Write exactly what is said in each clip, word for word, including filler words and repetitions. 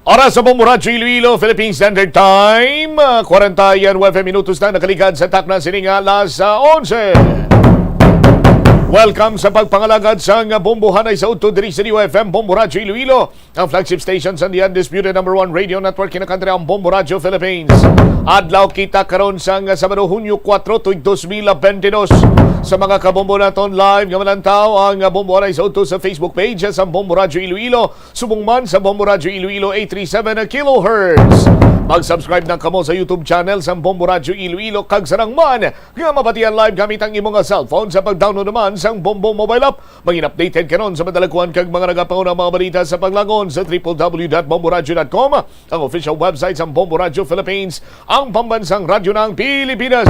Oras sa Bombo Radyo Iloilo, Philippine Standard Time, ah, kwarenta y nuebe minutos na nakaligad sa takna sini nga alas, ah, onse. Welcome sa pagpangalagad sang Bombo Hanay sa Udto diri sa D Y F M, Bombo Radyo Iloilo, ang flagship station sa The Undisputed Number One Radio Network, kinakantri ang Bombo Radyo Philippines. Adlaw kita karon sang Sabado, Hunyo kuwatro, tuig dos mil bente dos. Sa mga kabombo naton, live nga malantaw ang Bombo Hanay sa Udto sa Facebook page sa Bombo Radyo Iloilo. Subong man sa Bombo Radyo Iloilo eight three seven kilohertz. Mag-subscribe na kamo sa YouTube channel sang Bombo Radyo Iloilo, kag sarang man nga mabatian live gamit ang imo nga cellphone sa pag-download naman sang Bombo mobile app. Maging updated karon sa madalakuan kag mga nagapauna mga balita sa paglangon sa triple W dot bomboradyo dot com, ang official website sang Bombo Radyo Philippines, ang pambansang radyo ng Pilipinas.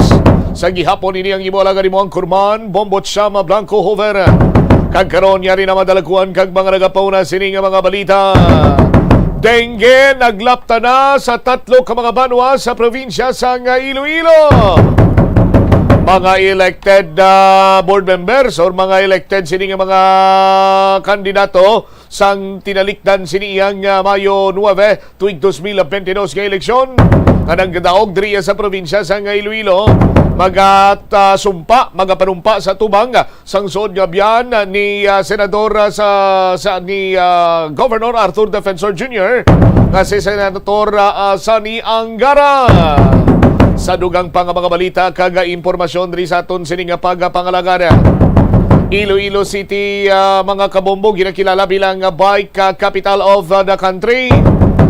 Sa gihapon, ini ang imo alagad, imo ang kurman, Bombo Chama Blanco Hover. Kag karon, yari na madalakuan kag mga nagapauna sini nga mga balita. Dengue naglapta na sa tatlo ka mga banwa sa probinsya sang Iloilo. Mga elected, ah, board members or mga elected sini nga mga kandidato sang tinalikdan sini iyang, ah, Mayo nuebe, tuig dos mil bente dos nga eleksyon nga nagdaog diri sa probinsya sang Iloilo, magat, ah, sumpa, magapanumpa sa tubang sang suod nga biyan ni, ah, Senador, ah, sa, sa, ni, ah, Governor Arthur Defensor Junior, nga si Senator, ah, ah, Sonny Angara. Sa dugang pa nga mga balita kag impormasyon diri sa aton sini nga pagpangalagad, Iloilo City, ah, mga kabombo, ginakilala bilang, ah, bike, ah, capital of, ah, the country.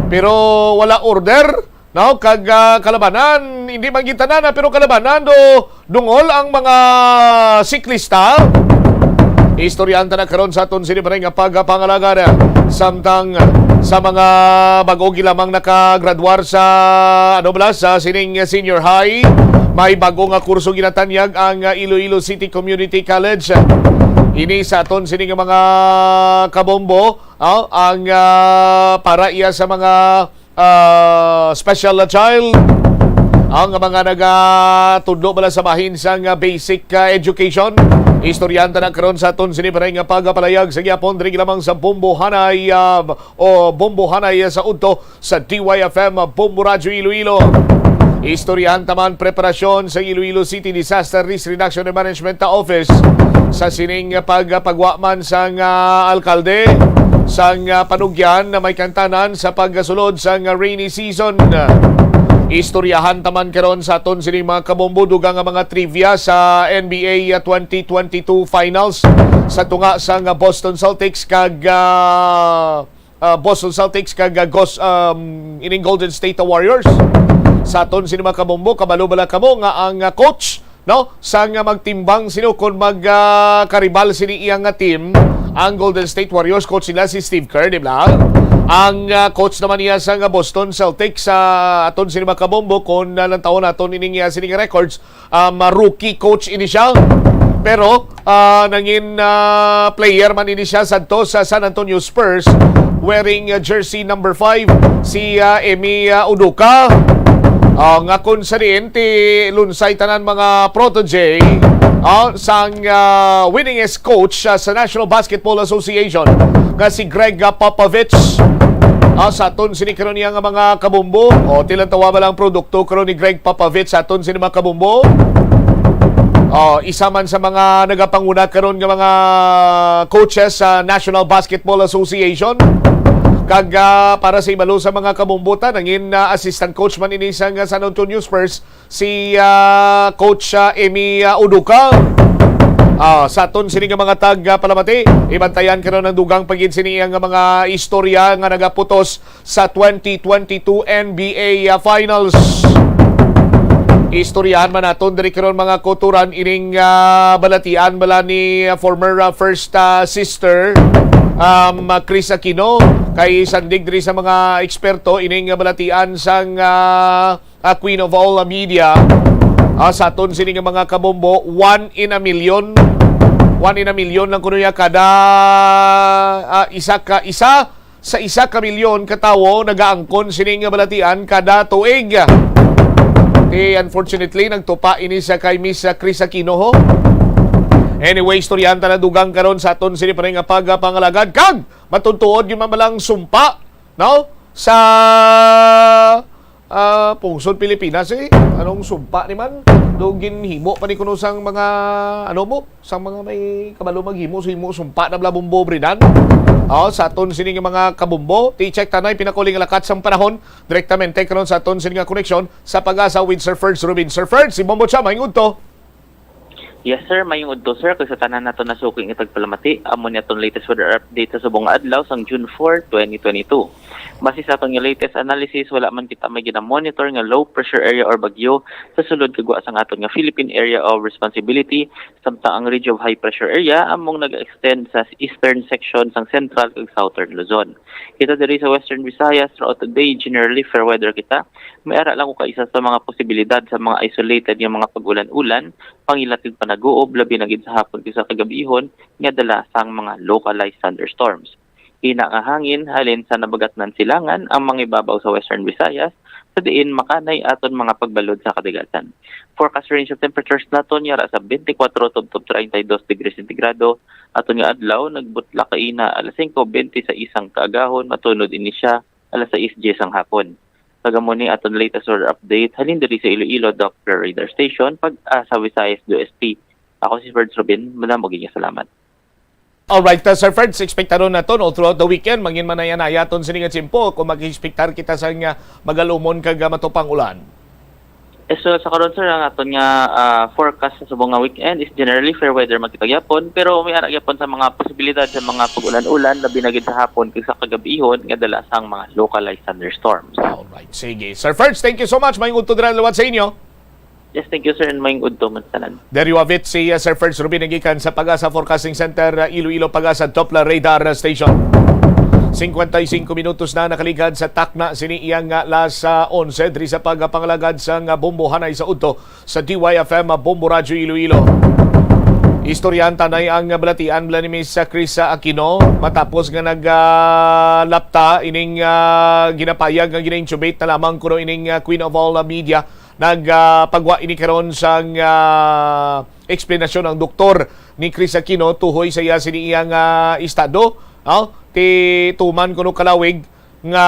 Pero wala order, no? Kag, ah, kalabanan, hindi man gid tanan, ah, pero kalabanan do dungol ang mga siklista. Istoryahan ta na karon sa aton sini pa rin nga pagpangalagad. Samtang sa mga bago gilamang nakagraduar sa, ano bala, sa sining senior high, may bago nga kurso ginatanyag ang, ah, Iloilo City Community College. Ini sa aton sini nga mga kabombo, ah, ang, ah, para iya sa mga, ah, special child, ang mga nagatudlo bala sa bahin sang, ah, basic, ah, education. Istoryahan ta na karon sa aton sini pa rin nga pagpalayag sa gihapon diri lamang sa Bombo Hanay, ah, o Bombo Hanay sa Udto sa D Y F M, Bombo Radyo Iloilo. Istoryahan ta man preparasyon sa Iloilo City Disaster Risk Reduction and Management Office sa sining pagpagwa man sang, ah, alkalde sang, ah, panugyan na may kantanan sa pagsulod sang rainy season. Istoryahan ta man karon sa aton sining mga kabombo dugang nga mga trivia sa N B A twenty twenty-two Finals sa tunga sang Boston Celtics kag, ah, ah, Boston Celtics kag, ah, Gos-, um, ining Golden State Warriors. Sa aton sini mga kabombo, kabalo bala kamo nga ang, ah, coach, no, sang, ah, magtimbang sino kon mag, ah, karibal sini iyang nga team, ang Golden State Warriors, coach nila si Steve Kerr, di ba? Ang, ah, coach naman niya sa nga Boston Celtics, sa aton sini mga kabombo, kon, ah, lantawon naton ining, ah, sining records, um, rookie coach ini siya. Pero, ah, nangin, ah, player man ini siya sadto sa San Antonio Spurs, wearing, ah, jersey number five, si, ah, Emi, ah, Udoka. Ah, nga kung sa diin, ti lunsay tanan mga protege, ah, sang, ah, winningest coach, ah, sa National Basketball Association, nga si Gregg, ah, Popovich. Ah, sa aton sini karon niya nga mga kabumbo, o, tilantawa ba lang produkto karon ni Gregg Popovich sa aton sini mga kabumbo? O, isa man sa mga nagapanguna karon nga mga coaches sa National Basketball Association. Kag, ah, para sa ibalo sa mga kabumbo ta, nangin, ah, assistant coach man ini sa, ah, San Antonio Spurs, si, ah, Coach, ah, Emi, ah, Udoka. Ah, sa aton sini nga mga tag, ah, palamati, ibantayan karon ang dugang pa gid sini ang mga istorya nga nagaputos sa twenty twenty-two N B A, ah, Finals. Istoryahan man naton diri karon, mga kauturan, ining, ah, balatian bala ni, ah, former, ah, First, ah, Sister, um, ah, Kris Aquino, kay sandig diri sa mga eksperto ining, ah, balatian sang, ah, ah, Queen of All Media, ah, sa aton sini nga mga kabombo, one in a million. One in a million lang kuno niya kada, ah, isa ka, isa sa isa ka milyon ka tawo nagaangkon sini nga balatian kada tuig. Ti, unfortunately, nagtupa ini sa kay Miss, ah, Kris Aquino, ho. Anyway, istoryahan ta na dugang karon sa aton sini pa rin nga pagpangalagad kag matuntuod gyud man balang sumpa, no? Sa, ah, pungsod Pilipinas, eh. Anong sumpa ni man? Do ginhimo pa ni kuno sang mga, ano mo? Sang mga may kabalo maghimo, himo sumpa na bala, Bombo Brinan. Oh, sa aton sini nga mga kabombo, ti-check tanay pinakuli nga lakat sang panahon direktamente karon sa aton sini nga koneksyon sa Pag-asa with Sir Ferds Rubin. Sir Ferds, si Bombo siya, maayong udto. Yes, sir. Mayong udto, sir. Kag sa tanan nato nasuking itagpalamati, amo ni aton latest weather update sa subong nga adlaw sang June four, twenty twenty-two. Base sa aton nga latest analysis, wala man kita may gina-monitor nga low pressure area or bagyo sa sulod kag wa sang aton nga Philippine Area of Responsibility, samtang ang Ridge of High Pressure Area among nag-extend sa eastern section sang Central kag Southern Luzon. Kita diri sa Western Visayas, throughout the day, generally fair weather kita. May ara lang ko kaisa sa mga posibilidad sa mga isolated nga mga pag-ulan-ulan, pangilat kag panaguob, labi na gid sa hapon kag sa kagabihon, nga dala sang mga localized thunderstorms. Hina nga hangin halin sa nabagatnan silangan ang mga ibabaw sa Western Visayas, sa diin makanay aton mga pagbalod sa kadagatan. Forecast range of temperatures naton yara sa twenty-four tubtob thirty-two degrees centigrado, aton nga adlaw nagbutla kaina alas singko bente sa isang kaagahon, matunod ini siya alas sais diyes sang hapon. Kag amo ni aton latest weather update halin diri sa Iloilo Doppler Radar Station, Pag-asa Visayas D O S T. Ako si Ferds Rubin, madamo gid nga salamat. Alright, uh, Sir Ferds, expectaron naton, no, throughout the weekend, mangin manaya-naya aton sini nga tiyempo, kung mag-expectar kita sa nga magalumon kag, uh, matupang ulan. Eh, so, sa karon, sir, ang aton nga ah, forecast sa subong nga weekend is generally fair weather man kita gyapon, pero may ara gyapon sa mga posibilidad sa mga pag-ulan-ulan, labi na gid sa hapon kag sa kagabihon nga dala sang mga localized thunderstorms. Alright, sige. Sir Ferds, thank you so much. Maayong udto dira liwat sa inyo. Yes, thank you, sir, and mayong udto man sa tanan. There you have it, si uh, Sir Ferds Rubin, nagikan sa Pag-asa Forecasting Center, uh, Iloilo, Pag-asa Doppler Radar Station. Cincuenta y cinco minutos na nakaligad sa takna sini iyang, uh, las, uh, onse diri sa pagpangalagad sang, uh, bombohanay sa udto sa D Y F M, uh, Bombo Radyo Iloilo. Istoryahan tanay ang, uh, balatian bala ni Miss, uh, Chris, uh, Aquino matapos nga nag, uh, lapta ining, uh, ginapayag nga gina-intubate na lamang kuno ining, uh, Queen of All, uh, Media. Nagpagwa ini karon sang, ah, eksplanasyon ang doktor ni Chris Aquino tuhoy sa iya sini iyang, ah, estado, no? Ti tuman kuno kalawig nga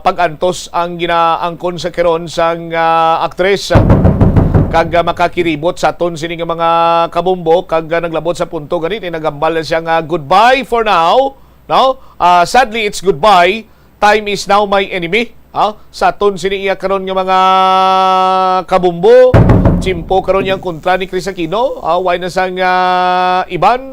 pag-antos ang ginaangkon sa karon sang, ah, aktres. Kag, ah, makakiribot sa aton sini nga mga kabombo kag, ah, naglabot sa punto gani ti naghambal na siya nga goodbye for now, no? Ah, sadly, it's goodbye. Time is now my enemy. Ha? Sa aton sini iya karon nga mga kabombo, tiyempo karon yang kontra ni Chris Aquino. Ha? Way na sang, ah, iban.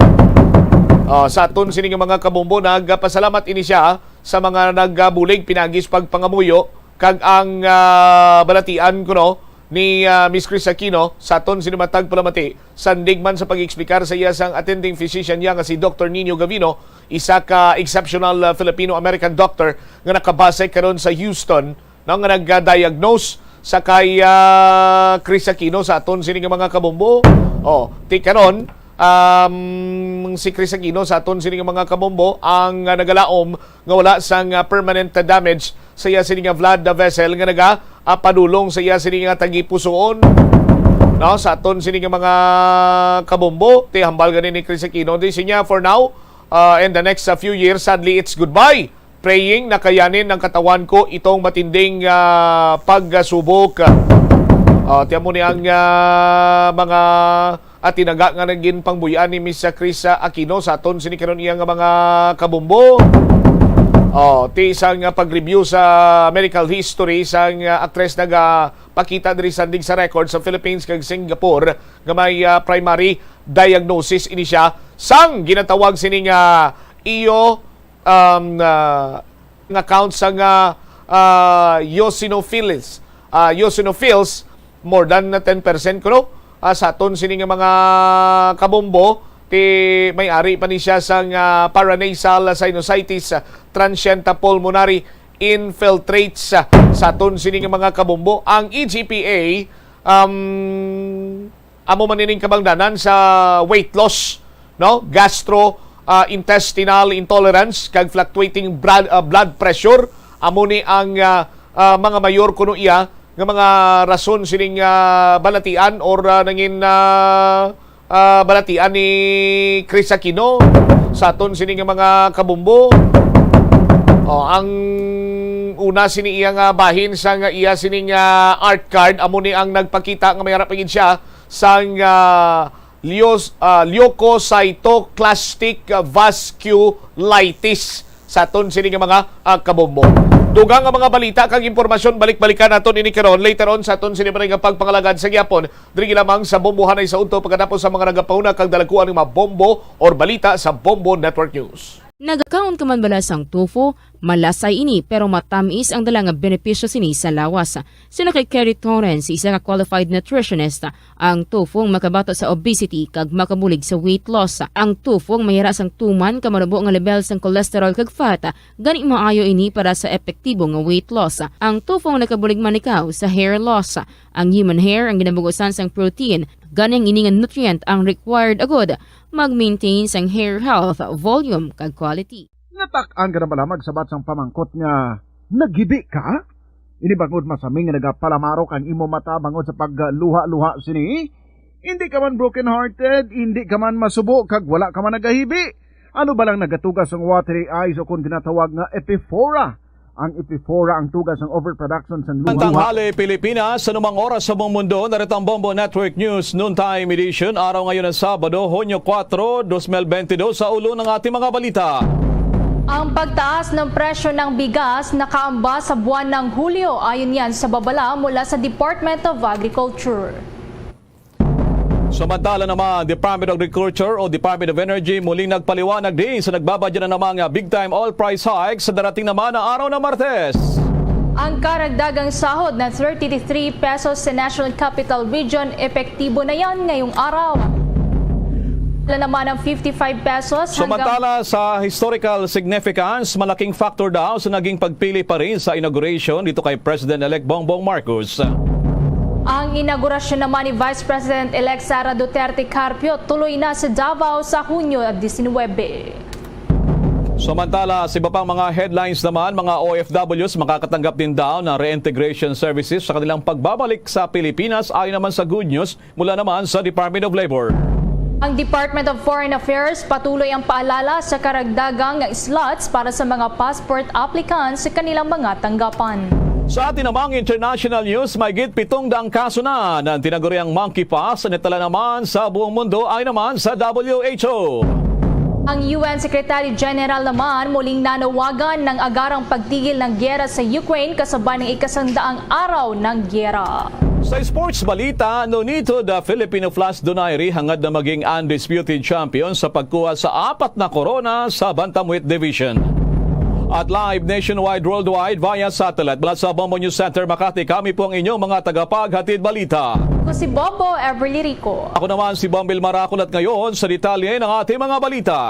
Ah, sa aton sini nga mga kabombo, nagpasalamat ini siya, ha, sa mga nagabulig pinagis pagpangamuyo kag ang, ah, balatian kuno ni, ah, Miss Chris Aquino sa aton sini matag palamati, sandig man sa pag-explicar sa iya sang attending physician niya nga si Doktor Nino Gavino, isa ka exceptional, ah, Filipino-American doctor nga nakabase karon sa Houston, no, nga nag-diagnose sa kay, ah, Chris Aquino sa aton sini nga mga kabombo. Oh, ti karon, um, si Chris Aquino sa aton sini nga mga kabombo ang, ah, nagalaom nga wala sang, ah, permanent damage sa iya sini nga blood vessel nga naga, ah, padulong sa iya sini nga tagipusoon. No, sa aton sini nga mga kabombo, ti hambal gani ni Chris Aquino, di siya, for now, ah, in the next, ah, few years, sadly, it's goodbye. Praying nakayanin ng katawan ko itong matinding, ah, pagsubok. Ah, ti amo ni ang, ah, mga at tinaga nga nagin pangbuy-an ni Miss Chris Aquino sa aton sini karon iya nga mga kabombo. Oh, ti isang, ah, pag-review sa medical history sang, ah, aktres nagapakita diri sandig sa record sa Philippines kag Singapore nga may, ah, primary diagnosis ini siya sang ginatawag sini nga iyo, um, ah, nga count sang, ah, ah, eosinophils, ah, eosinophils, more than ten percent kuno, ah, sa aton sini nga mga kabombo, ti may ari pa ni siya sang, ah, paranasal sinusitis, ah, transient pulmonary infiltrates, ah, sa aton sini nga mga kabombo. Ang E G P A, um, amo man ining kabangdanan sa weight loss, no? Gastro, ah, intestinal intolerance kag fluctuating blood, ah, blood pressure, amo ni ang, ah, ah, mga mayor kuno iya nga mga rason sining, ah, balatian or, ah, nangin, ah, ah, balatian ni Chris Aquino sa aton sini nga mga kabombo. Oh, ang Una sini iya nga bahin sang iya sining, ah, art card, amo ni ang nagpakita nga may ara pa gid siya sang, ah, leos-, ah, leukocytoclastic vasculitis sa aton sini nga mga, ah, kabombo. Dugang nga mga balita kag impormasyon, balik-balikan naton ini karon later on sa aton sini nga pagpangalagad sa gihapon. Diri lamang sa Bombo Hanay sa Udto, pagkatapos sa mga nagapauna kag dalagkuan nga mga bombo or balita sa Bombo Network News. Nagakaon ka man bala sang tofu? Malasay ini, pero matamis ang dala nga benepisyo sini sa lawas. Suno kay Kerry Torrens, isa ka qualified nutritionist, ang tofu ang makabato sa obesity kag makabulig sa weight loss. Ang tofu ang may ara sang tuman ka manubo nga level sang cholesterol kag fat, gani maayo ini para sa epektibo nga weight loss. Ang tofu ang nakabulig man ikaw sa hair loss. Ang human hair ang ginabugusan sang protein, gani ang ini nga nutrient ang required agud mag-maintain sang hair health, volume, kag quality. Natak-an ka na bala magsabat sang pamangkot nga naghibi ka? Ini bangod masaming nga nagapalamaro kang imo mata bangod sa pagluha-luha sini? Hindi ka man broken-hearted, hindi ka man masubo, kag wala ka man nagahibi. Ano ba lang nagatuga sang watery eyes o kon ginatawag nga epiphora? Ang epiphora ang tuga sang overproduction sang luha. Tanghali, Pilipinas, sa anumang oras sa buong mundo, narito ang Bombo Network News Noontime Edition. Araw ngayon ng Sabado, Hunyo kuwatro, dos mil bentidós, sa ulo ng ating mga balita. Ang pagtaas ng presyo ng bigas nakaamba sa buwan ng Hulyo, ayon yan sa babala mula sa Department of Agriculture. Samantala naman, Department of Agriculture o Department of Energy muling nagpaliwanag din sa nagbabadya na naman nga big time oil price hike sa darating naman na araw na Martes. Ang karagdagang sahod na thirty-three pesos sa National Capital Region, epektibo na yan ngayong araw. Wala naman ang fifty-five pesos hanggang Samantala, sa historical significance, malaking factor daw sa naging pagpili pa rin sa inauguration dito kay President-elect Bongbong Marcos. Ang inaugurasyon naman ni Vice President-elect Sara Duterte Carpio tuloy na sa Davao sa Hunyo diecinuebe. Samantala, sa iba pang mga headlines naman, mga O F Ws makakatanggap din daw ng reintegration services sa kanilang pagbabalik sa Pilipinas, ayon naman sa Good News mula naman sa Department of Labor. Ang Department of Foreign Affairs patuloy ang paalala sa karagdagang slots para sa mga passport applicants sa kanilang mga tanggapan. Sa atin namang international news, mahigit pitong daang kaso na ng tinaguriang monkeypox ang natala naman sa buong mundo, ayon naman sa W H O. Ang U N Secretary General naman muling nanawagan ng agarang pagtigil ng giyera sa Ukraine kasabay ng ikasandaang araw ng giyera. Sa sports balita, Nonito, the Filipino Flash Donaire hangad na maging undisputed champion sa pagkuha sa apat na korona sa Bantamweight Division. At live nationwide, worldwide, via satellite mula sa Bombo News Center, Makati, kami po ang inyong mga tagapaghatid balita. Ako si Bombo Everly Rico. Ako naman si Bombil Marakol at ngayon sa detalye ng ating mga balita.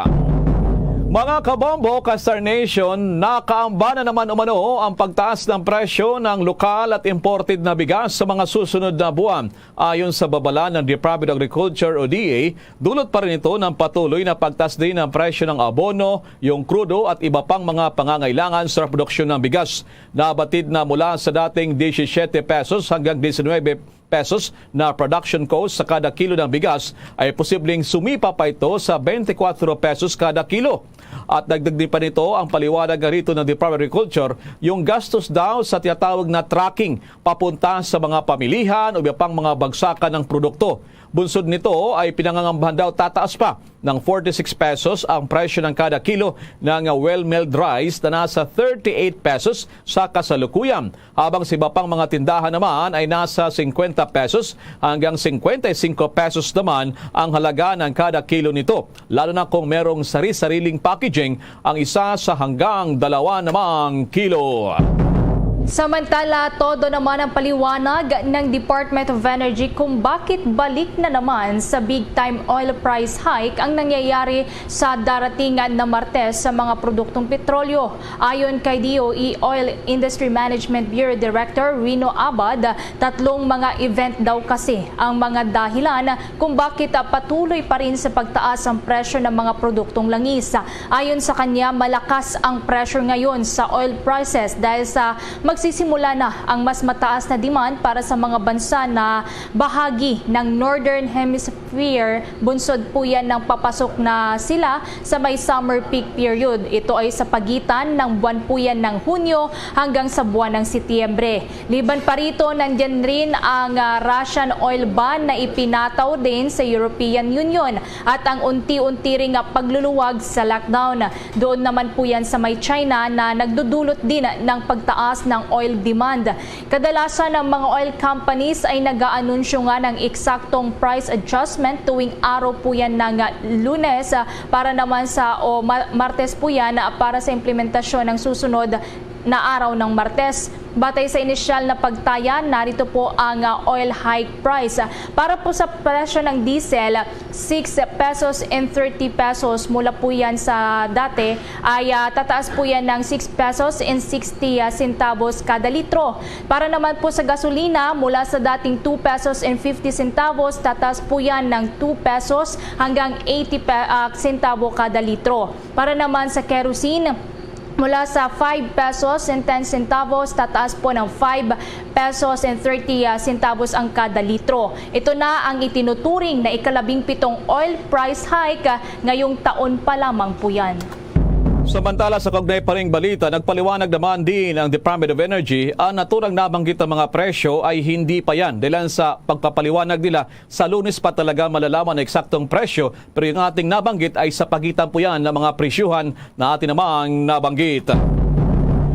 Mga kabombo, ka-Star Nation, nakaamba na naman umano ang pagtaas ng presyo ng lokal at imported na bigas sa mga susunod na buwan. Ayon sa babala ng Department of Agriculture o D A, dulot pa rin ito ng patuloy na pagtaas din ng presyo ng abono, yung krudo at iba pang mga pangangailangan sa produksyon ng bigas. Nabatid na mula sa dating disisyete pesos hanggang disinwebe pesos na production cost sa kada kilo ng bigas ay posibleng sumipa pa ito sa bentikwatro pesos kada kilo. At dagdag din pa nito ang paliwanag nga rito ng Department of Agriculture, yung gastos daw sa tinatawag na trucking papunta sa mga pamilihan o iba pang mga bagsakan ng produkto. Bunsod nito ay pinangangambahan daw tataas pa ng forty-six pesos ang presyo ng kada kilo ng well milled rice na nasa thirty-eight pesos sa kasalukuyan, habang sa iba pang mga tindahan naman ay nasa singkwenta pesos hanggang singkwenta y singko pesos naman ang halaga ng kada kilo nito, lalo na kung merong sari-sariling packaging ang isa sa hanggang dalawa namang kilo. Samantala, todo naman ang paliwanag ng Department of Energy kung bakit balik na naman sa big time oil price hike ang nangyayari sa darating na Martes sa mga produktong petrolyo. Ayon kay D O E Oil Industry Management Bureau Director Rino Abad, tatlong mga event daw kasi ang mga dahilan kung bakit, ah, patuloy pa rin sa pagtaas ang presyo ng mga produktong langis. Ayon sa kanya, malakas ang pressure ngayon sa oil prices dahil sa magsisimula na ang mas mataas na demand para sa mga bansa na bahagi ng Northern Hemisphere Weir, bunsod po yan ng papasok na sila sa may summer peak period. Ito ay sa pagitan ng buwan po yan ng Hunyo hanggang sa buwan ng Setyembre. Liban pa rito, nandyan rin ang, ah, Russian oil ban na ipinataw din sa European Union at ang unti-unti ring, ah, pagluluwag sa lockdown. Doon naman po yan sa may China na nagdudulot din ng pagtaas ng oil demand. Kadalasan, ang mga oil companies ay nag-aanunsyo nga ng eksaktong price adjustment tuwing araw po yan ng Lunes, ah, para naman sa, o Ma-, Martes po yan, ah, para sa implementasyon ng susunod na araw ng Martes. Batay sa inisyal na pagtaya, narito po ang, ah, oil hike price. Para po sa presyo ng diesel, six pesos and thirty pesos mula po yan sa dati, ay, ah, tataas po yan ng six pesos and sixty, ah, centavos kada litro. Para naman po sa gasolina, mula sa dating two pesos and fifty centavos, tataas po yan ng two pesos hanggang eighty pe-, ah, centavo kada litro. Para naman sa kerosene, mula sa five pesos and ten centavos, tataas po ng five pesos and thirty, ah, centavos ang kada litro. Ito na ang itinuturing na ikalabing pitong oil price hike, ah, ngayong taon pa lamang po yan. Samantala, sa kaugnay pa ring balita, nagpaliwanag naman din ang Department of Energy, ang naturang nabanggit ang mga presyo ay hindi pa yan dahilan sa pagpapaliwanag nila sa Lunes pa talaga malalaman ang eksaktong presyo, pero yung ating nabanggit ay sa pagitan po yan ng mga presyuhan na atin namang nabanggit.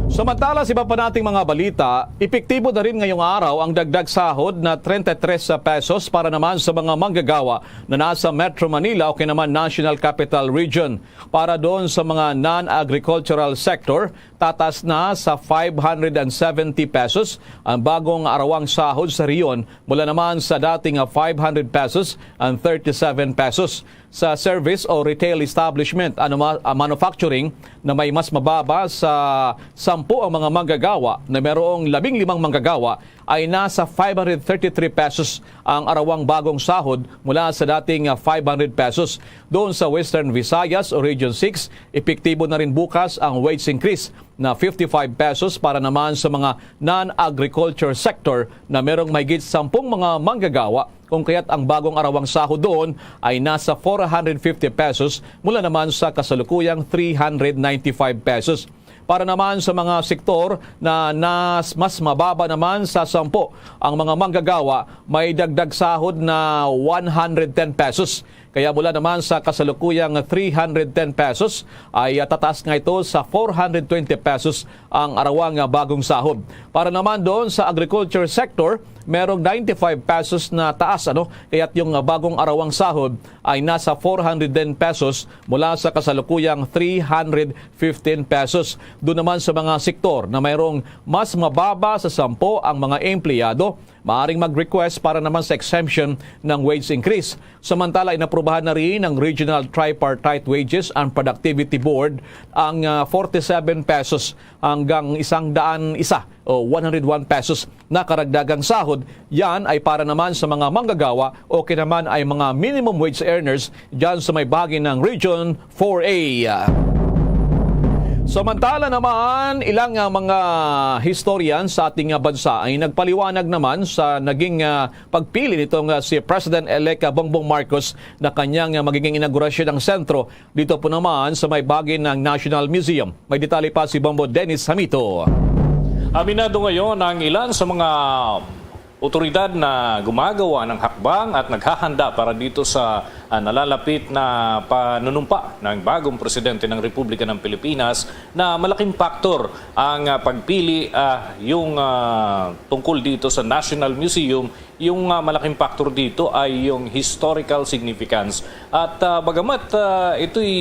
Samantala, sa iba pa nating mga balita, epektibo na rin ngayong araw ang dagdag sahod na treinta y tres pesos para naman sa mga manggagawa na nasa Metro Manila o kaya naman National Capital Region. Para doon sa mga non-agricultural sector, tatas na sa five hundred and seventy pesos ang bagong arawang sahod sa rehiyon, mula naman sa dating, ah, five hundred pesos and thirty-seven pesos. Sa service o retail establishment, ano ma-, ah, manufacturing na may mas mababa sa sampu ang mga manggagawa na merong labing limang manggagawa, ay nasa five hundred thirty-three pesos ang arawang bagong sahod mula sa dating, ah, five hundred pesos. Doon sa Western Visayas o Region six, epektibo na rin bukas ang wage increase na fifty-five pesos para naman sa mga non-agriculture sector na merong mahigit sampung mga manggagawa, kung kaya't ang bagong arawang sahod doon ay nasa four hundred fifty pesos mula naman sa kasalukuyang three hundred ninety-five pesos. Para naman sa mga sektor na nas-, mas mababa naman sa sampu ang mga manggagawa, may dagdag sahod na one hundred ten pesos. Kaya mula naman sa kasalukuyang three hundred ten pesos ay, ah, tataas nga ito sa four hundred twenty pesos ang arawang, ah, bagong sahod. Para naman doon sa agriculture sector, merong ninety-five pesos na taas, ano? Kaya't yung, ah, bagong arawang sahod ay nasa four hundred ten pesos mula sa kasalukuyang three hundred fifteen pesos. Doon naman sa mga sektor na mayroong mas mababa sa sampo ang mga empleyado, maaring mag-request para naman sa exemption ng wage increase. Samantala, inaprubahan na rin ng Regional Tripartite Wages and Productivity Board ang, ah, forty-seven pesos hanggang isang daan isa o one hundred one pesos na karagdagang sahod. Yan ay para naman sa mga manggagawa o kinaman ay mga minimum wage earners dyan sa may bahagi ng Region four A. Samantala naman, ilang, ah, mga historian sa ating, ah, bansa ay nagpaliwanag naman sa naging, ah, pagpili nitong, ah, si President-elect, ah, Bongbong Marcos na kanyang, ah, magiging inaugurasyon ng sentro dito po naman sa may bahagi ng National Museum. May detalye pa si Bombo Dennis Hamito. Aminado ngayon ang ilan sa mga otoridad na gumagawa ng hakbang at naghahanda para dito sa, ah, nalalapit na panunumpa ng bagong presidente ng Republika ng Pilipinas, na malaking faktor ang, ah, pagpili, ah, yung, ah, tungkol dito sa National Museum. Yung, ah, malaking faktor dito ay yung historical significance. At, ah, bagamat, ah, ito'y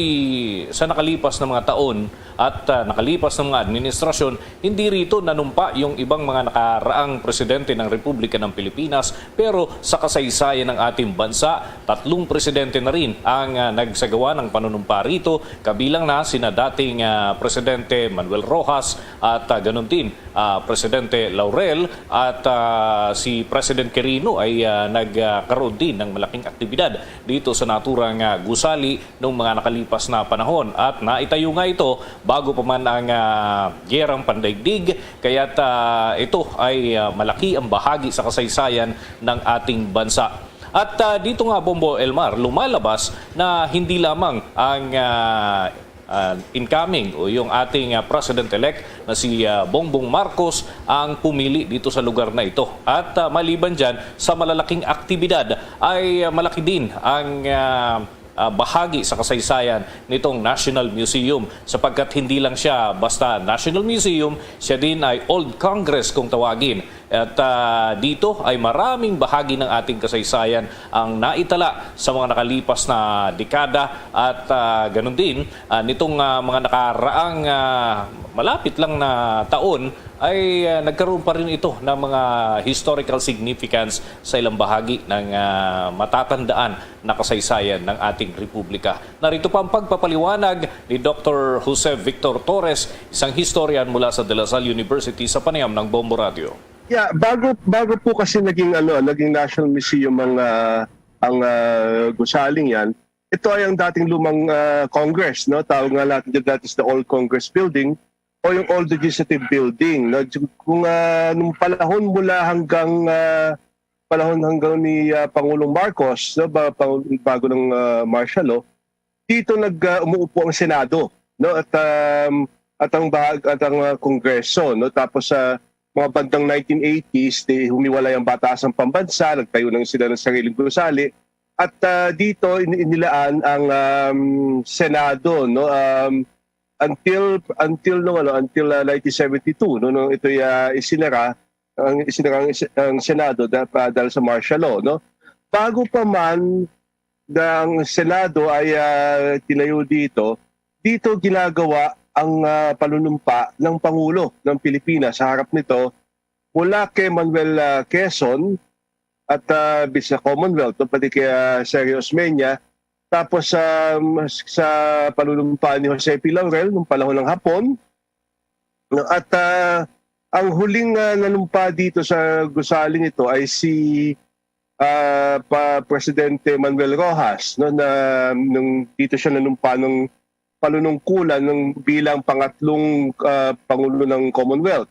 sa nakalipas na mga taon at, ah, nakalipas na mga administrasyon, hindi rito nanumpa yung ibang mga nakaraang presidente ng Republika ng Pilipinas, pero sa kasaysayan ng ating bansa, tatlong presidente na rin ang, ah, nagsagawa ng panunumpa rito, kabilang na sina dating, ah, Presidente Manuel Roxas at, ah, ganun din, ah, Presidente Laurel at, ah, si President Quirino ay, ah, nagkaroon din ng malaking aktibidad dito sa naturang, ah, gusali nung mga nakalipas na panahon. At naitayo nga ito bago pa man ang, ah, Gerang Pandaigdig, kaya't, ah, ito ay, ah, malaki ang bahagi sa kasaysayan ng ating bansa. At ah, dito nga, Bombo Elmar, lumalabas na hindi lamang ang ah, ah, incoming o yung ating ah, President-elect na si ah, Bongbong Marcos ang pumili dito sa lugar na ito. At ah, maliban dyan, sa malalaking aktibidad ay ah, malaki din ang ah, ah, bahagi sa kasaysayan nitong National Museum, sapagkat hindi lang siya basta National Museum, siya din ay Old Congress kung tawagin. At ah, dito ay maraming bahagi ng ating kasaysayan ang naitala sa mga nakalipas na dekada at ah, ganun din ah, nitong ah, mga nakaraang ah, malapit lang na taon ay ah, nagkaroon pa rin ito ng mga historical significance sa ilang bahagi ng ah, matatandaan na kasaysayan ng ating republika. Narito pa ang pagpapaliwanag ni Doktor Jose Victor Torres, isang historian mula sa De La Salle University, sa panayam ng Bombo Radio. Yeah, bago bago po kasi naging ano, naging National Museum ang ah, ang ah, gusaling yan. Ito ay ang dating lumang ah, Congress, no? Tawag nga natin dyan, that is the old Congress building o yung old legislative building, no? Kung ah, nung panahon mula hanggang ah, panahon hanggang ni ah, Pangulong Marcos, no, ba, pang, bago ng ah, martial law, dito nag ah, umuupo ang Senado, no? At um, at ang bahag at ang ah, Kongreso, no? Tapos sa mga bandang nineteen eighties, di humiwalay ang Batasang Pambansa, nagtayo ng sila ng sariling gusali. At ah, dito in- inilaan ang um, Senado, no? Um, until until no ano, until ah, nineteen seventy-two, no, nung ito'y ah, isinara ang isinara ang, is- ang Senado da, pa, dahil sa martial law, no? Bago pa man na ang Senado ay ah, tinayo dito, dito ginagawa ang ah, panunumpa ng Pangulo ng Pilipinas. Sa harap nito, mula kay Manuel ah, Quezon at ah, sa Commonwealth, no, pati kay ah, Sergio Osmeña, tapos sa sa panunumpa ni Jose P. Laurel nung panahon ng Hapon. No, at ah, ang huling ah, nanumpa dito sa gusaling ito ay si ah, pa Presidente Manuel Roxas, no, na nung dito siya nanumpa ng panunungkulan ng bilang pangatlong ah, pangulo ng Commonwealth.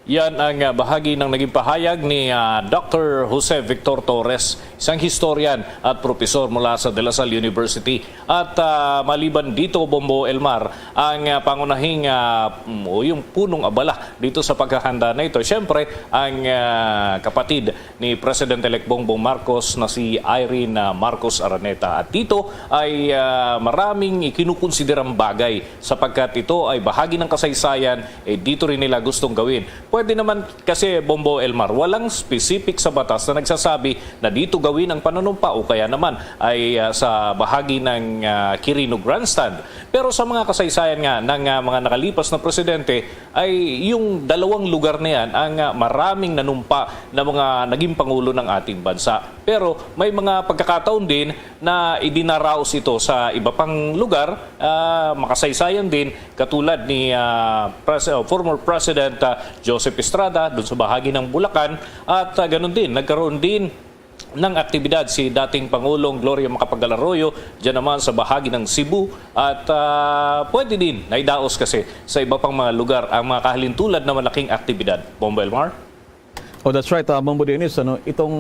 Yan ang ah, bahagi ng naging pahayag ni ah, Doktor Jose Victor Torres, isang historian at profesor mula sa De La Salle University. At ah, maliban dito, Bombo Elmar, ang ah, pangunahing ah, mm, o yung punong abala dito sa paghahanda na ito, siyempre, ang ah, kapatid ni President-elect Bongbong Marcos na si Irene ah, Marcos Araneta. At dito ay ah, maraming ikinukonsiderang bagay sapagkat ito ay bahagi ng kasaysayan, eh, dito rin nila gustong gawin. Pwede naman kasi, Bombo Elmar, walang specific sa batas na nagsasabi na dito gawin ang panunumpa o kaya naman ay ah, sa bahagi ng ah, Quirino Grandstand. Pero sa mga kasaysayan nga ng ah, mga nakalipas na presidente, ay yung dalawang lugar na yan ang ah, maraming nanumpa na mga naging pangulo ng ating bansa. Pero may mga pagkakataon din na idinaraos ito sa iba pang lugar, ah, makasaysayan din, katulad ni ah, Pres- ah, former President ah, Joseph Estrada dun sa bahagi ng Bulacan, at ah, ganun din, nagkaroon din ng aktibidad si dating Pangulong Gloria Macapagal Arroyo dyan naman sa bahagi ng Cebu, at ah, pwede din naidaos kasi sa iba pang mga lugar ang mga kahalintulad na malaking aktibidad. Bombo Elmar? Oh, that's right, ah, Bombo Dennis. Ano, itong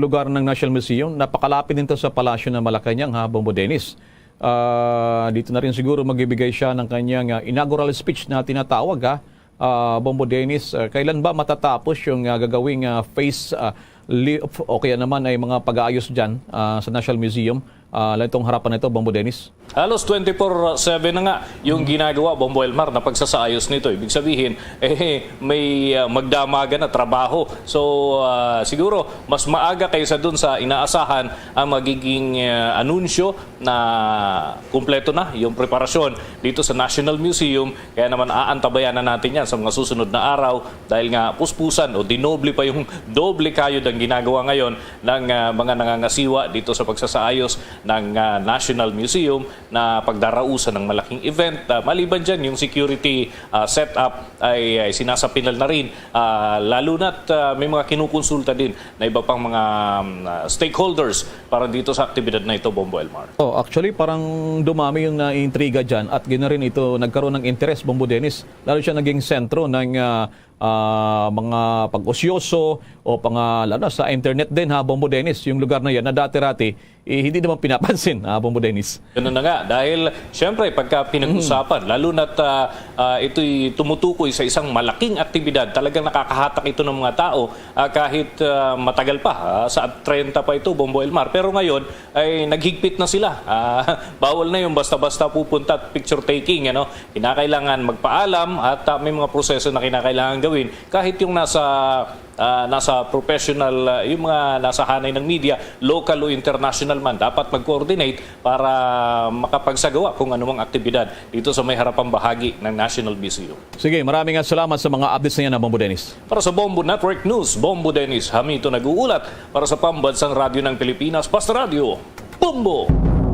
lugar ng National Museum, napakalapit din to sa Palasyo ng Malacañang, ha, Bombo Dennis. Ah, dito na rin siguro magbibigay siya ng kanyang ah, inaugural speech na tinatawag, ha, ah, Bombo Dennis. Ah, kailan ba matatapos yung ah, gagawing ah, face ah, lift o kaya naman ay mga pag-aayos dyan ah, sa National Museum? Ah, itong harapan na ito, Bombo Dennis? Halos twenty-four seven na nga yung ginagawa, Bombo Elmar, na pagsasaayos nito. Ibig sabihin, eh, may ah, magdamagan na trabaho. So, ah, siguro, mas maaga kaysa dun sa inaasahan ang magiging ah, anunsyo na kumpleto na yung preparasyon dito sa National Museum. Kaya naman, aantabayanan natin yan sa mga susunod na araw dahil nga puspusan o dinoble pa yung doble kayod ang ginagawa ngayon ng ah, mga nangangasiwa dito sa pagsasaayos ng ah, National Museum na pagdarausan ng malaking event. Ah, maliban dyan, yung security ah, setup ay, ay sinasapinal na rin. Ah, lalo na't ah, may mga kinukonsulta din na iba pang mga um, ah, stakeholders para dito sa aktibidad na ito, Bombo Elmar. Oh, actually, parang dumami yung naiintriga dyan at gina rin ito nagkaroon ng interes, Bombo Dennis. Lalo siya naging sentro ng ah, ah, mga pag-usyoso o pang, ah, lalo na sa internet din, ha, Bombo Dennis, yung lugar na yan na dati-rati, eh, hindi naman pinapansin, ha, Bombo Dennis. Ganun na nga, dahil siyempre pagka pinag-usapan, lalo na't, ah, ah, ito'y tumutukoy sa isang malaking aktibidad, talagang nakakahatak ito ng mga tao, ah, kahit, ah, matagal pa, ah, sa treinta pa ito, Bombo Elmar. Pero ngayon ay naghigpit na sila. Ah, bawal na yung basta-basta pupunta at picture taking, ano. Kinakailangan magpaalam at, ah, may mga proseso na kinakailangan gawin. Kahit yung nasa, ah, nasa professional, ah, yung mga nasa hanay ng media, local o international man, dapat mag-coordinate para makapagsagawa kung anumang aktibidad dito sa may harapang bahagi ng National Museum. Sige, maraming nga salamat sa mga updates na yan, Bombo Dennis. Para sa Bombo Network News, Bombo Dennis Hamito nag-uulat para sa Pambansang Radyo ng Pilipinas, Basta Radyo, Bombo!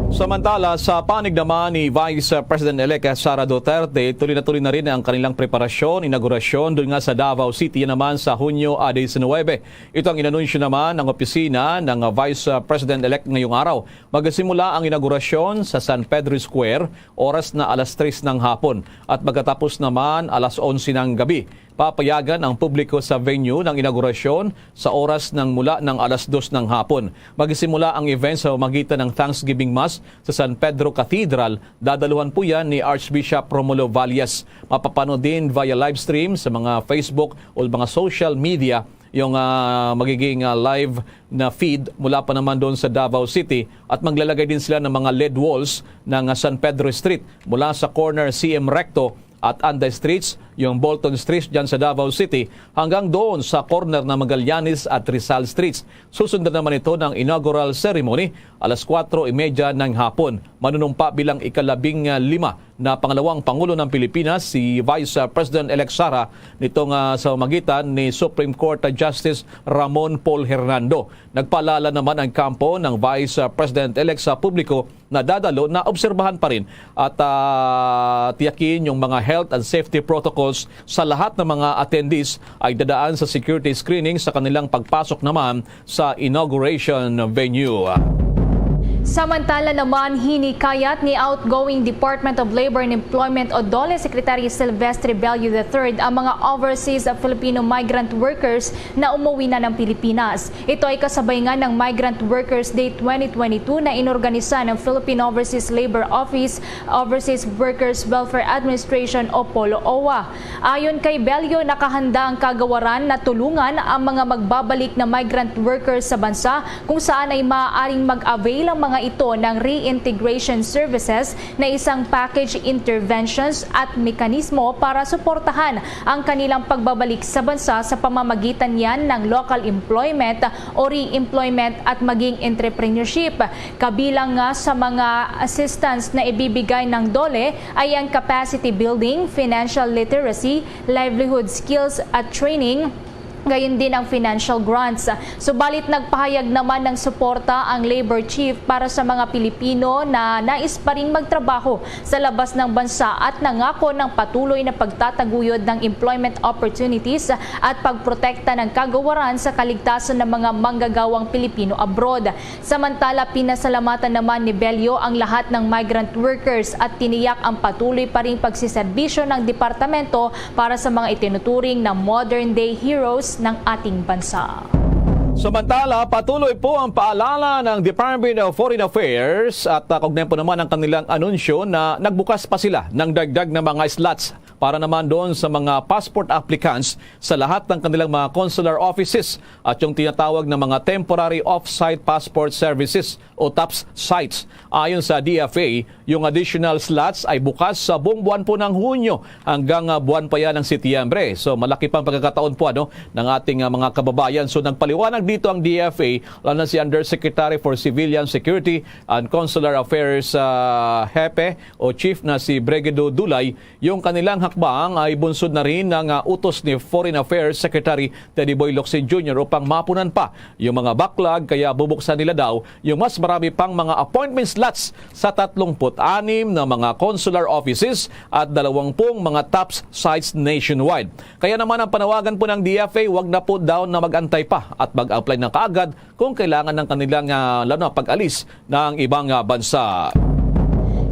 Samantala, sa panig naman ni Vice President-elect Sara Duterte, tuloy na tuloy na rin ang kanilang preparasyon, inaugurasyon, doon nga sa Davao City, yan naman sa Hunyo, ah, diecinuebe. Ito ang inanunsyo naman ng opisina ng, ah, Vice President-elect ngayong araw. Magsimula ang inaugurasyon sa San Pedro Square, oras na alas tres ng hapon, at magkatapos naman alas onse ng gabi. Papayagan ang publiko sa venue ng inaugurasyon sa oras ng mula ng alas dos ng hapon. Magsisimula ang event sa pamamagitan ng Thanksgiving Mass sa San Pedro Cathedral. Dadaluhan po yan ni Archbishop Romulo Valles. Mapapanood din via live stream sa mga Facebook o mga social media yung, ah, magiging, ah, live na feed mula pa naman doon sa Davao City, at maglalagay din sila ng mga L E D walls ng, ah, San Pedro Street mula sa corner C M Recto at Anday Streets, yung Bolton Street dyan sa Davao City, hanggang doon sa corner ng Magallanes at Rizal Streets. Susundan naman ito ng inaugural ceremony alas kwatro y media ng hapon. Manunumpa bilang ikalabing lima na pangalawang Pangulo ng Pilipinas si Vice President-elect Sara nitong, ah, sa pamamagitan ni Supreme Court Justice Ramon Paul Hernando. Nagpaalala naman ang kampo ng Vice President-elect sa publiko na dadalo na obserbahan pa rin at, ah, tiyakin yung mga health and safety protocols sa lahat ng mga attendees ay dadaan sa security screening sa kanilang pagpasok naman sa inauguration venue. Samantala naman, hinikayat ni outgoing Department of Labor and Employment o DOLE Secretary Silvestre Bello the third ang mga overseas Filipino migrant workers na umuwi na ng Pilipinas. Ito ay kasabay nga ng Migrant Workers Day twenty twenty-two na inorganisa ng Philippine Overseas Labor Office, Overseas Workers Welfare Administration o polo-owa. Ayon kay Bello, nakahanda ang kagawaran na tulungan ang mga magbabalik na migrant workers sa bansa kung saan ay maaaring mag-avail ang mga ito ng reintegration services na isang package interventions at mekanismo para suportahan ang kanilang pagbabalik sa bansa sa pamamagitan niyan ng local employment o re-employment at maging entrepreneurship. Kabilang nga sa mga assistance na ibibigay ng DOLE ay ang capacity building, financial literacy, livelihood skills at training, gayon din ang financial grants. Subalit nagpahayag naman ng suporta ang Labor Chief para sa mga Pilipino na nais pa ring magtrabaho sa labas ng bansa at nangako ng patuloy na pagtataguyod ng employment opportunities at pagprotekta ng kagawaran sa kaligtasan ng mga manggagawang Pilipino abroad. Samantala, pinasalamatan naman ni Bello ang lahat ng migrant workers at tiniyak ang patuloy pa ring pagsiserbisyo ng departamento para sa mga itinuturing na modern-day heroes ng ating bansa. Samantala, patuloy po ang paalala ng Department of Foreign Affairs at, ah, kaugnay po naman ang kanilang anunsyo na nagbukas pa sila ng dagdag na mga slots para naman doon sa mga passport applicants sa lahat ng kanilang mga consular offices at yung tinatawag na mga temporary off-site passport services o TOPS sites. Ayon sa D F A, yung additional slots ay bukas sa buong buwan po ng Hunyo hanggang, ah, buwan pa yan ng Setyembre. So, malaki pang pagkakataon po, ano, ng ating, ah, mga kababayan. So, nagpaliwanag dito ang D F A, lalo na si Undersecretary for Civilian Security and Consular Affairs, ah, Hepe o Chief na si Brigido Dulay, yung kanilang hakbang ay bunsod na rin ng, ah, utos ni Foreign Affairs Secretary Teddy Boy Locsin Junior upang mapunan pa yung mga backlog, kaya bubuksan nila daw yung mas marami pang mga appointment slots sa tatlumpu't anim na mga consular offices at dalawampung mga TOPS sites nationwide. Kaya naman ang panawagan po ng D F A, wag na po daw na mag-antay pa at mag-apply na kaagad kung kailangan ng kanilang, ah, lalo na pag-alis ng ibang, ah, bansa.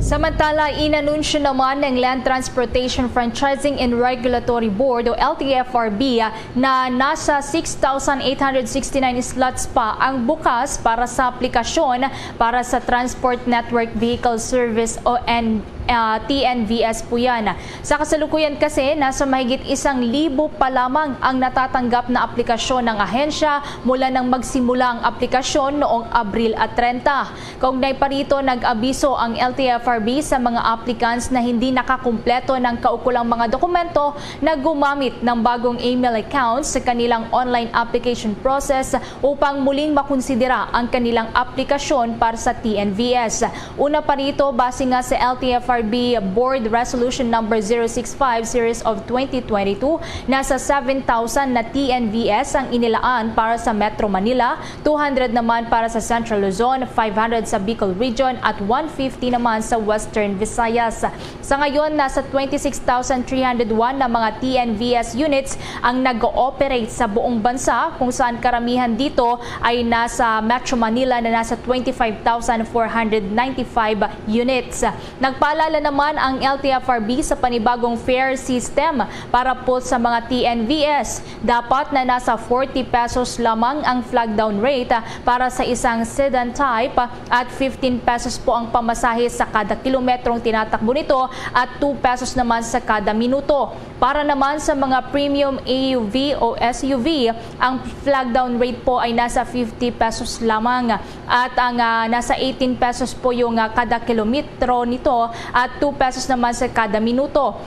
Samantala, inanunsyo naman ng Land Transportation Franchising and Regulatory Board o L T F R B na nasa six thousand eight hundred sixty-nine slots pa ang bukas para sa aplikasyon para sa Transport Network Vehicle Service o N, ah, T N V S po yan. Sa kasalukuyan kasi, nasa mahigit isang libo pa lamang ang natatanggap na aplikasyon ng ahensya mula nang magsimula ang aplikasyon noong Abril at trenta. Kaugnay pa rito, nag-abiso ang L T F R B sa mga applicants na hindi nakakumpleto ng kaukulang mga dokumento na gumamit ng bagong email account sa kanilang online application process upang muling makonsidera ang kanilang aplikasyon para sa T N V S. Una pa rito, base nga sa L T F R B Board Resolution Number zero six five Series of twenty twenty-two, nasa seven thousand na T N V S ang inilaan para sa Metro Manila, two hundred naman para sa Central Luzon, five hundred sa Bicol Region, at one fifty naman sa Western Visayas. Sa ngayon, nasa twenty-six thousand three hundred one na mga T N V S units ang nag-ooperate sa buong bansa, kung saan karamihan dito ay nasa Metro Manila na nasa twenty-five thousand four hundred ninety-five units. Nagpaalala naman ang L T F R B sa panibagong fare system para po sa mga T N V S. Dapat na nasa forty pesos lamang ang flag down rate para sa isang sedan type at fifteen pesos po ang pamasahe sa kada kilometrong tinatakbo nito at two pesos naman sa kada minuto. Para naman sa mga premium A U V o S U V, ang flag down rate po ay nasa fifty pesos lamang at ang, ah, nasa eighteen pesos po yung, ah, kada kilometro nito at two pesos naman sa kada minuto.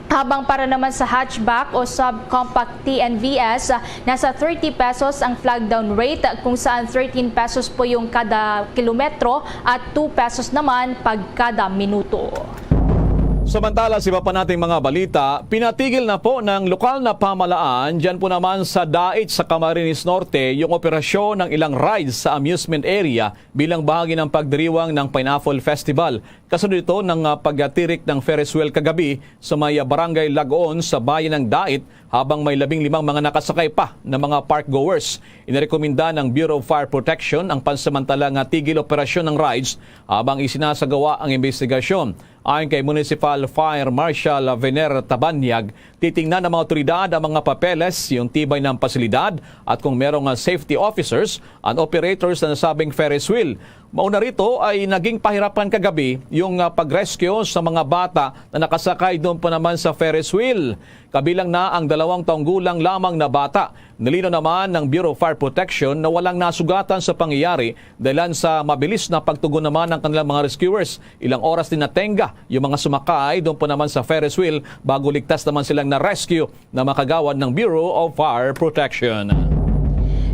Habang para naman sa hatchback o subcompact T N V S, ah, nasa thirty pesos ang flag down rate, kung saan thirteen pesos po yung kada kilometro at two pesos naman pag kada minuto. Samantala, sa iba pa nating mga balita, pinatigil na po ng lokal na pamahalaan dyan po naman sa Dait sa Camarines Norte yung operasyon ng ilang rides sa amusement area bilang bahagi ng pagdiriwang ng Pineapple Festival. Kasunod ito ng, ah, pagtirik ng Ferris wheel kagabi sa may, ah, Barangay Lagoon sa bayan ng Dait, habang may labing limang mga nakasakay pa na mga park goers. Inirekomenda ng Bureau of Fire Protection ang pansamantala nga tigil operasyon ng rides habang isinasagawa ang investigasyon. Ayon kay Municipal Fire Marshal Vener Tabanyag, titingnan ng mga otoridad ang mga papeles, yung tibay ng pasilidad, at kung merong, ah, safety officers and operators sa nasabing Ferris wheel. Mauna rito ay naging pahirapan kagabi yung, ah, pag-rescue sa mga bata na nakasakay doon po naman sa Ferris wheel. Kabilang na ang dalawang taong gulang lamang na bata. Nilinaw naman ng Bureau of Fire Protection na walang nasugatan sa pangyayari dahilan sa mabilis na pagtugon naman ng kanilang mga rescuers. Ilang oras din natenga yung mga sumakay doon po naman sa Ferris wheel bago ligtas naman silang na-rescue na mga kagawad ng Bureau of Fire Protection.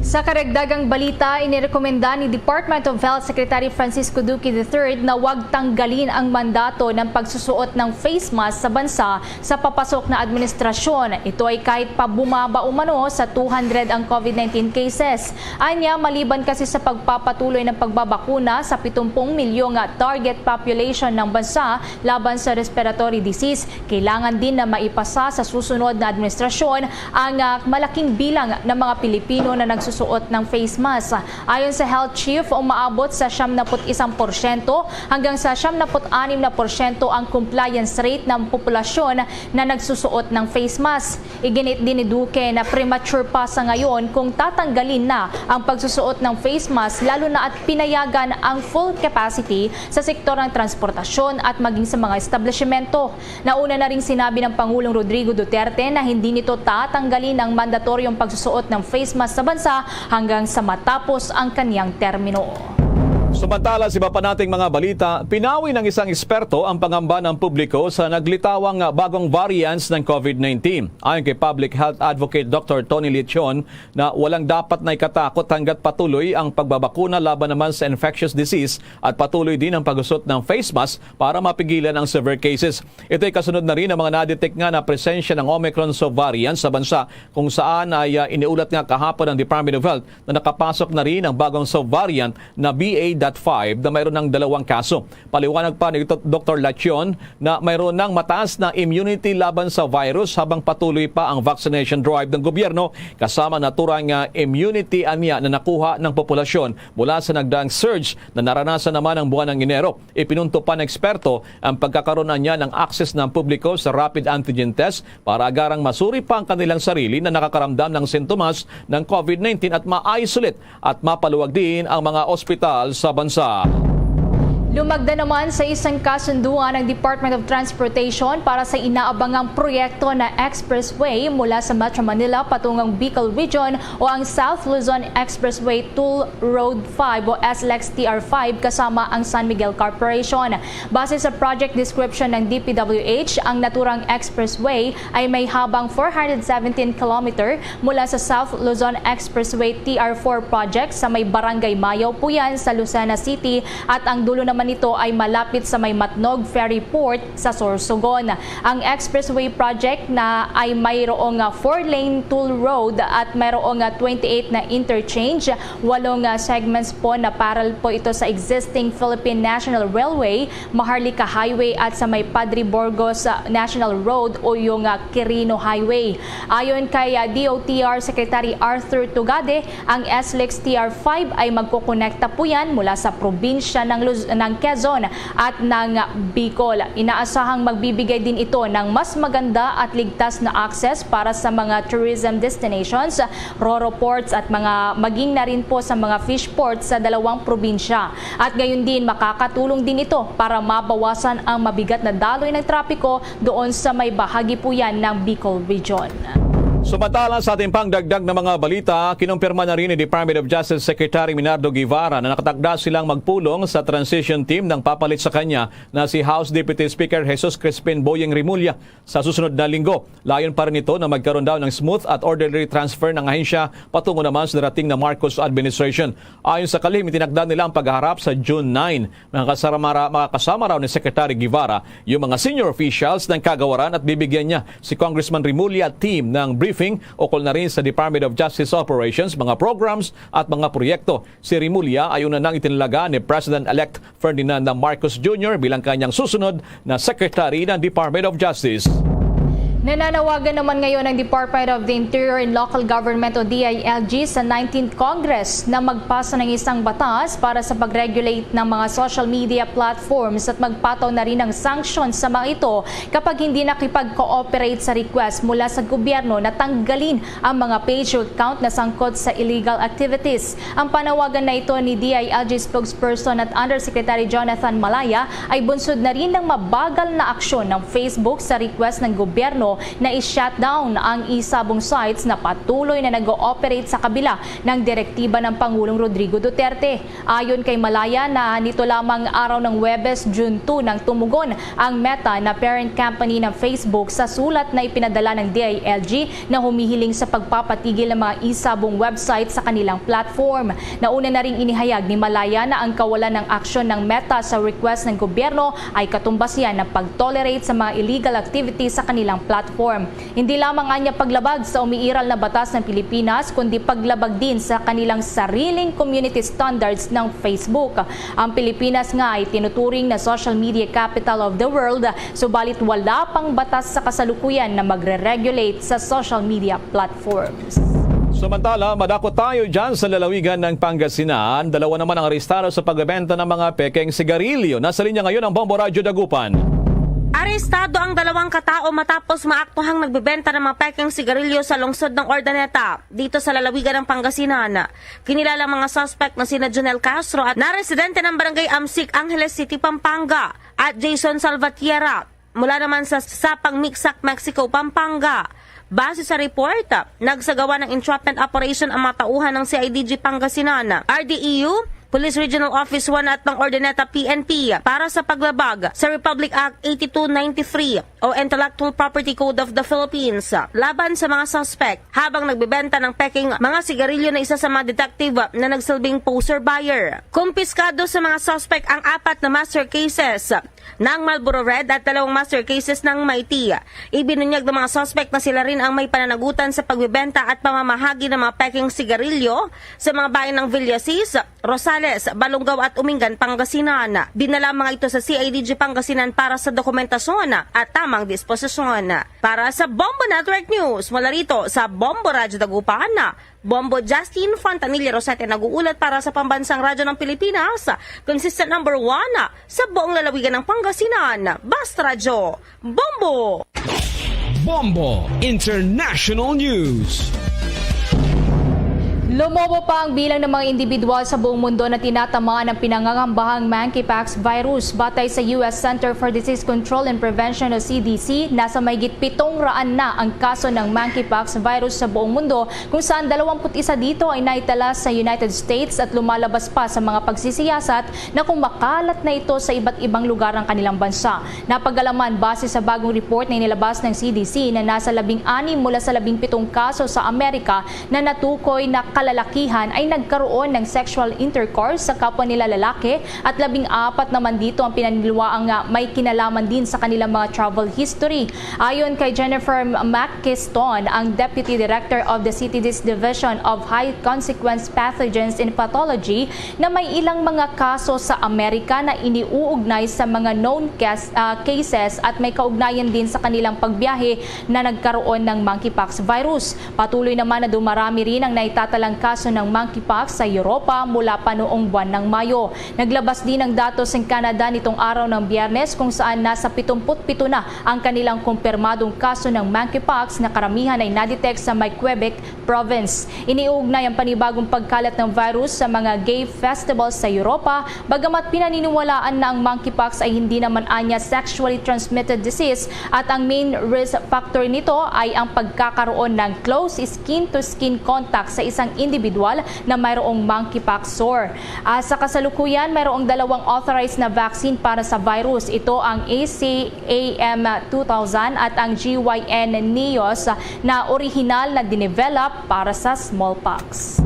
Sa karagdagang balita, inirekomenda ni Department of Health Secretary Francisco Duque the third na wag tanggalin ang mandato ng pagsusuot ng face mask sa bansa sa papasok na administrasyon. Ito ay kahit pa bumaba umano sa two hundred ang COVID nineteen cases. Anya, maliban kasi sa pagpapatuloy ng pagbabakuna sa pitumpung milyong target population ng bansa laban sa respiratory disease, kailangan din na maipasa sa susunod na administrasyon ang, ah, malaking bilang ng mga Pilipino na nagsusuot ng face mask. Ayon sa Health Chief, umaabot sa siyam na put isang porsyento hanggang sa siyam na put anim na porsyento ang compliance rate ng populasyon na nagsusuot ng face mask. Iginit din ni Duque na premature pa sa ngayon kung tatanggalin na ang pagsusuot ng face mask, lalo na at pinayagan ang full capacity sa sektor ng transportasyon at maging sa mga establishmento. Nauna na ring sinabi ng Pangulong Rodrigo Duterte na hindi nito tatanggalin ang mandatoryong pagsusuot ng face mask sa bansa hanggang sa matapos ang kanyang termino. Samantala, sa iba pa nating mga balita, pinawi ng isang eksperto ang pangamba ng publiko sa naglitawang bagong variants ng COVID nineteen. Ayon kay Public Health Advocate Doctor Tony Leachon, na walang dapat na ikatakot hanggat patuloy ang pagbabakuna laban naman sa infectious disease at patuloy din ang pagusot ng face mask para mapigilan ang severe cases. Ito'y kasunod na rin ang mga nadetect nga na presensya ng Omicron subvariant sa bansa, kung saan ay, ah, iniulat nga kahapon ng Department of Health na nakapasok na rin ang bagong subvariant na B A five na mayroon ng dalawang kaso. Paliwanag pa ni Doktor Lachion na mayroon ng mataas na immunity laban sa virus habang patuloy pa ang vaccination drive ng gobyerno, kasama naturang, ah, immunity anya na nakuha ng populasyon mula sa nagdaang surge na naranasan naman ang buwan ng Enero. Ipinunto pa ng eksperto ang pagkakaroon niya ng access ng publiko sa rapid antigen test para agarang masuri pa ang kanilang sarili na nakakaramdam ng sintomas ng covid nineteen at ma-isolate at mapaluwag din ang mga ospital sa bansa. Lumagda naman sa isang kasunduan ang Department of Transportation para sa inaabangang proyekto na expressway mula sa Metro Manila patungang Bicol Region o ang South Luzon Expressway Toll Road five o S L E X T R five kasama ang San Miguel Corporation. Base sa project description ng D P W H, ang naturang expressway ay may habang four hundred seventeen kilometer mula sa South Luzon Expressway T R four project sa may Barangay Mayaw, Puyan sa Lucena City at ang dulo naman nito ay malapit sa may Matnog Ferry Port sa Sorsogon. Ang expressway project na ay mayroong, ah, four-lane toll road at mayroong, ah, twenty-eight na interchange, walong, ah, segments po na parallel po ito sa existing Philippine National Railway, Maharlika Highway at sa may Padre Burgos, ah, National Road o yung, ah, Quirino Highway. Ayon kay, ah, D O T R Secretary Arthur Tugade, ang S L E X T R five ay magkokonekta po yan mula sa probinsya ng Luz-, ng Quezon at ng Bicol. Inaasahang magbibigay din ito ng mas maganda at ligtas na access para sa mga tourism destinations, roro ports at mga, maging na rin po sa mga fish ports sa dalawang probinsya. At gayon din, makakatulong din ito para mabawasan ang mabigat na daloy ng trapiko doon sa may bahagi po yan ng Bicol Region. Samantala, sa ating pangdagdag na mga balita, kinumpirma na rin ni Department of Justice Secretary Minardo Guevara na nakatakda silang magpulong sa transition team ng papalit sa kanya na si House Deputy Speaker Jesus Crispin Boying Remulla sa susunod na linggo. Layon pa rin ito na magkaroon daw ng smooth at orderly transfer ng ahensya patungo naman sa darating na Marcos administration. Ayon sa kalihim, itinakda nila ang paghaharap sa June nine. Makakasama ra-, makakasama raw ni Secretary Guevara yung mga senior officials ng kagawaran at bibigyan niya si Congressman Remulla at team ng briefing ukol na rin sa Department of Justice operations, mga programs at mga proyekto. Si Remulla ay una nang itinalaga ni President-elect Ferdinand Marcos Junior bilang kanyang susunod na Secretary ng Department of Justice. Nananawagan naman ngayon ang Department of the Interior and Local Government o D I L G sa nineteenth Congress na magpasa ng isang batas para sa pag-regulate ng mga social media platforms at magpataw na rin ng sanction sa mga ito kapag hindi nakipag-cooperate sa request mula sa gobyerno na tanggalin ang mga page o account na sangkot sa illegal activities. Ang panawagan na ito ni D I L G spokesperson at Undersecretary Jonathan Malaya ay bunsod na rin ng mabagal na aksyon ng Facebook sa request ng gobyerno na i-shutdown ang isabong sites na patuloy na nag-ooperate sa kabila ng direktiba ng Pangulong Rodrigo Duterte. Ayon kay Malaya na nito lamang araw ng Huwebes, June two, nang tumugon ang Meta na parent company ng Facebook sa sulat na ipinadala ng D I L G na humihiling sa pagpapatigil ng mga isabong website sa kanilang platform. Nauna na ring inihayag ni Malaya na ang kawalan ng aksyon ng Meta sa request ng gobyerno ay katumbas yan ng pag-tolerate sa mga illegal activities sa kanilang platform. Hindi lamang anya paglabag sa umiiral na batas ng Pilipinas, kundi paglabag din sa kanilang sariling community standards ng Facebook. Ang Pilipinas nga ay tinuturing na social media capital of the world, subalit wala pang batas sa kasalukuyan na magre-regulate sa social media platforms. Samantala, madako tayo dyan sa lalawigan ng Pangasinan. Dalawa naman ang arestado sa pagbebenta ng mga pekeng sigarilyo. Nasa linya ngayon ang Bombo Radyo Dagupan. Arestado ang dalawang katao matapos maaktuhang nagbebenta ng mga pekeng sigarilyo sa lungsod ng Urdaneta, dito sa lalawigan ng Pangasinan. Kinilala ang mga suspect na sina Jonel Castro at na residente ng Barangay Amsic, Angeles City, Pampanga, at Jason Salvatierra, mula naman sa Sapang Mixac, Mexico, Pampanga. Base sa report, nagsagawa ng entrapment operation ang mga tauhan ng C I D G Pangasinan, R D E U, Police Regional Office one at ng Urdaneta P N P para sa paglabag sa Republic Act eighty-two ninety-three o Intellectual Property Code of the Philippines laban sa mga suspect habang nagbebenta ng peking mga sigarilyo na isa sa mga detective na nagsilbing poser buyer. Kumpiskado sa mga suspect ang apat na master cases ng Marlboro Red at dalawang master cases ng Mighty. Ibinunyag ng mga suspect na sila rin ang may pananagutan sa pagbebenta at pamamahagi ng mga peking sigarilyo sa mga bayan ng Villasis, Rosales, Balongaw at Umingan, Pangasinan. Dinala ang mga ito sa C I D G Pangasinan para sa dokumentasyon at tamang disposisyon. Para sa Bombo Network News, mula rito sa Bombo Radyo Dagupan, Bombo Justin Fontanilla Rosete nag-uulat para sa Pambansang Radyo ng Pilipinas, consistent number one sa buong lalawigan ng Pangasinan. Basta Radyo, Bombo! Bombo International News. Lumobo pa ang bilang ng mga individual sa buong mundo na tinatamaan ng pinangangambahang monkeypox virus. Batay sa U S Center for Disease Control and Prevention o C D C, nasa mahigit pitong raan na ang kaso ng monkeypox virus sa buong mundo, kung saan dalawampu't isa dito ay naitala sa United States at lumalabas pa sa mga pagsisiyasat na kung makalat na ito sa iba't ibang lugar ng kanilang bansa. Napag-alaman base sa bagong report na inilabas ng C D C na nasa labing anim mula sa labing pitong kaso sa Amerika na natukoy na kalalakihan ay nagkaroon ng sexual intercourse sa kapwa nila lalaki at labing apat naman dito ang pinaniniwaang, ah, may kinalaman din sa kanilang mga travel history. Ayon kay Jennifer Mackiston, ang Deputy Director of the C D C's Division of High Consequence Pathogens and Pathology, na may ilang mga kaso sa Amerika na iniuugnay sa mga known cas-, ah, cases at may kaugnayan din sa kanilang pagbiyahe na nagkaroon ng monkeypox virus. Patuloy naman na dumarami rin ang naitatalang kaso ng monkeypox sa Europa mula pa noong buwan ng Mayo. Naglabas din ang datos ng Canada nitong araw ng Biyernes, kung saan nasa pitumput pito na ang kanilang kumpirmadong kaso ng monkeypox na karamihan ay nadetect sa may Quebec Province. Iniugnay ang panibagong pagkalat ng virus sa mga gay festivals sa Europa, bagamat pinaniniwalaan na ang monkeypox ay hindi naman anya sexually transmitted disease at ang main risk factor nito ay ang pagkakaroon ng close skin-to-skin contact sa isang individual na mayroong monkeypox sore. Ah, sa kasalukuyan, mayroong dalawang authorized na vaccine para sa virus. Ito ang A C A M two thousand at ang G Y N Neos na orihinal na dinevelop para sa smallpox.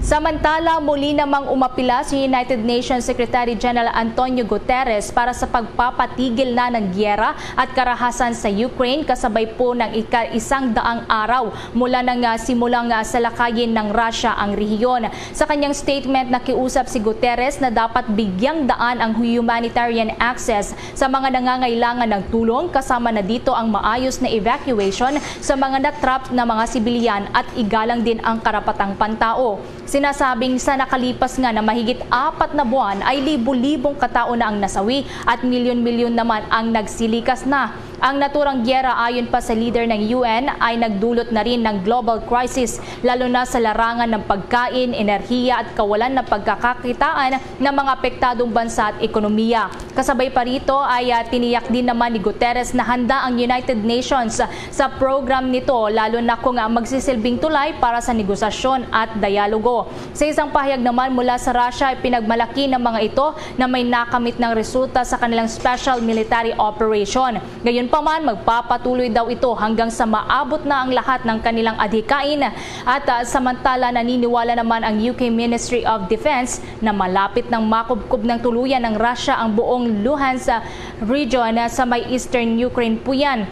Samantala, muli namang umapila si United Nations Secretary General Antonio Guterres para sa pagpapatigil na ng giyera at karahasan sa Ukraine, kasabay po ng ika-isang daang araw mula nang, ah, simulang, ah, salakayin ng Russia ang rehiyon. Sa kanyang statement, nakiusap si Guterres na dapat bigyang daan ang humanitarian access sa mga nangangailangan ng tulong, kasama na dito ang maayos na evacuation sa mga natrap na mga sibilyan at igalang din ang karapatang pantao. Sinasabing sa nakalipas nga na mahigit apat na buwan ay libo-libong katao na ang nasawi at milyon-milyon naman ang nagsilikas na. Ang naturang giyera, ayon pa sa leader ng U N, ay nagdulot na rin ng global crisis, lalo na sa larangan ng pagkain, enerhiya at kawalan ng pagkakakitaan ng mga apektadong bansa at ekonomiya. Kasabay pa rito ay, ah, tiniyak din naman ni Guterres na handa ang United Nations sa program nito, lalo na kung, ah, magsisilbing tulay para sa negosasyon at dialogo. Sa isang pahayag naman mula sa Russia, ay pinagmalaki ng mga ito na may nakamit ng resulta sa kanilang special military operation. Gayunpaman, magpapatuloy daw ito hanggang sa maabot na ang lahat ng kanilang adhikain. At, ah, samantala, naniniwala naman ang U K Ministry of Defense na malapit nang makubkob ng tuluyan ng Russia ang buong Luhansk region, ah, sa may eastern Ukraine po yan.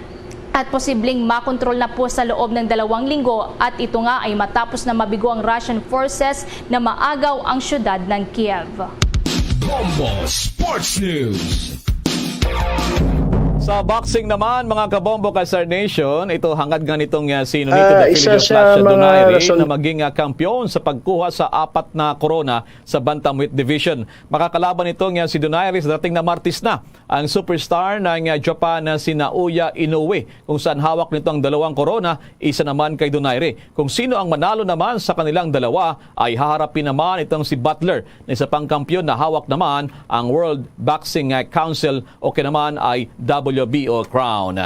At posibleng makontrol na po sa loob ng dalawang linggo, at ito nga ay matapos na mabigo ang Russian forces na maagaw ang siyudad ng Kiev. Bombo Sports News. Sa boxing naman, mga kabombo ka Star Nation, ito hangad nga nitong, ah, si Nonito Ah, the isa Filipino sa Flash mga Donaire rason na maging, ah, kampiyon sa pagkuha sa apat na korona sa bantamweight division. Makakalaban nito nga si Donaire sa dating na Martes na ang superstar ng, ah, Japan na si Naoya Inoue, kung saan hawak nito ang dalawang korona, isa naman kay Donaire. Kung sino ang manalo naman sa kanilang dalawa, ay haharapin naman itong si Butler na isa pang kampiyon na hawak naman ang World Boxing, ah, Council o kaya naman ay W B O crown.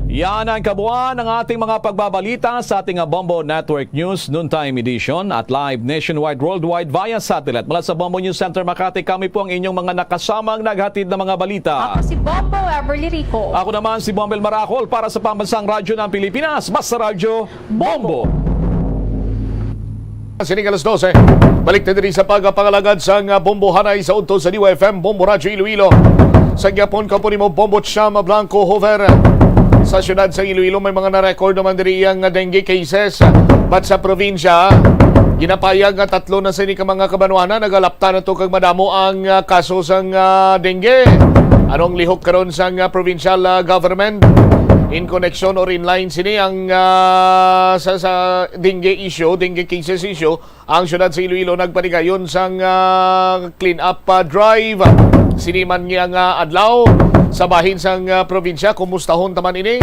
Yan ang kabuuan ng ating mga pagbabalita sa ating, ah, Bombo Network News Noontime Edition at live nationwide, worldwide via satellite. Mula sa Bombo News Center Makati, kami po ang inyong mga nakasamang naghatid ng mga balita. Ako si Bombo Everly Rico. Ako naman si Bombel Maracol para sa Pambansang Radyo ng Pilipinas. Basta Radyo, Bombo. Sining alas dose. Balik ta diri sa pagpangalagad sang, ah, Bombo Hanay sa udto sa D Y F M, Bombo Radyo Iloilo. Sa gihapon, kaupod nimo, Bombo Chama Blanco Hover. Sa siyudad sa Iloilo, may mga na-record naman diri ang dengue cases. But sa probinsya, Ginapayag nga tatlo na sini ka mga kabanwanan nagalapta na to kag madamo ang, ah, kaso sang, ah, dengue. Anong lihok karon sang, ah, provincial, ah, government in connection or in line sini ang, ah, sa, sa dengue issue, dengue cases issue? Ang siyudad sa Iloilo nagpanigayon sang, ah, clean up, ah, drive sini man nga, nga adlaw sa bahin sang, ah, probinsya. Kumustahon ta man ini,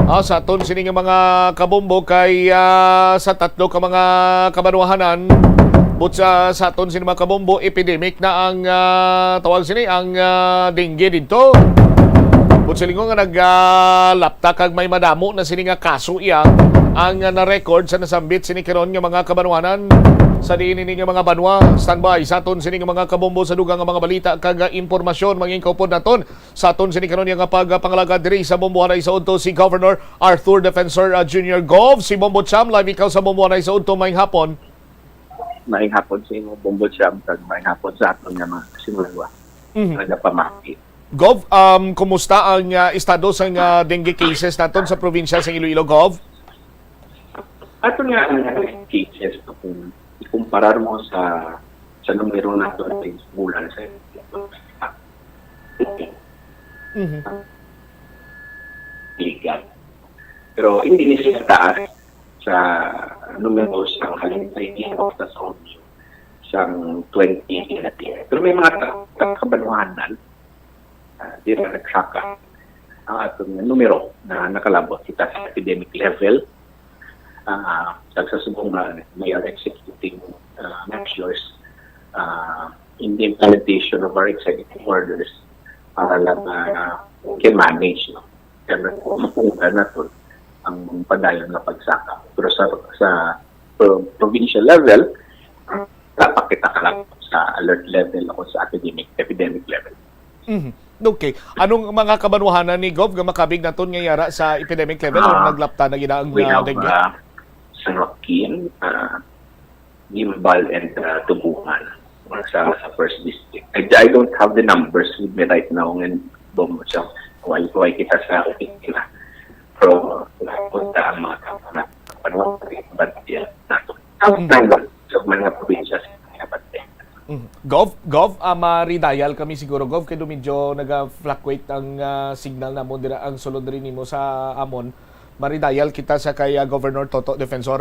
ah, sa aton sini nga mga kabombo kay, ah, sa tatlo ka mga kabanwahanan, but sa, sa aton sini mga kabombo, epidemic na ang, ah, tawag sini, ang, ah, dengue didto. But silingon nga nagalapta kag may madamo na sini nga kaso iya ang, ah, na-record sa nasambit sini karon nga mga kabanwanan sa diin ini nga mga banwa. Standby sa aton sini nga mga kabombo sa dugang nga mga balita kag, ah, impormasyon. Mangin kaupod naton sa aton sini karon nga pagpangalagad diri sa Bombohanay sa Udto si Governor Arthur Defensor, ah, Junior. Gov, si Bombo Cham, live ikaw sa Bombohanay sa Udto. Maayong hapon. Maayong hapon sa imo, Bombo Cham, kag maayong hapon sa aton nga mga kasinulwa. Mhm. Nagapamati. Gov, um, kumusta ang, ah, estado sa nga dengue cases naton sa probinsya sa Iloilo, Gov? Ato nga ang cases, kung ikumparar mo sa, sa numero nato sa bulan sa Mhm. Liga. Pero hindi ni siya taas sa numero sa kalimtayan o sa Saudi sang twenty eighteen. Pero may mga ta-, ta-, kabanwahanan, ah, di na nagsaka ang aton numero na nakalabot kita sa epidemic level. Ah, kag sa subong nga we are executing, ah, measures, ah, in the implementation of our executive orders para lang, ah, we can manage, no? Kaya kung mapunan nato ang padayon nga pagsaka. Pero sa, sa pro-, provincial level, dapat kita ka lang sa alert level o sa epidemic, epidemic level. Mhm. Okay. Anong mga kabanwahanan ni Gov nga makabig naton nga yara sa epidemic level o Ah, naglapta na gid ang, we ah, have, dengue? Ah, San Joaquin, ah, Guimbal, and, ah, Tubugan sa, sa first district. I, I don't have the numbers with me right now, and Bombo Cham, why, why kita sa opisina. Pero napunta ang mga kabanwahanan, nato. Mm. Sa mga probinsya sa Cotabato. Mm. Gov, Gov, ah, ma-redial kami siguro, Gov, kay do medyo naga-fluctuate ang, ah, signal namon dira, ang sulod diri nimo sa amon. Ma-redial kita sa kay, ah, Governor Toto Defensor.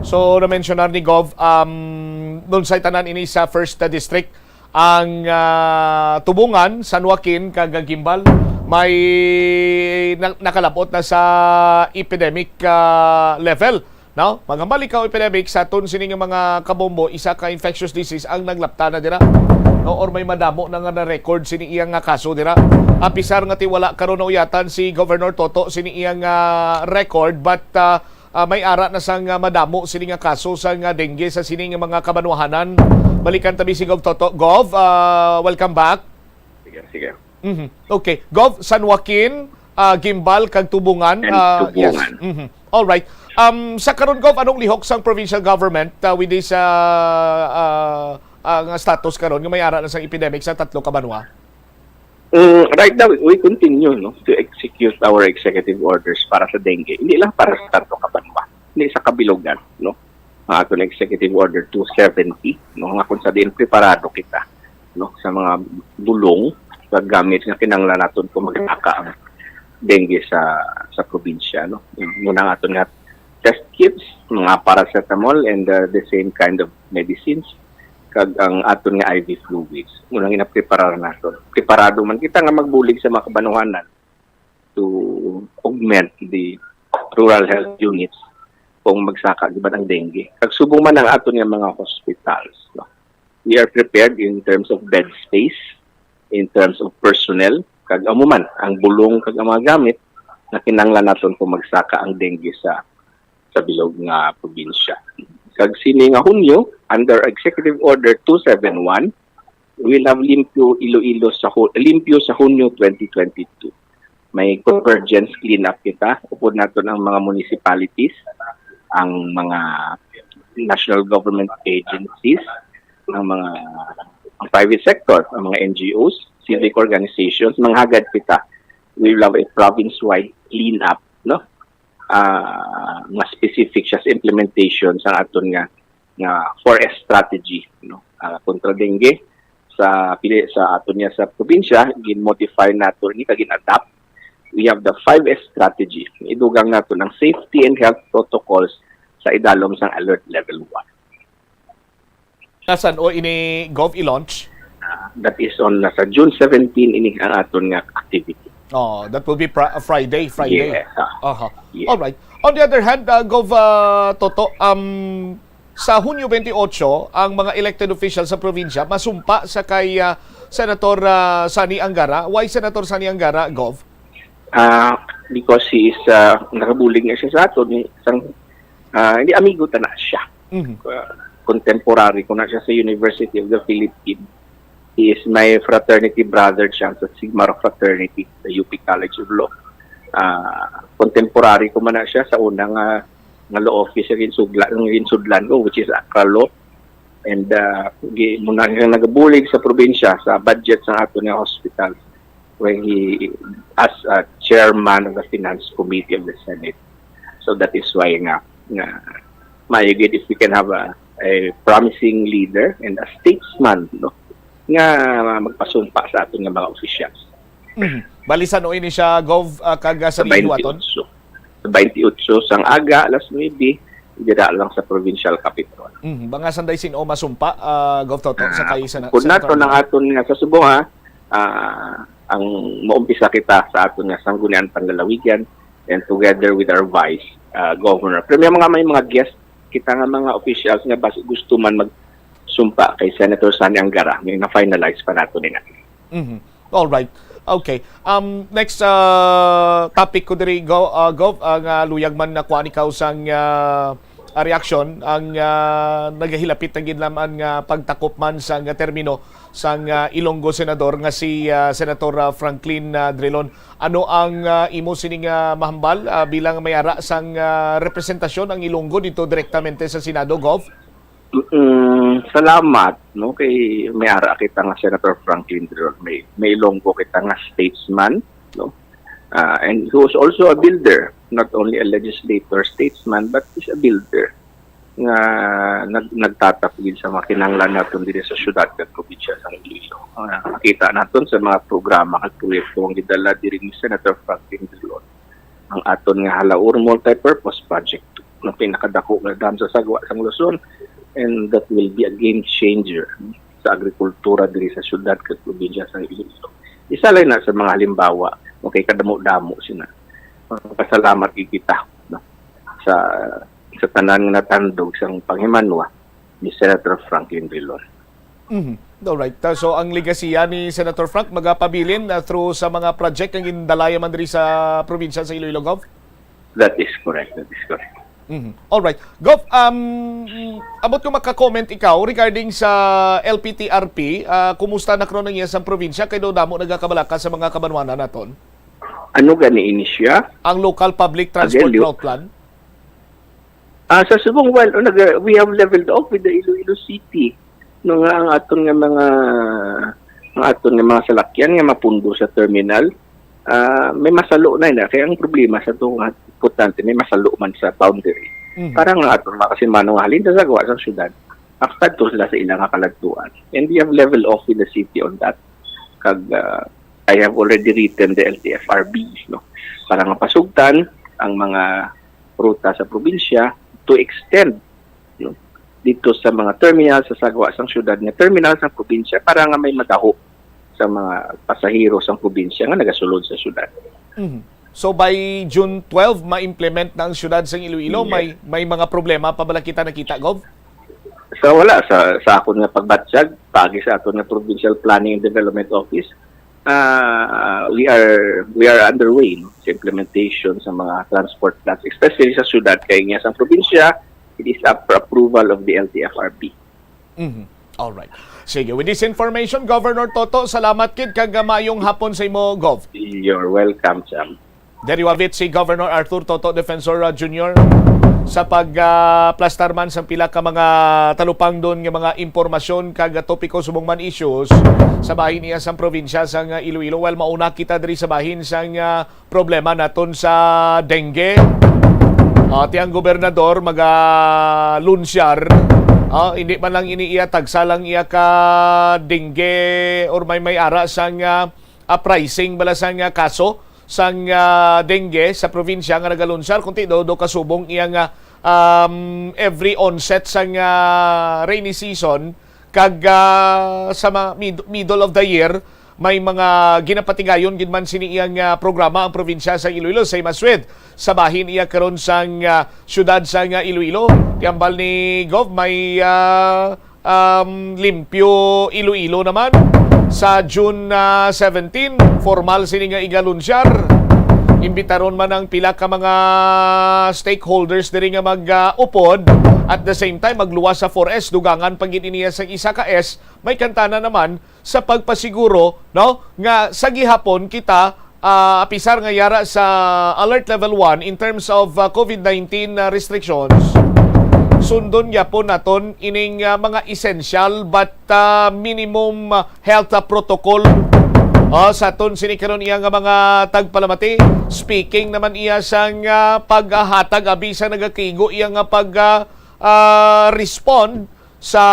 So, na-mentionar ni Gov, um, dun sa tanan ini sa first, ah, district, ang, ah, Tubungan, San Joaquin, kag Guimbal, may na-, nakalabot na sa epidemic, ah, level. No? Maghambal ikaw, epidemic, sa aton sini nga mga kabombo, isa ka infectious disease ang naglapta na dira. No? Or may madamo na nga na-record sini iyang nga kaso dira. Apisar nga ti wala karon nauyatan si Governor Toto sini iyang, ah, record, but, ah, ah, may ara na sang, ah, madamo sini nga kaso sa nga dengue sa sini nga mga kabanwahanan. Balikan tabi si Gov Toto. Gov, ah, welcome back. Sige, sige. Mhm. Okay. Gov, San Joaquin, ah, Guimbal, kag Tubungan. And ah, yes. Tubungan. Mhm. All right. Um, sa karon, Gov, anong lihok sang provincial government, ah, with this, ah, ah, ah, nga status karon nga may ara na sang epidemic sa tatlo ka banwa? Mm, right now, we continue, no, to execute our executive orders para sa dengue. Hindi lang para sa tatlo ka banwa, hindi sa kabilugan, no. Ang aton Executive Order two seventy, no, nga kung sa diin preparado kita, no, sa mga bulong, sa gamit nga kinahanglan naton kung magsaka ang dengue sa, sa probinsya, no. Muna nga aton nga test kits, mga paracetamol, and, uh, the same kind of medicines, kag ang aton nga I V fluids. Muna nga ginapreparar naton. Preparado man kita nga magbulig sa mga kabanwahanan to augment the rural health units kung magsaka gid ang dengue. Kag subong man ang aton nga mga hospitals, no? We are prepared in terms of bed space, in terms of personnel, kag amo man ang bulong kag ang mga gamit na kinahanglan naton kung magsaka ang dengue sa, sa bilog nga probinsya. Kag sini nga Hunyo, under Executive Order two seven one, we'll have Limpyo Iloilo sa Hu-, Limpyo sa Hunyo twenty twenty-two. May convergence cleanup kita upod naton ang mga municipalities, ang mga national government agencies, ang mga, ang private sector, ang mga N G Os, civic organizations, manghagad kita. We will have a province-wide cleanup, no? Ah, nga specific siya sa implementation sa aton nga nga four S strategy, no? Ah, kontra dengue sa pili sa ato niya sa probinsya, gin-modify nato ni kag gin-adapt. We have the five S strategy. Idugang nato ng safety and health protocols sa idalom sang alert level one. Nasan o ini, Gov, i-launch? Ah, that is on, nasa June seventeen ini ang aton nga activity. Oh, that will be pra- Friday, Friday. Yeah. Ah, Aha. Yeah. All right. On the other hand, uh, Gov, uh, Toto, um, sa Hunyo twenty-eight, ang mga elected officials sa probinsya masumpa sa kay uh, Senator uh, Sonny Angara. Why Senator Sonny Angara, Gov? Ah, because he is, uh, nakabulig na siya sa aton, ni sang, ah, hindi, amigo ta na siya. Mhm. Uh, contemporary ko na siya sa University of the Philippines. He is my fraternity brother siya sa Sigma Rho Fraternity sa U P College of Law. Ah, contemporary ko man na siya sa unang, ah, nga law office nga ginsugla-, nga ginsudlan ko, which is Accra Law. And uh, gi, muna nga nagabulig sa probinsya sa budget sa ato nga hospital when he as a chairman of the Finance Committee of the Senate. So that is why nga, nga maayo gid if we can have a, a promising leader and a statesman, no, nga magpasumpa sa aton nga mga officials. Mhm. Bali, san-o ini siya, Gov, uh, kag uh, sa Sa twenty-eight. Sa twenty-eight sang aga, alas nuebe, dira lang sa provincial capitol. Mhm. Mga sanday sin-o masumpa, uh, Gov Toto, sa kay sa Kung nato ng aton nga sa Subo, ha, ah, ang maumpisa kita sa aton nga sanggunian panlalawigan, and together with our vice, ah, governor. Pero may mga, may mga guest kita nga mga officials nga basi gusto man magsumpa kay Senator Sonny Angara, may na-finalize pa nato nila. Mhm. All right. Okay. Um, next uh, topic ko diri, Go, uh, Gov, ang uh, luyag man nakuha ni kausang uh, a reaksyon ang uh, nagahilapit na gid naman nga pagtakop man sang termino sang uh, Ilonggo senador nga si uh, Senator uh, Franklin uh, Drilon. Ano ang uh, imo sining uh, mahambal uh, bilang may ara sang uh, representasyon ang Ilonggo dito direktamente sa Senado, Gov? Mm, salamat, no, kay may ara kita nga Senator Franklin Drilon. May, may Ilonggo kita nga statesman, no? Uh, and he was also a builder, not only a legislator, statesman, but he's a builder nga nag nagtatap gid sa mga kinahanglan naton diri sa syudad kag probinsya sa Iloilo. Uh, makita naton sa mga programa kag proyekto ang gidala diri ni Senator Franklin Drilon. Ang aton nga Halaur Multipurpose Project, ang pinakadako nga dam sa Sagwa sang Luzon, and that will be a game changer sa agrikultura diri sa syudad kag probinsya sa Iloilo. Isa lang na sa mga halimbawa, okay, kadamo-damo sina. Pasalamat gid kita, no, sa sa tanan nga natandog sang panghimanwa ni Senator Franklin Drilon. Mhm. Alright. Uh, so ang legasiya ni Senator Frank magapabilin uh, through sa mga project nga gindalaya man diri sa probinsya sa Iloilo, Gov? That is correct. That is correct. Mhm. Alright. Gov, um, abot ko maka-comment ikaw regarding sa L P T R P, uh, kumusta na karon ang iya sang probinsya kay daw damo nagakabalaka sa mga kabanwanan naton? Ano gani ini siya? Ang Local Public Transport Again, Route Plan? Ah, sa subong, well, nag, we have leveled off with the Iloilo City. No nga ang aton nga mga ang aton nga mga salakyan nga mapundo sa terminal, ah, may masalo na ina. Kaya ang problema sa ito nga importante, may masalo man sa boundary. Mhm. Para nga aton mga kasimanong halin sa sagwa sa syudad, makakadto sila sa ilang kaladtuan. And we have leveled off with the city on that. Kag ah, I have already written the L T F R B, no, para nga pasugtan ang mga ruta sa probinsya to extend, no, dito sa mga terminal sa sagwa sang syudad nga terminal sa probinsya para nga may madaho sa mga pasahero sang probinsya nga nagasulod sa syudad. Mhm. So by June twelve, ma-implement na ang syudad sa Iloilo. Yes. May may mga problema pa bala kita nakita, Gov? Sa wala sa sa akon nga pagbatyag paagi sa aton nga Provincial Planning and Development Office, ah, we are we are underway, no, sa implementation sa mga transport plans, especially sa syudad, kay nga sa probinsya it is up for approval of the L T F R B. Mhm. All right. Sige, with this information, Governor Toto, salamat kid kag uh, maayong hapon sa imo, Gov. You're welcome, Sam. Diri wavit si Governor Arthur Toto Defensor uh, Junior sa pagplastar man sang pila ka mga talupangdon nga mga impormasyon kag uh, topiko subong man issues sa bahin niya sang probinsya sang uh, Iloilo. Well, mauna kita diri sa bahin sang uh, problema naton sa dengue. Ati ang gobernador magalunsyar Ah, hindi man lang ini iya tagsa lang iya ka dengue or may may ara sang ah, ah, pricing bala sang ah, kaso sang ah, dengue sa probinsya nga nagalunsar, kundi do do kasubong iya nga um, every onset sang ah, rainy season kag ah, sa ma- mid- middle of the year may mga ginapatigayon gid man sini iyang ah, programa ang probinsya sa Iloilo, same as with sa bahin iya karon sang ah, syudad sang ah, Iloilo. Tiambal ni Gov may ah, um, Limpyo Iloilo naman sa June ah, seventeen. Formal sini nga igalunsyar. Imbitaron man ang pila ka mga stakeholders diri nga mag-upod. At the same time, magluwas sa four S, dugangan pa gid niya sa isa ka S. May kantana naman sa pagpasiguro, no, nga sa gihapon kita, ah, apisar nga yara sa alert level one in terms of ah, covid nineteen na restrictions, sundon gyapon naton ining ah, mga essential but ah, minimum ah, health ah, protocol. Ah, sa aton sini karon iya nga mga tagpalamati, speaking naman iya sang ah, paghatag abi sa nagakigo iya nga pag ah, ah, respond sa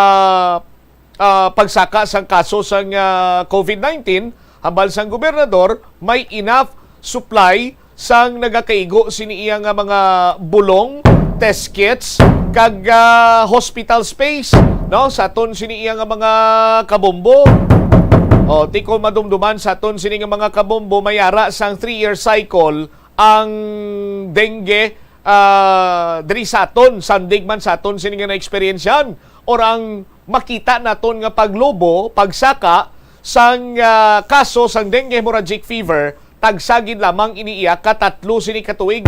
ah, pagsaka sang kaso sang ah, covid nineteen, hambal sang gobernador, may enough supply sang nagakaigo sini iya nga mga bulong, test kits, kag ah, hospital space, no, sa aton sini iya nga mga kabombo. O, ti ko madumduman sa aton sini nga mga kabombo, may ara sang three-year cycle ang dengue ah, diri sa aton, sandig man sa aton sini nga naeksperyensyahan, or ang makita naton nga paglobo, pagsaka sang ah, kaso sang dengue hemorrhagic fever, tagsa gid lamang ini iya katatlo sini ka tuig.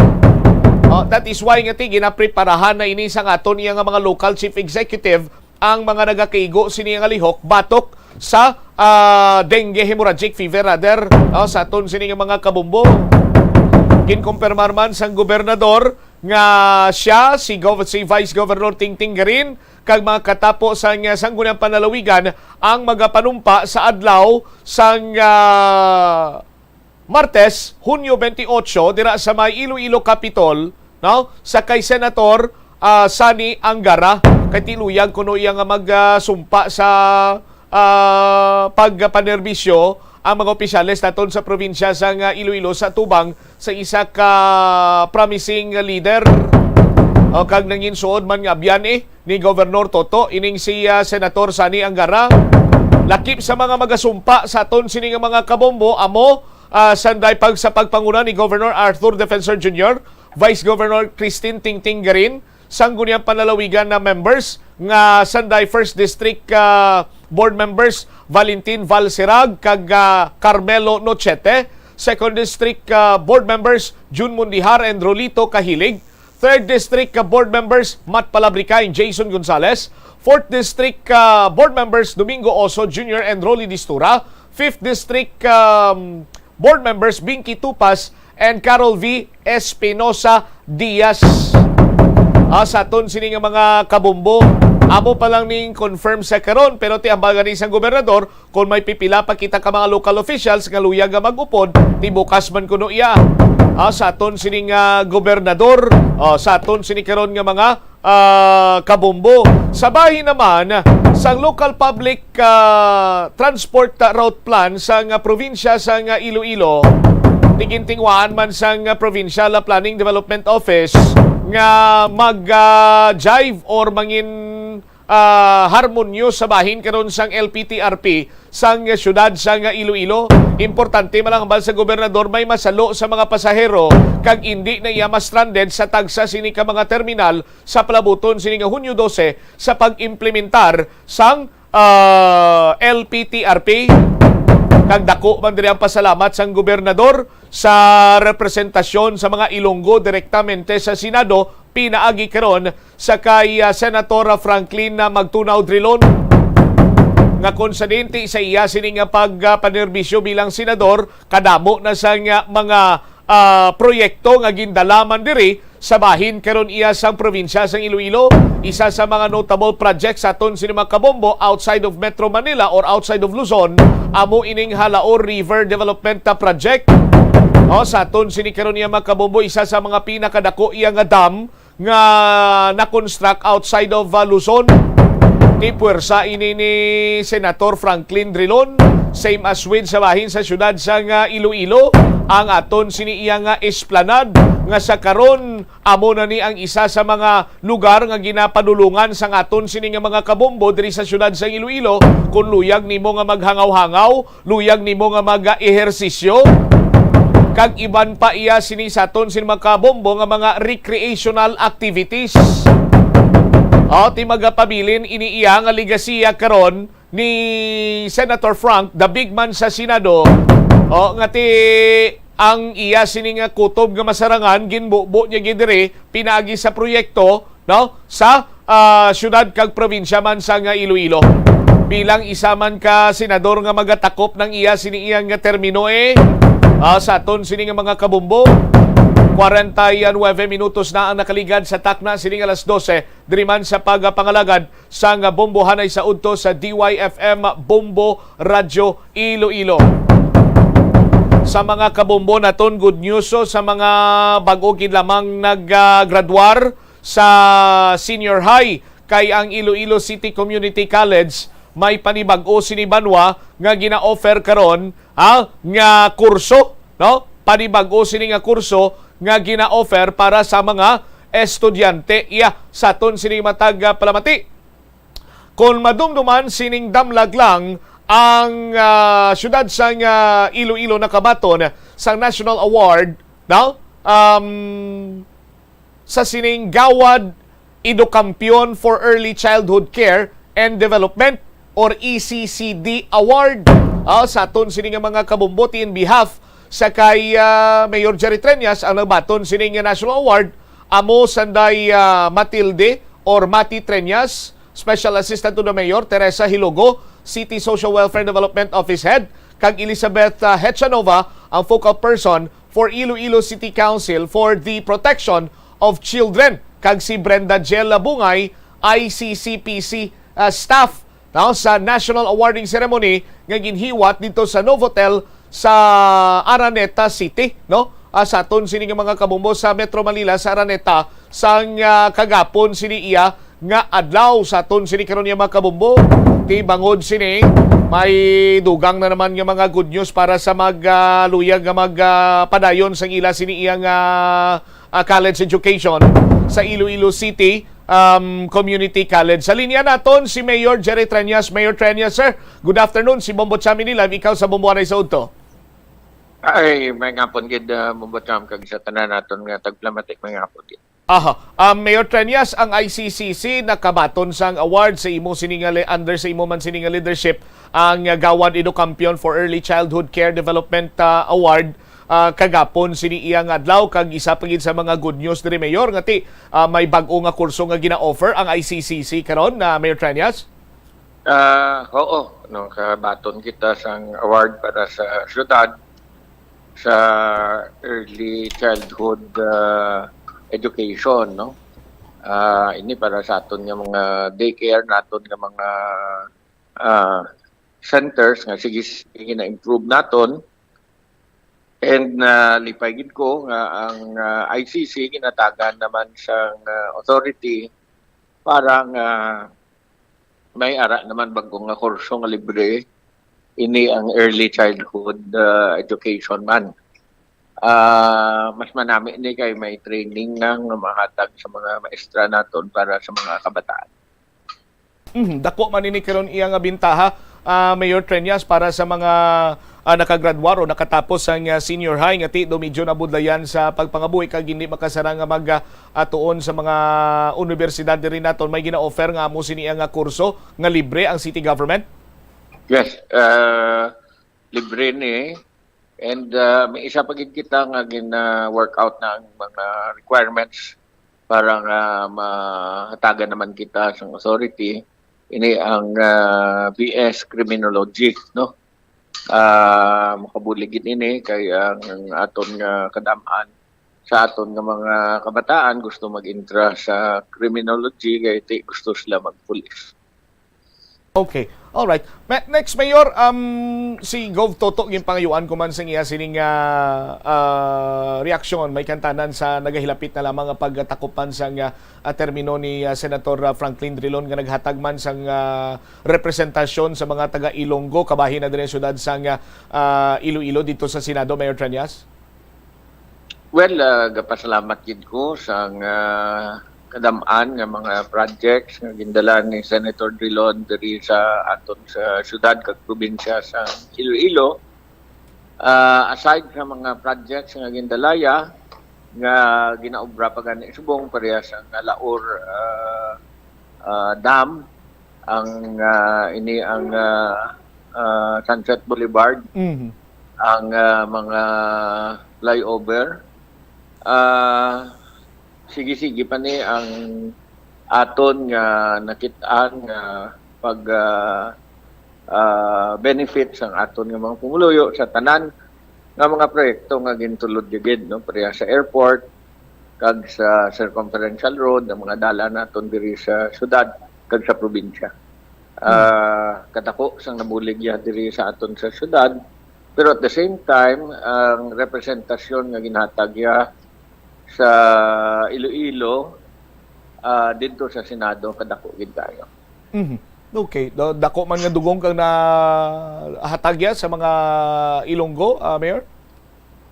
Oh, that is why nga ti ginapreparahan na ini sang aton iya nga mga local chief executive ang mga nagakaigo sini nga lihok batok sa ah, dengue hemorrhagic fever, rather, ah, sa aton sini nga mga kabombo. Ginkumpirmar man sang gobernador nga siya, si, Gov- si Vice Governor Tingting Garin, kag mga katapo sang Sangguniang Panlalawigan ang magapanumpa sa adlaw sang ah, Martes, Hunyo twenty-eight, dira sa may Iloilo Capitol, no? Sa kay Senator ah, Sonny Angara. Kay ti luyag kuno iya nga magsumpa sa ah, pagpanerbisyo ang mga opisyales naton sa probinsya sang Iloilo sa tubang sa isa ka promising leader. O, kag nanginsuod man nga abyan eh ni Governor Toto, ining si ah, Senator Sonny Angara. Lakip sa mga magasumpa sa aton sini nga mga kabombo, amo ah, sanday pag sa pagpanguna ni Governor Arthur Defensor Junior, Vice Governor Christine Tingting Garin, Sangguniang Panlalawigan na members nga sanday First District ah, Board Members Valentin Valserag kag ah, Carmelo Nochete, Second District ah, Board Members Jun Mundihar and Rolito Cahilig, Third District ah, Board Members Matt Palabrica and Jason Gonzales, Fourth District ah, Board Members Domingo Oso Junior and Rolly Distura, Fifth District um, Board Members Binky Tupas and Carol V Espinosa Diaz. Ah, sa aton sini nga mga kabombo, amo pa lang ning confirm sa karon, pero ti ambal gani sang gobernador, kung may pipila pa kita ka mga local officials nga luyag nga mag-upod, ti bukas man kuno iya. Ah, sa aton sini nga gobernador, ah, sa aton sini karon nga mga ah, kabombo. Sa bahin naman sang local public ah, transport route plan sang probinsya sang Iloilo, tigintingwaan man sang Provincial Planning Development Office nga mag ah, jive or mangin ah, harmonyo sa bahin karon sang L P T R P sang siyudad sang Iloilo. Importante man lang hambal sa gobernador may masalo sa mga pasahero kag indi na iya ma-stranded sa tagsa sini ka mga terminal sa palabuton sini nga Hunyo dose sa pag-implementar sang ah, L P T R P. Kag dako man diri ang pasalamat sang gobernador sa representasyon sa mga Ilonggo direktamente sa Senado pinaagi karon sa kay ah, Senator Franklin na Magtunaw Drilon nga konsidente sa iya sini nga pagpanerbisyo bilang senador, kadamo na sa nga mga ah, proyekto nga gindala man diri sa bahin karon iya sang probinsya sang Iloilo. Isa sa mga notable projects sa aton sini mga kabombo outside of Metro Manila or outside of Luzon, amo ining Jalao River Development Project. O, sa aton sini karon iya mga kabombo, isa sa mga pinakadako iya nga dam nga na-construct outside of uh, Luzon. Ti puwersa ini ni Senator Franklin Drilon, same as with sa bahin sa siyudad sang Iloilo, ang aton sini iya nga esplanade nga sa karon amo na ni ang isa sa mga lugar nga ginapadulungan sang aton sini nga mga kabombo diri sa siyudad sang Iloilo. Kung luyag nimo nga maghangaw-hangaw, luyag nimo nga mag-ehersisyo, kag iban pa iya sini sa aton sini mga kabombo nga mga recreational activities. O, ti magapabilin ini iya nga legasiya karon ni Senator Frank, the big man sa Senado, o, nga ti ang iya sini nga kutob nga masarangan, ginbubo niya gid diri pinaagi sa proyekto, no, sa, ah, siyudad kag probinsya man sa nga Iloilo. Bilang isa man ka senador nga magatakop ng iya sini iyang nga termino, eh, ah, sa aton sini nga mga kabumbo, kwarenta y nuwebe minutos na ang nakaligad sa takna sini nga alas dose, diri man sa pagapangalagad sang bombohanay sa udto sa D Y F M Bombo Radyo Iloilo. Sa mga kabombo naton, good news, so, sa mga bag-o gid lamang nag-graduar sa senior high, kay ang Iloilo City Community College may panibag-o sini banwa nga gina-offer karon, ha, nga kurso, no? Panibag-o sini nga kurso nga gina-offer para sa mga estudyante. Iya, sa aton sini matag, ah, palamati. Kon madumduman sining damlag lang ang, ah, siyudad sang, ah, Iloilo nakabaton sang National Award, no? Um, sa sining Gawad Edukampiyon for Early Childhood Care and Development or E C C D Award. Ah, sa aton sini nga mga kabumbuti in behalf sa kay, ah, Mayor Jerry Treñas ang nagbaton sini nga National Award, amo sanday, ah, Matilde or Mati Treñas, Special Assistant to the Mayor, Teresa Hilogo, City Social Welfare Development Office Head, kag Elizabeth, ah, Hechanova, ang focal person for Iloilo City Council for the Protection of Children, kag si Brenda Jella Bungay, I C C P C, ah, staff, no, sa national awarding ceremony nga ginhiwat dito sa Novotel sa Araneta City, no? Ah, sa aton sini nga mga kabumbo sa Metro Manila, sa Araneta, sang, ah, kagapon sini iya nga adlaw. Sa aton sini karon nga mga kabumbo, ti bangod sini, may dugang na naman nga mga good news para sa mag, ah, luyag nga mag, ah, padayon sang ila sini iya nga, ah, college education sa Iloilo City, um, Community College. Sa linya naton si Mayor Jerry Treñas. Mayor Treñas, sir, good afternoon. Si Bombo Chamini Live, ikaw sa Bombo Anay sa Udto. Ay, may ngapon gid, ah, Bombo Cham, kag sa tanan naton nga tagpalamati, may ngapon gid. Aha. Um, Mayor Treñas, ang I C C C nakabaton sang award sa imo sini nga le-, under sa imo man sini nga leadership, ang, ah, Gawad Edukampion for Early Childhood Care Development, ah, Award, ah, kagapon sini iya nga adlaw, kag isa pa gid sa mga good news diri, Mayor, nga ti, ah, may bag-o nga kurso nga gina-offer ang I C C C karon, na Mayor Treñas? Ah, oo, no, kabaton kita sang award para sa syudad sa early childhood, ah, education, no? Ah, ini para sa aton nga mga daycare naton nga mga, ah, centers nga sige, sige na-improve naton. And nalipay gid ko nga ang, ah, I C C ginatagan naman sang, ah, authority para nga may ara naman bag-o nga kurso nga libre. Ini ang early childhood, ah, education man. Ah, mas manami ni kay may training na nga mahatag sa mga maestra naton para sa mga kabataan. Mhm, dako man ini karon iya nga bintaha, ah, Mayor Treñas, para sa mga, ah, nakagradwar o nakatapos sang, ah, senior high nga ti do medyo nabudlayan sa pagpangabuhi kag hindi makasarang nga mag, ah, atuon sa mga unibersidad diri naton. May gina-offer nga amo sini nga kurso nga libre ang city government? Yes, ah, libre ni. And, ah, may isa pa gid kita nga gina-work out na ang mga requirements para nga mahatagan naman kita sang authority. Ini ang, ah, B S Criminology, no? Ah, makabulig gid ini kay ang aton nga kadam-an sa aton nga mga kabataan gusto mag-intra sa criminology kay ti gusto sila magpulis. Okay. All right. Ma-, next, Mayor, um, si Gov Toto, ginpangayuan ko man sa iya sining, ah, ah, reaksyon, may kantanan sa nagahilapit na lamang nga pagtakupan sang, ah, ah, termino ni, ah, Senator, ah, Franklin Drilon nga naghatag man sang, ah, representasyon sa mga taga Ilonggo kabahin na diri sa syudad sang, ah, ah, Iloilo dito sa Senado, Mayor Treñas? Well, uh, gapasalamat gid ko sang uh, kadam-an nga mga projects nga gindala ni Senator Drilon diri sa aton sa syudad kag probinsya sa Iloilo. Uh, aside sa mga projects nga gindalaya nga ginaobra pa gani subong pareha sa nga Laor uh, uh, Dam, ang uh, ini ang uh, uh, Sunset Boulevard, Mhm. ang uh, mga flyover. Uh, sige-sige pa ni ang aton nga nakit-an nga pag uh, uh, benefit sang aton nga mga pumuluyo sa tanan nga mga proyekto nga gintulod gid, no, pareha sa airport kag sa circumferential road, ang mga dalan naton diri sa syudad kag sa probinsya. Ah, kadako sang nabulig ya diri sa aton sa syudad, pero at the same time ang representasyon nga ginhatag ya sa Iloilo ah, didto sa Senado kadako gid kayo. Mhm. Okay. Da- Dako man nga dugong kang nahatagya sa mga Ilonggo, ah, Mayor?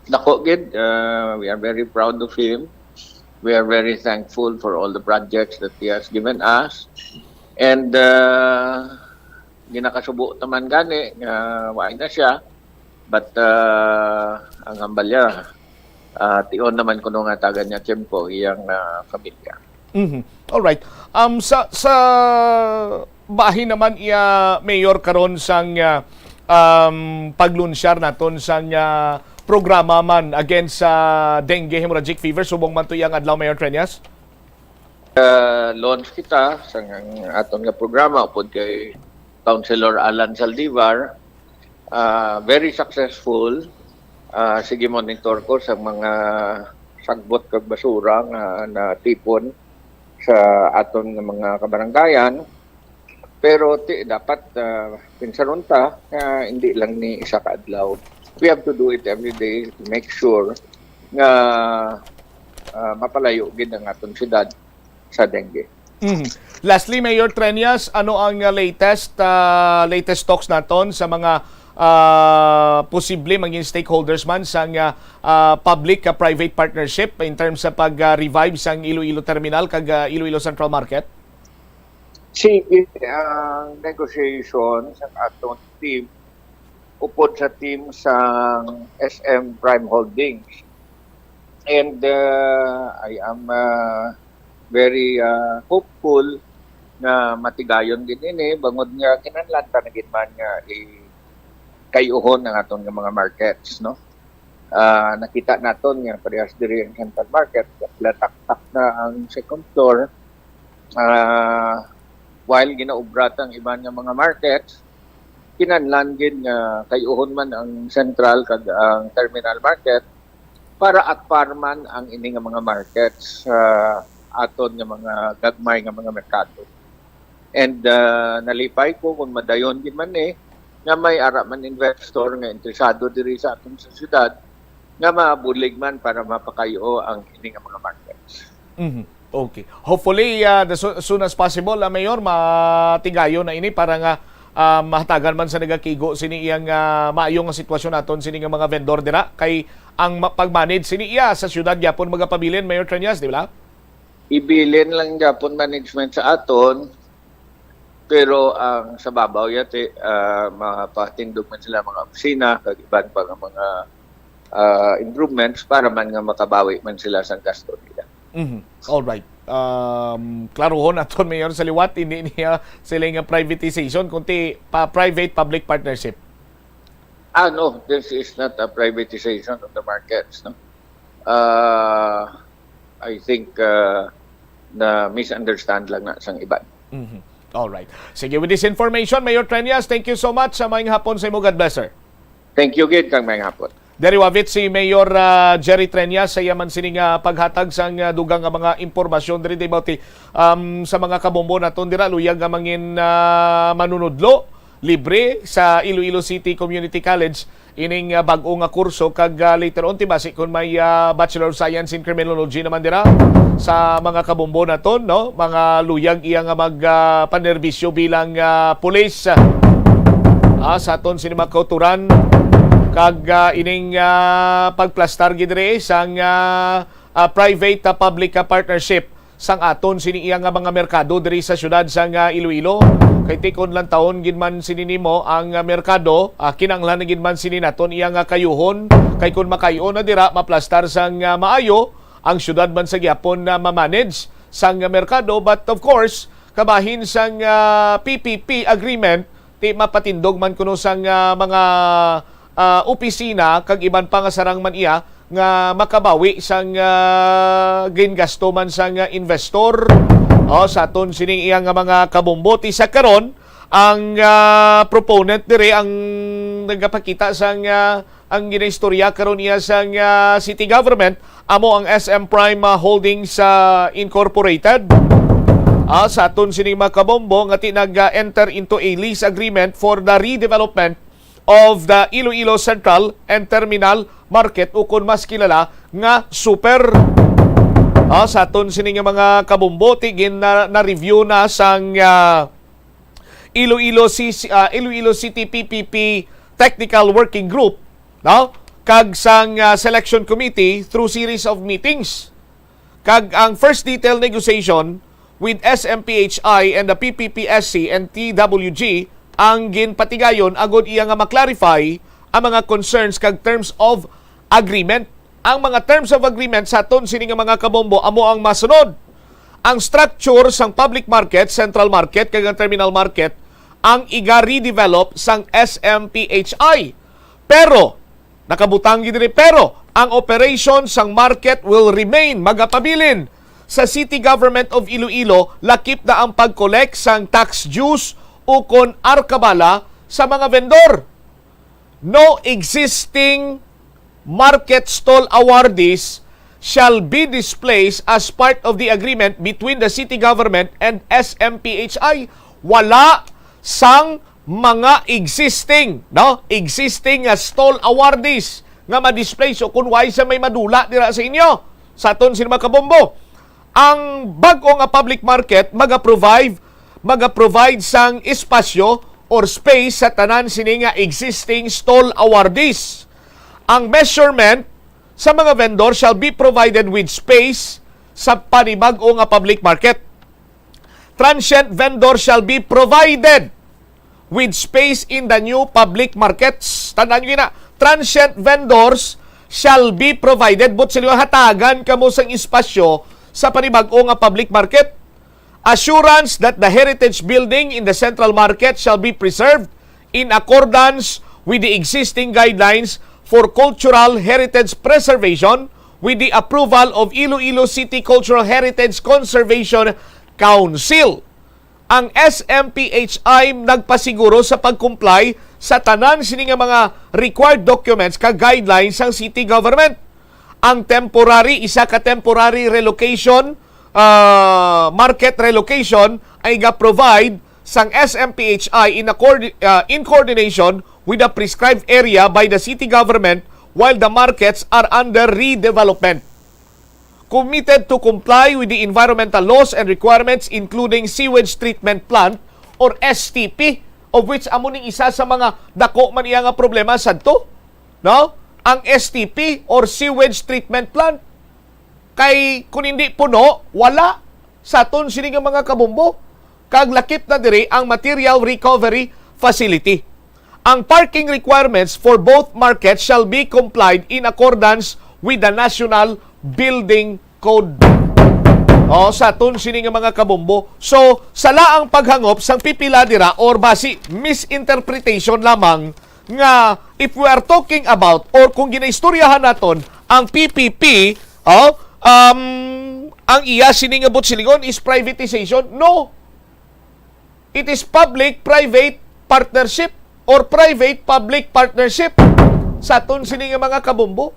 Dako gid, uh, we are very proud of him. We are very thankful for all the projects that he has given us. And uh, ginakasubo ta man gani nga wa na siya. But uh, ang hambalya, uh, tion naman kuno nga taga niya tiyempo iyang uh, pamilya. Mhm. All right. Um, sa sa bahin naman iya, Mayor, karon sang ah, um, paglunsyar naton sang ah, programa man against sa dengue, hemorrhagic fever, subong man to iyang adlaw, Mayor Treñas? Uh, launch kita sa aton nga programa upod kay Councilor Alan Saldivar. Uh, very successful. Uh, sige, monitor ko sa mga sagbot kag basura nga natipon sa aton nga mga kabarangayan. Pero ti, dapat uh, pinsaron ta nga hindi lang ni isa ka adlaw. We have to do it every day to make sure nga uh, mapalayo gid ang aton syudad sa dengue. Mhm. Lastly, Mayor Treñas, ano ang uh, latest uh, latest talks naton sa mga uh, posible maging stakeholders man sang uh, uh, public uh, private partnership in terms sa pag uh, revive sang Iloilo Terminal kag uh, Iloilo Central Market? Sige, ang negotiation sa atong team upod sa team sa S M Prime Holdings. And uh, I am uh, very uh, hopeful nga matigayon gid ini bangod nga kinahanglan ta na gid man nga i kayuhon ang aton nga mga markets, no? Ah, nakita naton nga parehas diri ang Central Market, lataktak na ang second floor. Ah, while ginaubra ta ang iban nga mga markets, kinahanglan gid nga kayuhon man ang Central kag ang Terminal Market para atpar man ang ini nga mga markets sa aton nga mga gagmay nga mga merkado. And uh, nalipay ko kung madayon gid man ni nga may ara man investor nga interesado diri sa aton sa syudad nga mabulig man para mapakayo ang ini nga mga markets. Mhm. Okay. Hopefully, uh, the so- soon as possible, uh, Mayor, matigayon na ini para nga uh, mahatagan man sa nagakigo sini iyang uh, maayo nga sitwasyon naton sini nga mga vendor dira kay ang ma- pag-manage sini iya sa syudad gyapon magapabilin, Mayor Treñas, di ba? Ibilin lang gyapon management sa aton, pero ang sa babaw yati, ah, mapatindog man sila mga opisina kag iban pa nga mga ah, improvements para man nga makabawi man sila sa gasto nila. Mhm. All right. Um, klaruhon naton, Mayor, sa liwat, hindi niya sila nga privatization, kundi pa private-public partnership. Ah, no, this is not a privatization of the markets, no? Uh, I think uh, na misunderstand lang na sang iban. Mhm. All right. Sige, with this information, Mayor Treñas, thank you so much. Sa maayong hapon sa imo. God bless, sir. Thank you gid kang maayong hapon. Diri wavit si Mayor, ah, Jerry Treñas sa iya man sini nga paghatag sang, ah, dugang nga mga impormasyon diri, di ba, ti, um, sa mga kabombo naton dira, luyag nga mangin, ah, manunudlo libre sa Iloilo City Community College ining, ah, bag-o nga kurso kag, ah, later on ti basi kung may, ah, Bachelor of Science in Criminology naman dira sa mga kabombo naton, no, mga luyag iya nga mag, ah, panerbisyo bilang, ah, pulis, ah, sa aton sini mga kauturan kag, ah, ining, ah, pagplastar gid diri sang, ah, ah, private, ah, public, ah, partnership sang aton sini iya nga mga merkado diri sa siyudad sang, ah, Iloilo. Kay tikon lang taon gid man sini nimo ang, ah, merkado, ah, kinahanglan na gid man sini naton iya nga kayuhon, kay kun makay-o na dira maplastar sang, ah, maayo, ang siyudad man sa gihapon na ma-manage sang merkado. But of course, kabahin sang, ah, P P P agreement, ti mapatindog man kuno sang, ah, mga, ah, opisina kag iban pa nga sarang man iya nga makabawi sang, ah, gingasto man sang, ah, investor. O, sa aton sining iya nga mga kabombo, ti sa karon, ang, ah, proponent diri ang nagapakita sang, ah, ang ginaistorya karon iya sang, ah, city government amo ang S M Prime, ah, Holdings, ah, Incorporated. Ah, sa aton sining mga kabombo nga ti nag-enter into a lease agreement for the redevelopment of the Iloilo Central and Terminal Market, ukon mas kilala nga Super. Ah, sa aton sini nga mga kabombo, ti gin na, na-review na sang, ah, Iloilo, C C, ah, Iloilo City P P P Technical Working Group, no? Kag sang, ah, Selection Committee through series of meetings. Kag ang first detailed negotiation with S M P H I and the P P P S C and T W G ang ginpatigayon agod iya nga ma-clarify ang mga concerns kag terms of agreement. Ang mga terms of agreement sa aton sini nga mga kabombo amo ang masunod. Ang structure sang public market, central market, kag ang terminal market ang iga-redevelop sang S M P H I. Pero, nakabutang gid diri, pero ang operation sang market will remain, magapabilin sa City Government of Iloilo, lakip na ang pag-collect sang tax dues ukon arkabala sa mga vendor. No existing market stall awardees shall be displaced as part of the agreement between the city government and S M P H I. Wala sang mga existing, no? Existing nga stall awardees nga ma-displace o kun way sa may madula dira sa inyo. Sa aton sini mga kabombo, ang bag-o nga public market maga-provide, maga-provide sang espasyo or space sa tanan sini nga existing stall awardees. Ang measurement sa mga vendor shall be provided with space sa panibag-o nga public market. Transient vendor shall be provided with space in the new public markets. Tandaan nyo na, transient vendors shall be provided. But sila hatagan kamo sang espasyo sa panibag-o nga public market. Assurance that the heritage building in the central market shall be preserved in accordance with the existing guidelines for cultural heritage preservation with the approval of Iloilo City Cultural Heritage Conservation Council. Ang S M P H I nagpasiguro sa pag-comply sa tanan sini nga mga required documents kag guidelines sang city government. Ang temporary, isa ka temporary relocation, ah, market relocation ay ga-provide sang S M P H I in accord, ah, in coordination with the prescribed area by the city government while the markets are under redevelopment. Committed to comply with the environmental laws and requirements, including sewage treatment plant or S T P, of which amo ning isa sa mga dako man iya nga problema sadto, no? Ang S T P or sewage treatment plant. Kay kun hindi puno, wala sa aton sini nga mga kabombo. Kag lakip na diri ang material recovery facility. Ang parking requirements for both markets shall be complied in accordance with the National Building Code. O, sa aton sini nga mga kabombo. So, sala ang paghangop sang pipila dira or basi misinterpretation lamang nga if we are talking about or kung ginaistoryahan naton ang P P P, o, um, ang iya sini nga butsiligon is privatization. No. It is public-private partnership or private-public partnership. sa aton sini nga mga kabombo.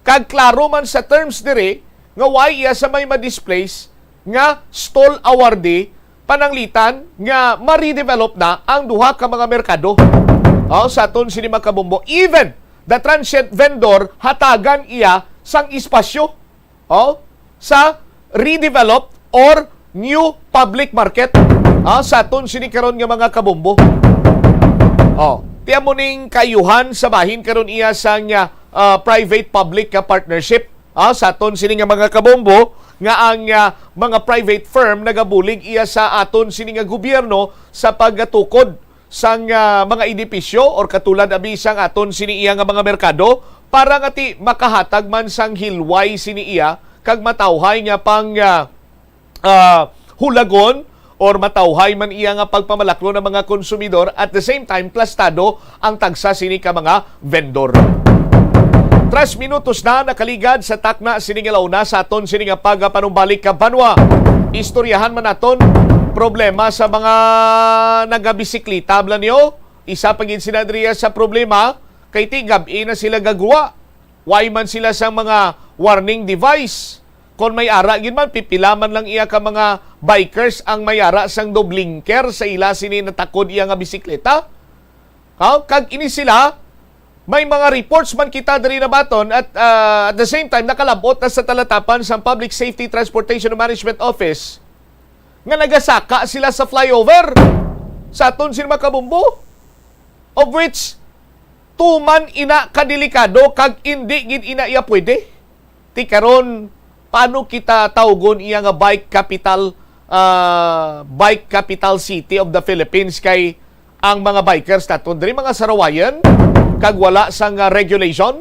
Kag klaro man sa terms diri nga why iya sa may ma-displace nga stall awardee pananglitan nga ma-redevelop na ang duha ka mga merkado. Oh, sa aton sini mga kabombo, even the transient vendor hatagan iya sang espasyo, oh, sa redeveloped or new public market, ah, sa aton sini karon nga mga kabombo. Oh, tiyan mo ning kaayuhan sa bahin karon iya sang, ah, private public nga partnership, ah, sa aton sini nga mga kabombo, nga ang, ah, mga private firm nagabulig iya sa aton sini nga gobyerno sa pagtukod sang, ah, mga edipisyo or katulad abi sang aton sini iya nga mga merkado, para nga ti makahatag man sang hilway sini iya kag matawhay nga pang, ah, ah, hulagon or matawhay man iya nga pagpamalaklon ang mga konsumidor, at the same time plastado ang tagsa sini ka mga vendor. Tres minutos na nakaligad sa takna sini nga launa sa aton sini nga pagapanumbalik ka banwa. Istoryahan man naton problema sa mga nagabisikleta, bala niyo. Isa pa gid sila diriya sa problema, kay ti gab-i na sila gagwa. Way man sila sang mga warning device. Kon may ara gid man, pipila man lang iya ka mga bikers ang may ara sang do blinker sa ila sini natakod iya nga bisikleta. Ha? Kag ini sila, may mga reports man kita diri nabaton at, ah, at the same time, nakalabot na sa talatapan sang Public Safety Transportation Management Office nga nagasaka sila sa flyover sa aton sini mga kabombo. Of which, tuman ina kadelikado kag indi gid ina iya pwede. Ti karon, paano kita tawgon iya nga bike capital, ah, bike capital city of the Philippines, kay ang mga bikers naton diri mga sarawayan kag wala sang, ah, regulation?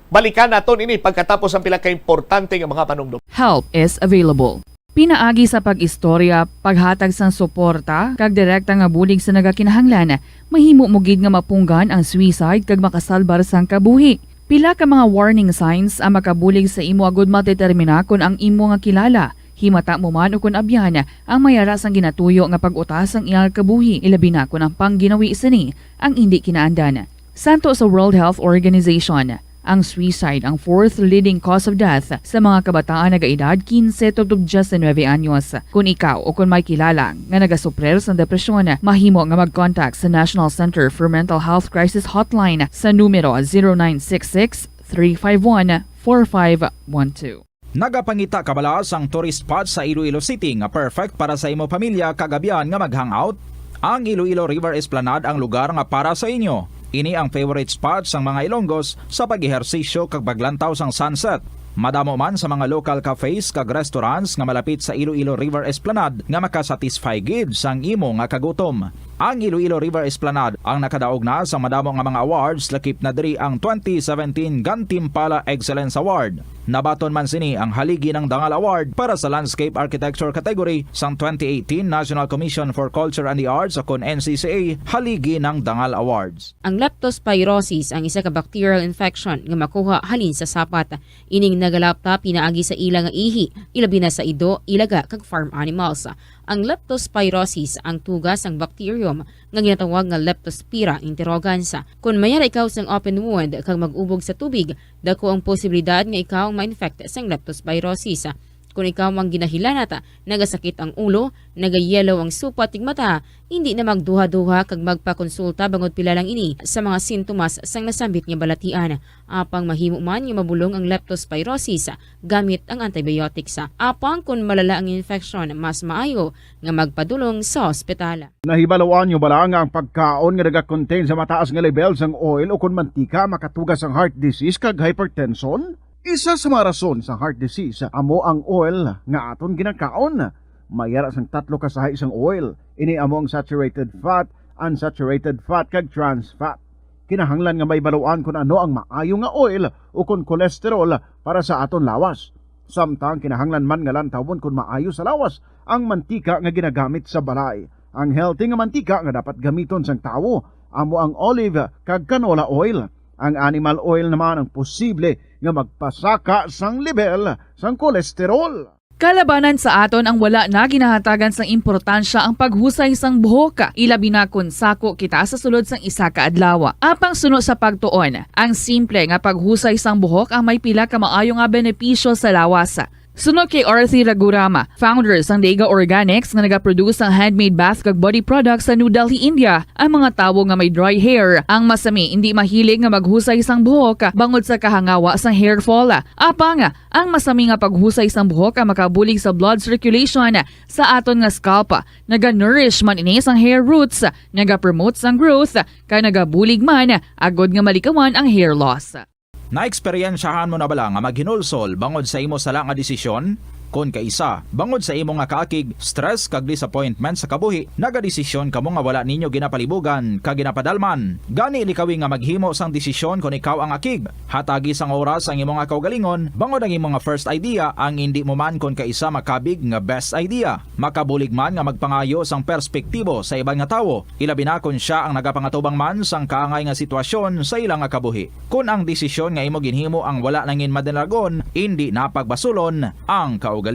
Balikan naton ini pagkatapos ang pila ka importante nga mga panumdom. Help is available. Pinaagi sa pag-istorya, paghatag sang suporta, kag direkta nga bulig sa nagakinahanglan, mahimo mo gid nga mapunggan ang suicide kag makasalbar sang kabuhi. Pila ka mga warning signs ang makabulig sa imo agud madetermina kon ang imo nga kilala, himata mo man ukon abyan, ang may ara sang ginatuyo nga pag-utas sang iyang kabuhi, ilabi na kon ang pangginawi sini ang indi kinaandan. Santo sa World Health Organization, ang suicide ang fourth leading cause of death sa mga kabataan nagaedad quince tubtob diecinuebe anyos. Kon ikaw o kon may kilala nga nagasuprir sang depresyon, mahimo nga mag-contact sa National Center for Mental Health Crisis Hotline sa numero zero nine six six, three five one, four five one two. Nagapangita ka bala sang tourist spot sa Iloilo City nga perfect para sa imo pamilya kag abyan nga mag-hangout? Ang Iloilo River Esplanade ang lugar nga para sa inyo. Ini ang favorite spot sang mga Ilonggos sa pag-ehersisyo kag paglantaw sang sunset. Madamo man sa mga local cafes kag restaurants nga malapit sa Iloilo River Esplanade nga makasatisfy gid sang imo nga kagutom. Ang Iloilo River Esplanade ang nakadaog na sa madamo nga mga awards, lakip na diri ang twenty seventeen Gantimpala Excellence Award. Nabaton man sini ang Haligi ng Dangal Award para sa Landscape Architecture category sang twenty eighteen National Commission for Culture and the Arts, o kon N C C A Haligi ng Dangal Awards. Ang leptospirosis ang isa ka bacterial infection nga makuha halin sa sapat. Ining nagalapta pinaagi sa ila nga ihi, ilabi na sa ido, ilaga, kag farm animals. Ang leptospirosis ang tuga sang bacterium nga ginatawag nga Leptospira interrogans. Kon may ara ikaw sang open wound kag mag-ubog sa tubig, dako ang posibilidad nga ikaw ang ma-infect sang leptospirosis. Kon ikaw ang ginahilanat, nagasakit ang ulo, nagayelo ang supat tig mata, hindi na magduha-duha kag magpakonsulta bangod pila lang ini sa mga sintomas sang nasambit nga balatian. Apang mahimo man nga mabulong ang leptospirosis gamit ang antibiotics. Apang kon malala ang infection, mas maayo nga magpadulong sa ospital. Nahibaluan nyo bala nga ang pagkaon nga nagakontain sa mataas nga lebel sang oil o kon mantika makatuga sang heart disease kag hypertension? Isa sa mga rason sang heart disease amo ang oil nga aton ginakaon. May ara sang tatlo ka sahi sang oil. Ini amo ang saturated fat, unsaturated fat, kag trans fat. Kinahanglan nga mahibaluan kon ano ang maayo nga oil o kon cholesterol para sa aton lawas. Samtang kinahanglan man nga lantawon kon maayo sa lawas ang mantika nga ginagamit sa balay. Ang healthy nga mantika nga dapat gamiton sang tawo amo ang olive kag canola oil. Ang animal oil naman ang posible nga magpasaka sang lebel sang kolesterol. Kalabanan sa aton ang wala na ginahatagan sang importansya ang paghusay sang buhok, ilabi na kon sako kita sa sulod sang isa ka adlaw. Apang suno sa pagtuon, ang simple nga paghusay sang buhok ang may pila ka maayo nga benepisyo sa lawas. Suno kay Arthi Ragurama, founder sang Dega Organics nga nagaproduce sang handmade bath kag body products sa New Delhi, India, ang mga tawo nga may dry hair ang masami indi mahilig nga maghusay sang buhok bangod sa kahangawa sang hair fall. Apang ang masami nga paghusay sang buhok ang makabulig sa blood circulation sa aton nga scalp. Naga-nourish man ini sang hair roots, nagapromote sang growth, kag nagabulig man agod nga malikawan ang hair loss. Naeksperyensyahan mo na bala nga maghinulsol bangod sa imo sala nga desisyon? Kon kaisa, bangod sa imo nga kaakig, stress, kag disappointment sa kabuhi, nagadesisyon kamo nga wala ninyo ginapalibugan kag ginapadalman. Gani, likawi nga maghimo sang desisyon kon ikaw ang akig. Hatagi sang oras ang imo nga kaugalingon, bangod ang imo nga first idea ang indi mo man kon kaisa makabig nga best idea. Makabulig man nga magpangayo sang perspektibo sa iban nga tawo, ilabi na kon sia ang nagapangatubang man sang kaangay nga sitwasyon sa ila nga kabuhi. Kon ang desisyon nga imo ginhimo ang wala nangin madinagon, indi na pagbasulon ang kaugalingon.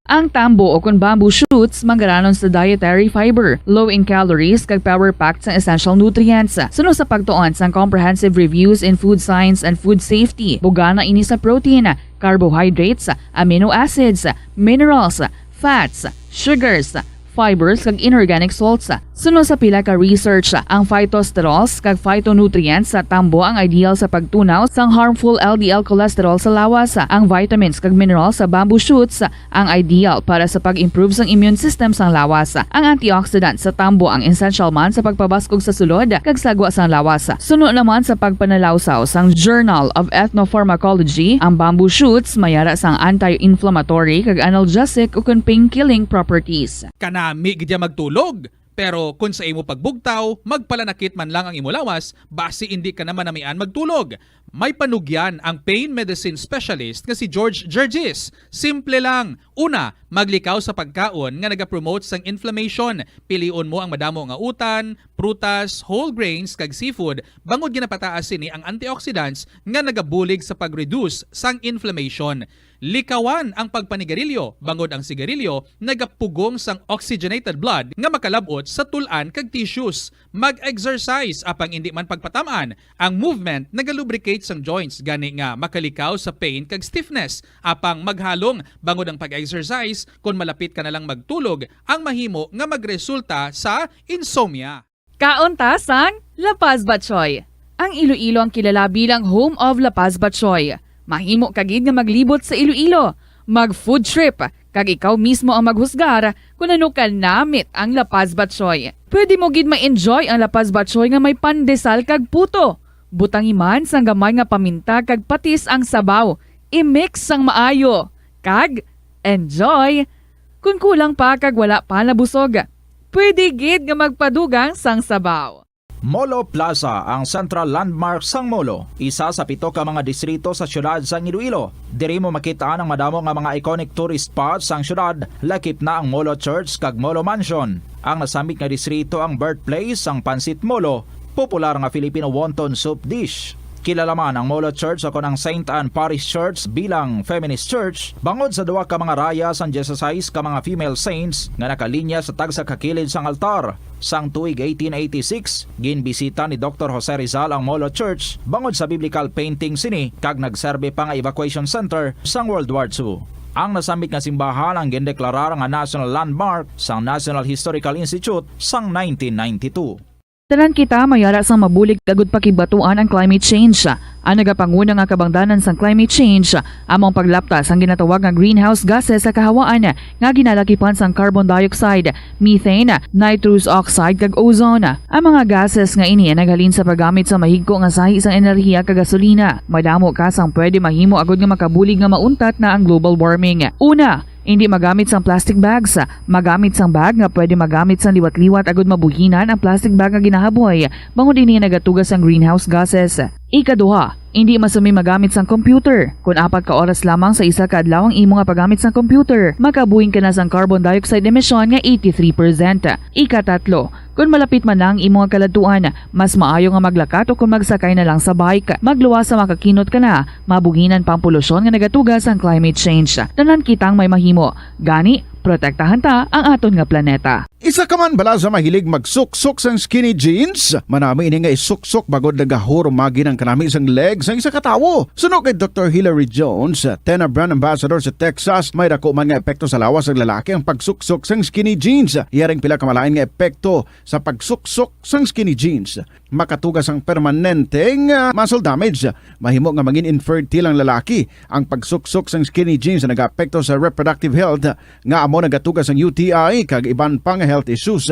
Ang tambo o kon bamboo shoots manggaranon sa dietary fiber, low in calories, kag power-packed sang essential nutrients. Suno sa pagtuon sang Comprehensive Reviews in Food Science and Food Safety, bugana ini sa protein, carbohydrates, amino acids, minerals, fats, sugars, fibers, kag inorganic salts. Suno sa pila ka research, ang phytosterols kag phytonutrients sa tambo ang ideal sa pagtunaw sang harmful L D L cholesterol sa lawas. Ang vitamins kag minerals sa bamboo shoots ang ideal para sa pag-improve sang immune system sang lawas. Ang antioxidant sa tambo ang essential man sa pagpabaskog sa sulod kag sagwa sang lawas. Suno naman sa pagpanalawsaw sang Journal of Ethnopharmacology, ang bamboo shoots may ara sang anti-inflammatory kag analgesic ukon pain-killing properties. Kanami gid ya magtulog, pero kon sa imo pagbugtaw, magpalanakit man lang ang imo lawas, basi indi ka na manamian magtulog. May panugyan ang pain medicine specialist nga si George Gergis. Simple lang. Una, maglikaw sa pagkaon nga nagapromote sang inflammation. Pilion mo ang madamo nga utan, prutas, whole grains, kag seafood, bangod ginapataas sini ang antioxidants nga nagabulig sa pag-reduce sang inflammation. Likawan ang pagpanigarilyo, bangod ang sigarilyo nagapugong sang oxygenated blood nga makalab-ot sa tul-an kag tissues. Mag-exercise, apang indi man pagpatam-an. Ang movement nagalubricate sang joints, gani nga makalikaw sa pain kag stiffness. Apang maghalong, bangod ang pag-exercise, kon malapit ka na lang magtulog, ang mahimo nga magresulta sa insomnia. Kaon ta sang La Paz Batchoy. Ang Iloilo ang kilala bilang home of La Paz Batchoy. Mahimo ka gid nga maglibot sa Iloilo, mag-food trip, kag ikaw mismo ang maghusgar kon ano ka namit ang La Paz Batchoy. Pwede mo gid ma-enjoy ang La Paz Batchoy nga may pandesal kag puto. Butangi man sang gamay nga paminta kag patis ang sabaw. I-mix sang maayo. Kag enjoy! Kon kulang pa kag wala pa nabusog, pwede gid nga magpadugang sang sabaw. Molo Plaza, ang central landmark sang Molo, isa sa pito ka mga distrito sa siyudad sang Iloilo. Diri mo makit-an ang madamo nga mga iconic tourist spots sang siyudad, lakip na ang Molo Church kag Molo Mansion. Ang nasambit nga distrito ang birthplace sang Pancit Molo, popular nga Filipino wonton soup dish. Kilala man ang Molo Church o kon ang Saint Anne Parish Church bilang feminist church bangod sa duha ka mga raya sang dieciséis ka mga female saints nga nakalinya sa tagsa ka kilid sang altar. Sang tuig eighteen eighty-six, ginbisita ni Doktor Jose Rizal ang Molo Church bangod sa biblical painting sini kag nagserbi pa nga evacuation center sang World War Two. Ang nasambit nga simbahan ang gindeklarar nga national landmark sang National Historical Institute sang nineteen ninety-two. Tanan kita may ara sang mabulig agud pakigbatuan ang climate change. Ang nagapanguna nga kabangdanan sang climate change amo ang paglapta sang ginatawag nga greenhouse gases sa kahawaan nga ginalakipan sang carbon dioxide, methane, nitrous oxide, kag ozone. Ang mga gases nga ini naghalin sa paggamit sa mahigko nga sahi sang enerhiya kag gasolina. Madamo ka sang pwede mahimo agud nga makabulig nga mauntat na ang global warming. Una, indi magamit sang plastic bags. Magamit sang bag nga pwede magamit sang liwat-liwat agud mabuhinan ang plastic bag nga ginahaboy, bangod ini nagatuga sang greenhouse gases. Ikaduha, Indi masumi magamit sang computer. Kon apat ka oras lamang sa isa ka adlaw ang imo nga paggamit sang computer, makabuhing ka na sang carbon dioxide emission nga eighty-three percent. Ikatatlo, kon malapit man na ang imo nga kaladtuan, mas maayo nga maglakat o kon magsakay na lang sa bike. Magluwas sa makakinot ka na, mabuhinan pa ang polusyon nga nagatuga sang climate change. Tanan kitang may mahimo. Gani, protektahan ta ang aton nga planeta. Isa ka man bala sa mahilig magsuksok sang skinny jeans? Manami ini nga isuksok bangod nagahurumagi ang kanami sang leg sang isa ka tawo. Suno kay Doktor Hilary Jones, Tena brand ambassador sa Texas, may dako man nga epekto sa lawas sang lalaki ang pagsuksok sang skinny jeans. Iya ring pila ka malain nga epekto sa pagsuksok sang skinny jeans. Makatuga sang permanente nga muscle damage. Mahimo nga mangin infertile ang lalaki. Ang pagsuksok sang skinny jeans nagaapekto sa reproductive health nga amo nagatuga sang U T I kag iban pa nga health issues.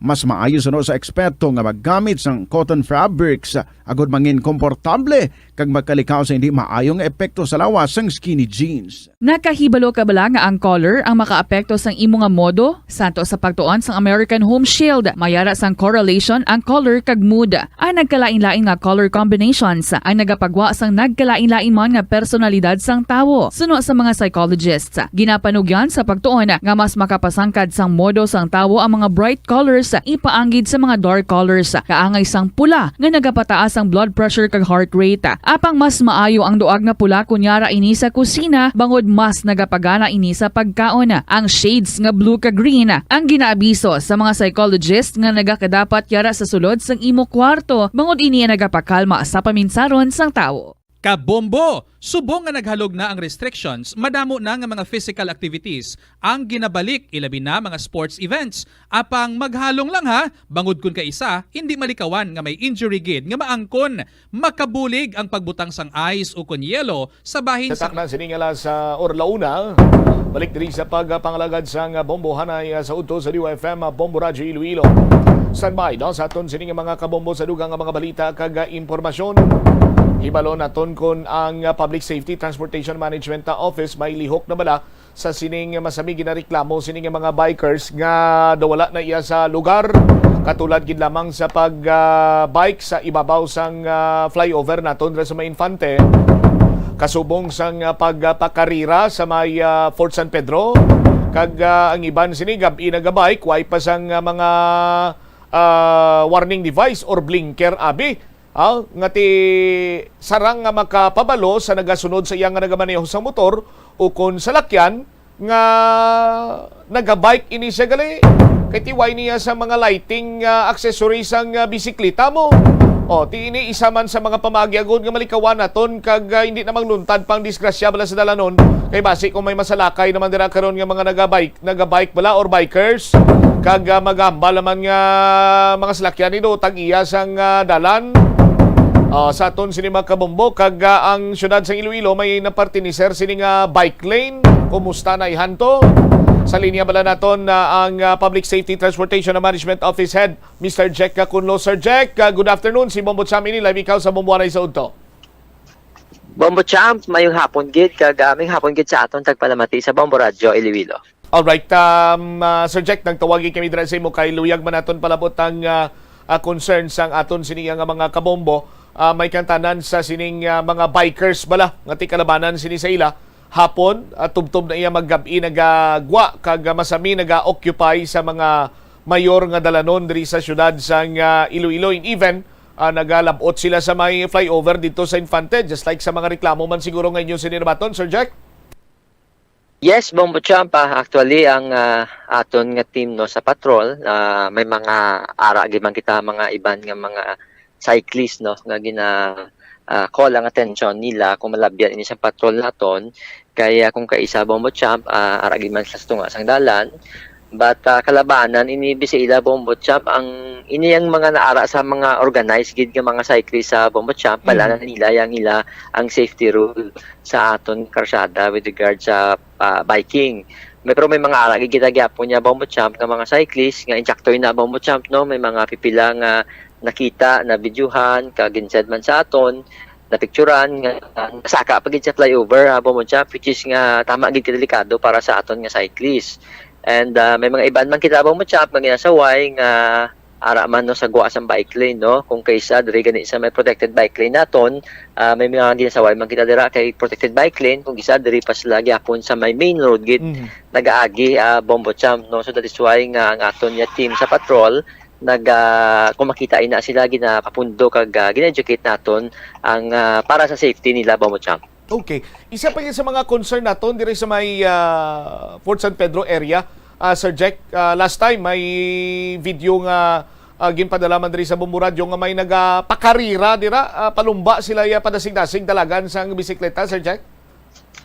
Mas maayo suno sa eksperto nga maggamit sang cotton fabrics agod mangin komportable kag magkalikaw sa hindi maayo nga epekto sa lawas sang skinny jeans. Nakahibalo ka bala nga ang color ang makaapekto sang imo nga modo? Santo sa pagtuon sang American Home Shield, may ara sang correlation ang color kag mood. Ang nagkalain-lain nga color combinations ang nagapagwa sang nagkalain-lain man nga personalidad sang tawo. Suno sa mga psychologists, ginapanugyan sa pagtuon nga mas makapasangkad sang modo sang tawo ang mga bright colors ipaanggid sa mga dark colors, kaangay sang pula nga nagapataas ang blood pressure kag heart rate. Apang mas maayo ang duag nga pula kon yara ini sa kusina, bangod mas nagapagana ini sa pagkaon. Ang shades nga blue kag green ang ginaabiso sa mga psychologist nga nagakadapat yara sa sulod sang imo kwarto, bangod ini ang nagapakalma sa paminsaron sang tawo. Kabombo! Subong nga naghalog na ang restrictions, madamo na nga mga physical activities ang ginabalik, ilabi na mga sports events. Apang maghalong lang ha, bangod kun kaisa, hindi malikawan nga may injury gid nga maangkon. Makabulig ang pagbutang sang ice o kon yelo sa bahin sa Tatak na sining alas, ah, or launa. Balik diri sa pagpangalagad sang bombohanay, ah, sa udto sa D Y F M, ah, Bombo Radyo Iloilo. Standby, no, sa aton sining mga kabombo sa dugang nga mga balita kag, ah, impormasyon. Hibalo naton kon ang, ah, Public Safety Transportation Management, ah, Office may lihok na bala sa sining masami ginareklamo sining mga bikers nga daw wala na iya sa lugar, katulad gid lamang sa pag, ah, bike sa ibabaw sang, ah, flyover naton dira sa may Infante, kasubong sang, ah, pagpakarira sa may, ah, Fort San Pedro, kag, ah, ang iban sini gab-i nagabike, way pa sang, ah, mga, ah, warning device or blinker abi. Ah, nga ti sarang nga makapabalo sa nagasunod sa iya nga nagamaneho sa motor ukon salakyan nga nagabike ini siya gali. Kay ti way niya sa mga lighting, ah, accessories ang, ah, bisikleta mo. O, ti ini isa man sa mga pamaagi agod nga malikawan naton kag, ah, hindi na mangluntad pang disgrasya bala sa dalanon. Kay basi kung may masalakay naman dira karon nga mga nagabike, nagabike bala or bikers, kag, ah, magambal naman nga mga salakyan ni do tag-iya sang, ah, dalan. Ah, sa aton sini mga kabombo, kag, ah, ang siyudad sang Iloilo may napartiniser sini nga bike lane. Kumusta na ihanto? Sa linya bala naton na ang, ah, Public Safety Transportation and Management Office Head, Mister Jack Cacunlo. Sir Jack, ah, good afternoon. Si Bombo Cham ini, live ikaw sa Bombo Anay sa Udto. Bombo Champ, mayong hapon gid, kag, ah, mayong hapon gid sa aton tagpalamati sa Bombo Radyo Iloilo. Alright, um, ah, Sir Jack, nagtawag gid kami dira sa imo kay luyag man naton palabot ang, ah, ah, concern sang aton sini nga mga kabombo. Ah, may kantanan sa sining, ah, mga bikers bala nga ti kalabanan sini sa ila. Hapon, ah, tubtob na iya maggab-i nagagwa kag, ah, masami naga-occupy sa mga mayor nga dalanon diri sa siyudad sang, ah, Iloilo, and even, ah, nagalab-ot sila sa may flyover dito sa Infante, just like sa mga reklamo man siguro nga inyo sini nabaton, Sir Jack? Yes, Bombo Champ, ah, actually ang, ah, aton nga team, no, sa patrol, ah, may mga ara gid man kita mga iban nga mga cyclist, no, nga gina, ah, call ang attention nila kung malabyan ini sa patrol naton. Kaya kung kaisa, Bombo Champ, ah, ara gid man sila sa tunga sang dalan. But, ah, kalabanan ini bisag ila, Bombo Champ, ang ini ang mga naara sa mga organized gid nga mga cyclist sa Bombo Champ, pala na nila yang ila ang safety rule sa aton karsada with regard sa, ah, biking. May, pero may mga ara gid kita gyapon niya, Bombo Champ, nga mga cyclist nga insakto na, Bombo Champ, no, may mga pipila nga nakita, na videohan, kag ginsend man sa aton, napicturan nga, ah, nasaka pa gid sa flyover, ah, Bombo Champ, which is nga tama gid kadelikado para sa aton nga cyclist. And, ah, may mga iban man kita, Bombo Champ, nga ginasaway nga, ara man, no, sa gwa sang bike lane, no? Kung kay isa diri gani sa may protected bike lane naton, ah, may mga ginasaway man kita dira kay protected bike lane, kung isa diri pa sila gyapon sa may main road gid Mhm. nagaagi, ah, Bombo Champ, no? So that is why nga ang aton nga team sa patrol nag, ah, kung makita ina sila ginapapundo kag, ah, gina-educate naton ang, ah, para sa safety nila, Bombo Champ. Okay. Isa pa yun sa mga concern naton diri sa may, ah, Fort San Pedro area, ah, Sir Jack. Ah, last time may video nga, ah, ginpadala man diri sa Bombo Radyo nga may nagapakarira dira, ah, palumba sila ya padasig-dasig dalagan sang bisikleta, Sir Jack.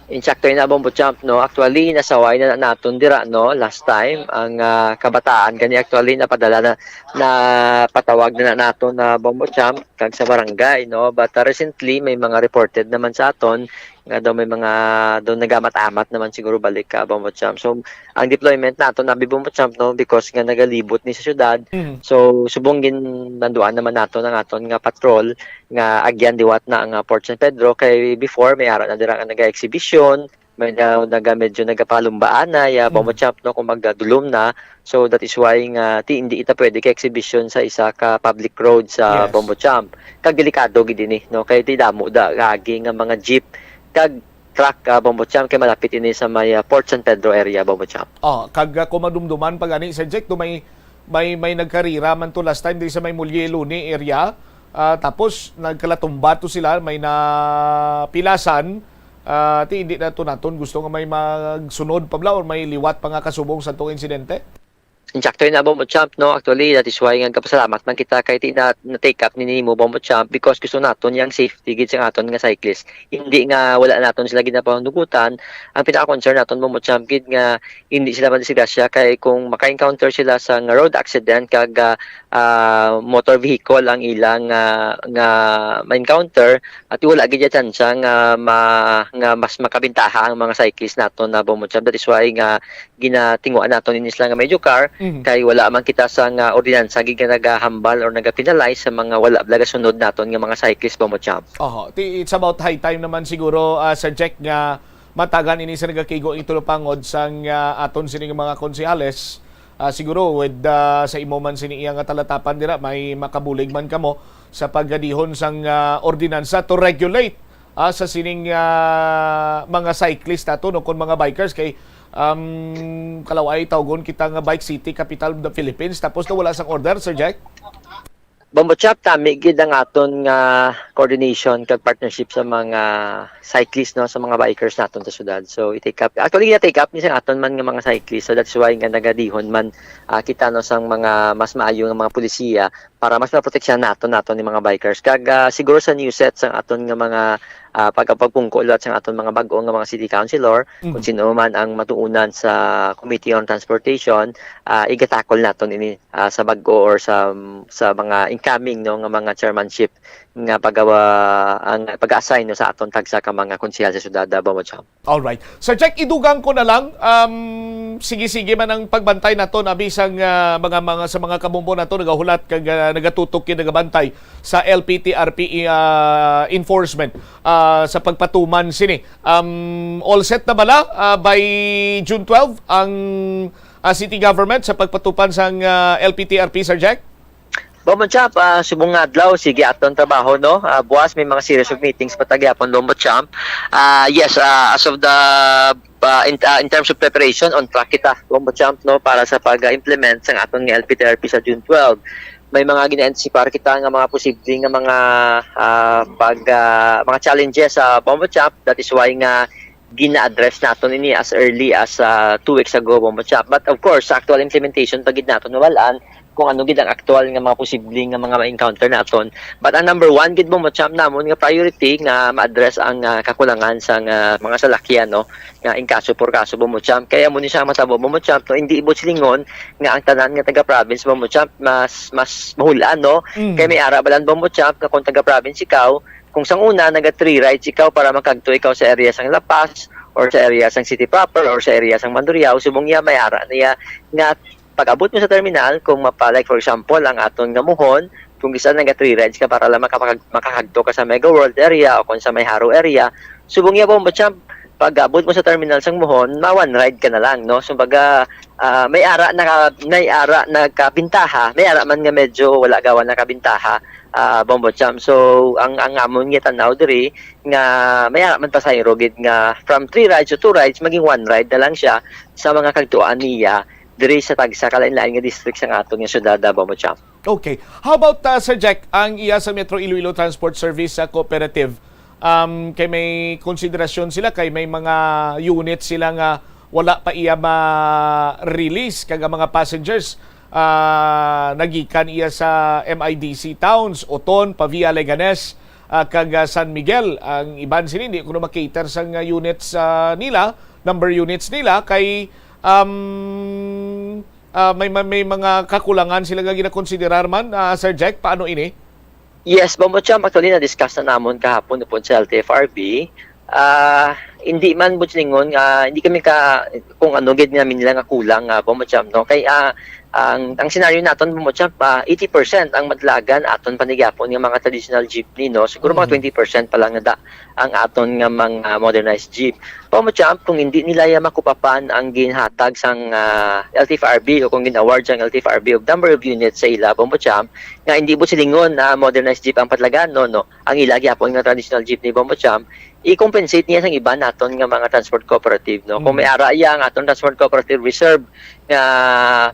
Insakto yun na, Bombo Champ, no? Actually, nasaway na naton dira, no? Last time, ang, ah, kabataan gani actually napadala na, napatawag na naton na, Bombo Champ, kag sa barangay, no? But, ah, recently, may mga reported naman sa aton nga daw may mga, daw nagamat-amat naman siguro balik ka, Bombo Champ. So, ang deployment naton, abi, Bombo Champ, no? Because nga nagalibot ni sa syudad. Mhm. So, subong ginlanduan naman naton ang aton nga patrol nga agyan liwat na ang, ah, Fort San Pedro. Kay before, may ara na dira nga naga-exhibition, may na, naga, medyo nagapalumbaan na, ya, Bombo Mhm. Champ, no? Kung magdulom na. So, that is why nga, ti, hindi ita pwede ka exhibition sa isa ka public road sa Yes. Bombo Champ. Kag delikado gid ini, no? Kay ti damo da, agi nga mga jeep, kag truck, ah, Bombo Champ, kay malapit ini sa may, ah, Fort San Pedro area, Bombo Champ. Oh, kag, ah, kung madumduman pa gani, Sir Jack, do may, may, may nagkarira man to last time diri sa may Mulye Luni area. Ah, tapos nagkalatumba to sila, may napilasan. Ah, ti hindi na to naton gusto nga may magsunod pa bala or may liwat pa nga kasubong sa tong insidente. Insakto yun na, Bombo Champ, no? Actually, that is why nga kapasalamat man kita kay ti na, na-take up ni nimo, Bombo Champ, because gusto naton yang safety gid sa aton nga cyclist. Hindi nga wala naton sila ginapanugutan. Ang pinaka-concern naton, Bombo Champ, gid nga hindi sila madisgrasya kay kung maka-encounter sila sa nga road accident kag, ah, ah, motor vehicle ang ilang, ah, nga ma-encounter, at wala gid ya tsansa nga ma-, nga mas makabintaha ang mga cyclist naton na, Bombo Champ. That is why nga ginatinguan naton ini sila nga medyo car, Mhm. kay wala man kita sa nga ordinansa gid nga nagahambal or nagapenalize sa mga wala nagasunod naton nga mga cyclist, Bombo Champ. Oho. Ti, it's about high time naman siguro, ah, Sir Jack, nga matagan ini sa nagakigo ning tulupangod sang, ah, aton sini nga mga konsehales. Ah, siguro with, ah, sa imo man sini iya nga talatapan dira, may makabulig man kamo sa paggadihon sang, ah, ordinansa to regulate, ah, sa sining, ah, mga cyclist nato, no, kon mga bikers kay, um, kalaw-ay tawgon kita nga bike city, capital of the Philippines, tapos na wala sang order, Sir Jack? Bombo Chap, tami gid ang aton nga coordination kag partnership sa mga cyclist, no, sa mga bikers naton sa syudad. So, i-take up, actually, gina-take up ni sa aton man nga mga cyclist. So, that's why nga nagadihon man, ah, kita, no, sang mga mas maayo nga mga pulisiya para mas maproteksyonan naton, naton ni mga bikers. Kag, ah, siguro sa new set sang aton nga mga, ah, pag-, pagpungko liwat sang aton mga bag-o nga mga city councilor, Mhm. kung sino man ang matuonan sa Committee on Transportation, ah, igatakol naton ini, ah, sa bag-o or sa, sa mga incoming, no, nga mga chairmanship nga pagawa, ang pag-assign, no, sa aton tagsa ka mga konsehal sa syudad, ah, Bombo Chap. Alright. Sir Jack, idugang ko na lang, um, sige-sige man ang pagbantay naton, abi sang, ah, mga, mga, sa mga kabombo naton, nagahulat, kag, ah, nagatutok, kag nagabantay sa L P T R P, ah, enforcement, ah, sa pagpatuman sini. Um, all set na bala, ah, by June twelve ang, ah, city government sa pagpatuman sang, ah, L P T R P, Sir Jack? Bombo Chap, ah, subong nga adlaw, sige aton trabaho, no? Ah, buwas may mga series of meetings pa ta gihapon, Bombo Chap. Ah, yes, ah, as of the, ah, in, ah, in terms of preparation, on track kita, Bombo Chap, no, para sa pag-implement sang aton nga L P T R P sa June twelve. May mga gina-anticipar kita nga mga posible nga mga, ah, pag, ah, mga challenges sa, Bombo Chap. That is why nga gina-address naton ini as early as, ah, two weeks ago, Bombo Chap. But of course, sa actual implementation pa gid naton mawal-an kung ano gid ang aktual nga mga posible nga mga ma-encounter naton. But ang number one gid, Bombo Chap, namon nga priority nga ma-address ang, ah, kakulangan sa nga mga salakyan, no, nga in kaso por kaso, Bombo Chap. Kaya mo ni siya matabo, Bombo Chap, no, hindi ibot silingon nga ang tanan nga taga-province, Bombo Chap, mas, mas mahulaan, no? Mm. Kay may ara balan, Bombo Chap, nga kung taga-province ikaw, kung sang una, naga-three rides ikaw para makagto ikaw sa area sang La Paz, or sa area sang city proper, or sa area sang Mandurriao, subong niya, may ara niya nga pag-abot mo sa terminal, kung mapa, like, for example, ang aton nga Muhon, kung isa naga-three rides ka para lang makapag-, makakagto ka sa Mega World area o kung sa may Jaro area, subong niya, Bombo Chap, pag-abot mo sa terminal sang Mohon, ma-one ride ka na lang, no? So, baga, ah, may ara na ka-, may ara na kabintaha, may ara man nga medyo wala gawa na kabintaha, ah, Bombo Champ. So, ang, ang amon nga tanaw diri, nga may ara man pasahero gid nga from three rides to two rides, maging one ride na lang siya sa mga kagtuan niya diri sa tagsa ka lain-lain nga district sa aton nga syudad, ah, Bombo Champ. Okay. How about, uh, Sir Jack, ang iya sa Metro Iloilo Transport Service sa Cooperative? Um, kay may konsiderasyon sila, kay may mga unit sila nga wala pa iya ma-release, kag ang mga passengers, ah, nagikan iya sa M I D C towns, Oton, Pavia, Leganes, ah, kag, ah, San Miguel. Ang iban sini, hindi kuno makater sang, ah, units, ah, nila, number units nila, kay, um, ah, may, may, may mga kakulangan sila nga ginakonsiderar man, ah, Sir Jack. Paano ini? Yes, Bombo Champ, actually, na-discuss na namon kahapon upod sa L T F R B. Ah, hindi man, Boss Lingon, ah, hindi kami ka, kung ano gid namin nila nga kulang, ah, Bombo Champ, no? Kay, ah, ang, ang senaryo naton, Bombo Champ, ah, eighty percent ang madlagan aton pa ni gihapon nga mga traditional jeepney, no? Siguro mga Mhm. twenty percent pa lang na da-, ang aton nga mga modernized jeep. Bombo Champ, kung hindi nila ya makupapan ang ginhatag sang, ah, L T F R B o kung gin-award sang L T F R B og number of units sa ila, Bombo Champ, nga hindi, Boss Lingon, na modernized jeep ang padlagan, no, no. Ang ila gyapon nga traditional jeepney, Bombo Champ, i-compensate niya sang iban naton nga mga transport cooperative, no. Kung may Mm. ara iya ang aton transport cooperative reserve nga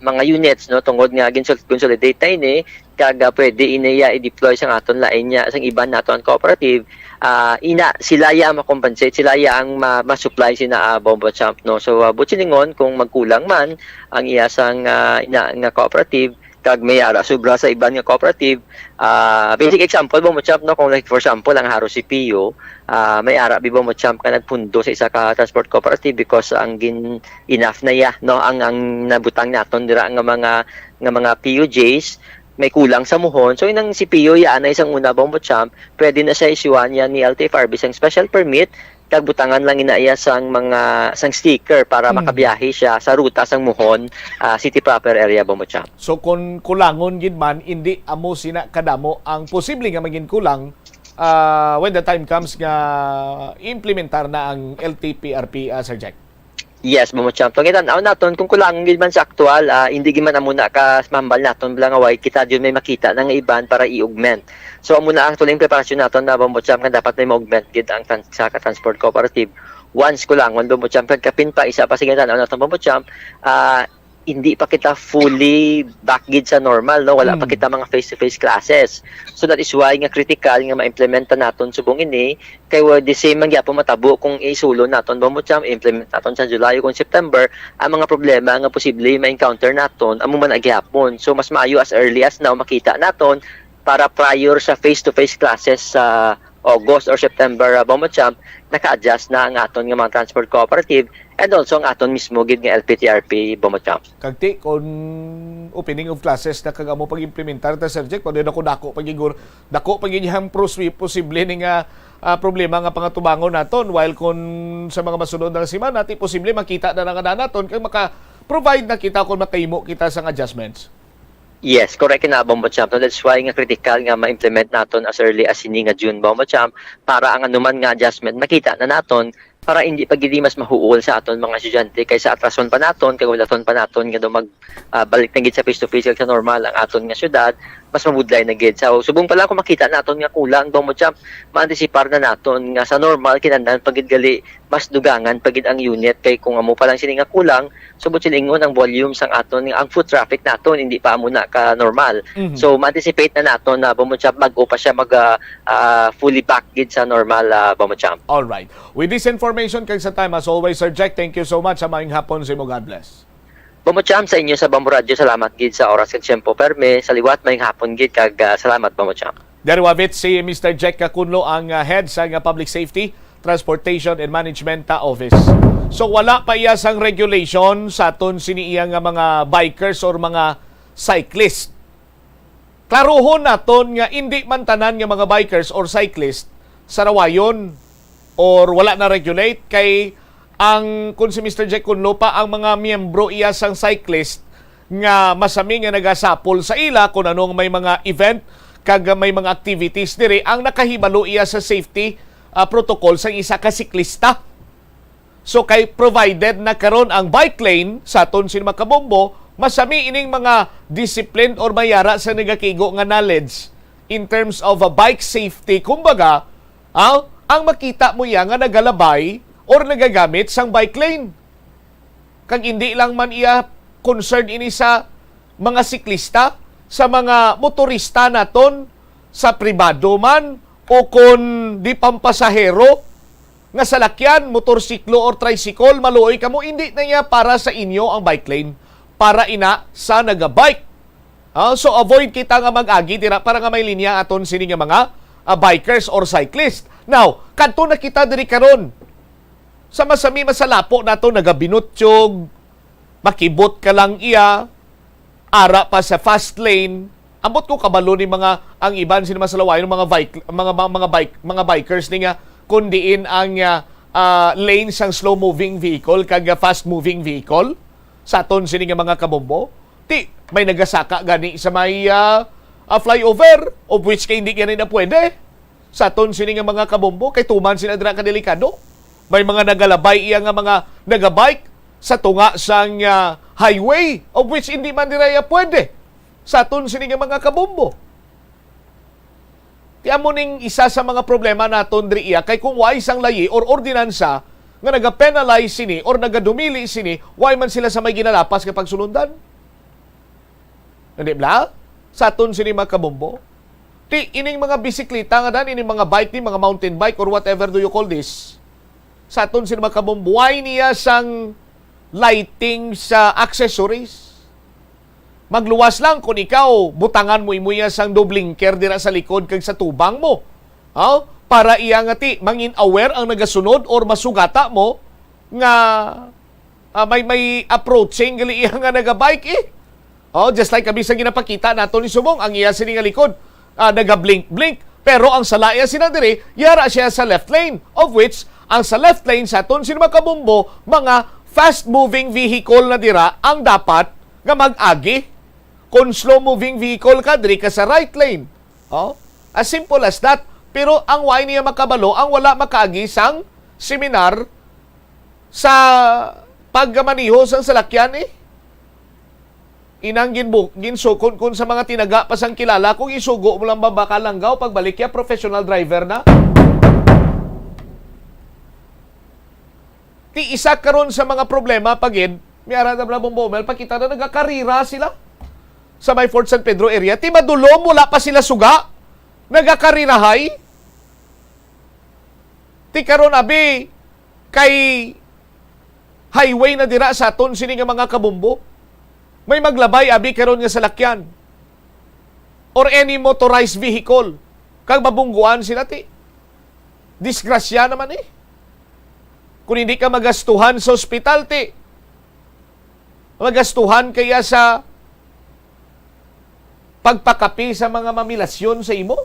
mga units, no, tungod nga ginsul-, consolidate na ini, kag, ah, pwede ini iya i-deploy sa aton lain niya, sang iban naton cooperative, ah, ina, sila iya ang ma-compensate, sila iya ang ma-, ma-supply sina, ah, Bombo Champ, no. So, ah, Boss Lingon, kung magkulang man ang iya sang, ah, ina nga cooperative, kag may ara sobra sa iban nga cooperative, ah, basic example, Bombo Champ, no, kung, like, for example, ang Haro C P U, ah, may ara bi, Bombo Champ, nga nagpundo sa isa ka transport cooperative because ang gin-, enough na iya, no, ang, ang nabutang naton dira nga mga, nga mga P U Js, may kulang sa Mohon. So, inang C P U, iya anay sang una, Bombo Champ, pwede na siya isyuhan niya ni L T F R B sang special permit, kag butangan lang ina iya sang mga, sang sticker para Mm. makabiyahe siya sa ruta sang Mohon, ah, city proper area, Bombo Champ. So, kung kulangon gid man, indi amo sina kadamo ang posible nga maging kulang, ah, when the time comes nga implementar na ang L T P R P, ah, Sir Jack? Yes, Bombo Champ. Kung itan-aw naton, kung kulangon gid man sa aktual, ah, hindi gid man amo na ka mahambal naton bala nga way kita jud may makita na nga iban para i-augment. So, amo na ang tuling preparasyon naton na, Bombo Champ, nga dapat may ma-augment gid ang trans-, sa ka-transport cooperative. Once kulangon, Bombo Champ, kag kapin pa, isa pa, sige, tan-aw naton, Bombo Champ, ah, hindi pa kita fully back gid sa normal, no? Wala pa Mm. kita mga face-to-face classes. So, that is why nga critical nga ma-implementa naton subong ini, kay wa-, the same man gyapon matabo kung isulod naton, Bombo Champ, i-implement naton sa July o kung September, ang mga problema nga posible ma-encounter naton, amo man na gyapon. So, mas maayo as early as now makita naton para prior sa face-to-face classes sa August or September, uh, Bombo Champ, naka-adjust na ang aton nga mga transport cooperative and also ang aton mismo gid nga L P T R P, Bombo Champ. Kag ti, kung opening of classes na kag amo pag-implementar ta, Sir Jack, pag dako-dako pa gid gur-, dako pa gid ang pros-, posible ni nga, ah, problema nga pangatubangon naton, while kung sa mga masunod nga semana, ti posible makita na lang naton kag maka-provide na kita kung makahimo kita sang adjustments. Yes, correct na, Bombo Champ. No, that's why nga critical nga ma-implement naton as early as sini nga June, Bombo Champ, para ang anuman nga adjustment makita na naton para hindi pa gid mas mahuol sa aton mga estudyante kaysa atrason pa naton, kag walaton pa naton nga daw mag, ah, balik na gid sa face to face kag sa normal ang aton nga syudad, mas mabudlay na gid. So, subong pa lang kung makita naton nga kulang, Bombo Champ, maantisipar na naton nga sa normal, kinahanglan pa gid gali mas dugangan pa gid ang unit, kay kung amo pa lang sini nga kulang, subot silingon ang volume sang aton, ang foot traffic naton hindi pa amo na ka normal. Mhm. So, ma-anticipate na naton na, Bombo Champ, bag-o pa siya mag, ah, ah, fully back gid sa normal, ah, Bombo Champ. All right. With this information, kag sa time, as always, Sir Jack, thank you so much. Sa maayong hapon sa imo. God bless. Bombo Champ, sa inyo sa Bombo Radyo, salamat gid sa oras kag tiyempo. Perme, sa liwat, maayong hapon gid kag, ah, salamat, Bombo Champ. Diri wavit si Mister Jack Cacunlo, ang, ah, head sa, ah, Public Safety, Transportation and Management, ah, Office. So, wala pa iya sang regulation sa aton sini iya nga mga bikers or mga cyclist. Klaruhon naton nga indi man tanan nga mga bikers or cyclist sarawayon or wala na regulate, kay ang, kun si Mister Jack Cunlo pa, ang mga miyembro iya sang cyclist nga masami nga nagasapol sa ila kun ano nga may mga event kag may mga activities diri, ang nakahibalo iya sa safety, ah, protocol sang isa ka siklista. So, kay provided na karon ang bike lane sa aton sini mga kabombo, masami ining mga disciplined or may ara sa nagakigo nga knowledge in terms of a bike safety. Kumbaga, ah, ang makita mo iya nga nagalabay or nagagamit sang bike lane. Kag hindi lang man iya concern ini sa mga siklista, sa mga motorista naton, sa pribado man o kon di pampasahero nga salakyan, motorsiklo or tricycle, maluoy kamo, hindi na niya para sa inyo ang bike lane, para ina sa nagabike. Ah, so avoid kita nga mag-agi dira para nga may linya aton sini nga mga, ah, bikers or cyclist. Now, kadto na kita diri karon sa masami masalapo nato, nagabinutyog, makibot ka lang iya, ara pa sa fast lane. Ambot ko kabalo ni mga, ang iban sini masalawayon, mga bike, mga, mga, mga bike, mga bikers ni nga kung diin ang, ah, ah, lane sang slow moving vehicle kag, ah, fast moving vehicle sa aton sini nga mga kabombo. Ti, may nagasaka gani sa may, ah, ah, flyover, of which kay hindi gani na pwede sa aton sini nga mga kabombo, kay tuman sila dira ka delikado. May mga nagalabay iya nga mga nagabike sa tunga sang, ah, highway, of which hindi man dira iya pwede sa aton sini nga mga kabombo. Ti amo ning isa sa mga problema naton diri iya, kay kung way sang layi or ordinansa nga nagapenalize sini or nagadumili sini, way man sila sa may ginalapas nga pagsulundan. Hindi bala? Sa aton sini mga kabombo. Ti, ining mga bisikleta nga dan, ining mga bike ni, mga mountain bike or whatever do you call this, sa aton sini mga kabombo, way niya sang lighting sa accessories. Magluwas lang kung ikaw, butangan mo imo iya sang do blinker dira sa likod kag sa tubang mo. Oh? Para iya nga ti, mangin aware ang nagasunod or masugata mo nga, ah, may, may approaching gali iya nga nagabike eh. Oh, just like kami sa ginapakita nato ni Subong, ang iya sini nga likod, ah, nagablink-blink. Pero ang sala iya sina diri, yara siya sa left lane, of which ang sa left lane sa aton sini mga kabombo, mga fast-moving vehicle na dira ang dapat nga mag-agi. Kung slow-moving vehicle ka, diri ka sa right lane. Oh, as simple as that. Pero ang way niya makabalo, ang wala makaagi sang seminar sa pagmaniho sang salakyan eh. Inang ginbu-, ginsukon kun sa mga tinaga pa sang kilala ko, gisugo mo lang ba baka langgaw, pagbalik ya professional driver na. Ti isa karon sa mga problema pa gid, may ara na bala Bombo Mel, pakita na nagakarira sila sa may Fort San Pedro area. Ti madulom, wala pa sila suga, nagakarirahay. Ti karon abi, kay highway na dira sa aton sini nga mga kabombo. May maglabay abi karon nga salakyan or any motorized vehicle kag mabungguan sila ti. Disgrasya naman eh. Kung hindi ka magastuhan sa ospital ti, magastuhan kaya sa pagpakapi sa mga mamilasyon sa imo?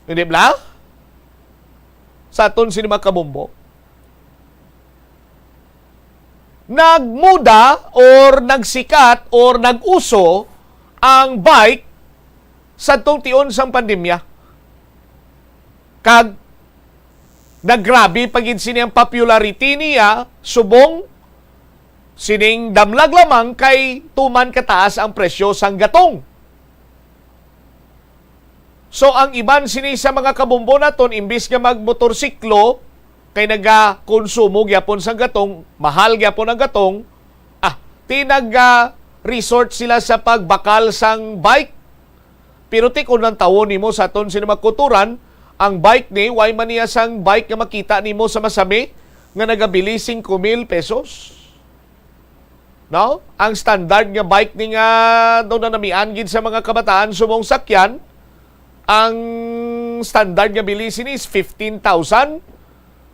Hindi bala? Sa aton sini mga kabombo, nagmuda or nagsikat or nag-uso ang bike sa tion sang pandemya. Kag naggrabe pa gid sini ang popularity niya subong sining damlag lamang kay tuman kataas ang presyo sang gatong. So, ang iban sini sa mga kabombo naton, imbis nga magmotorsiklo, kay nagakonsumo gyapon sang gatong, mahal gyapon ang gatong, ah, ti nag, ah, resort sila sa pagbakal sang bike. Pero ti kung nantawon nimo sa aton sini mga kulturan, ang bike ni, way man niya sang bike nga makita nimo sa masami nga nagabili singko mil pesos. No? Ang standard nga bike ni nga daw nanamian gid sa mga kabataan subong sakyan, ang standard nga bili sini is fifteen thousand.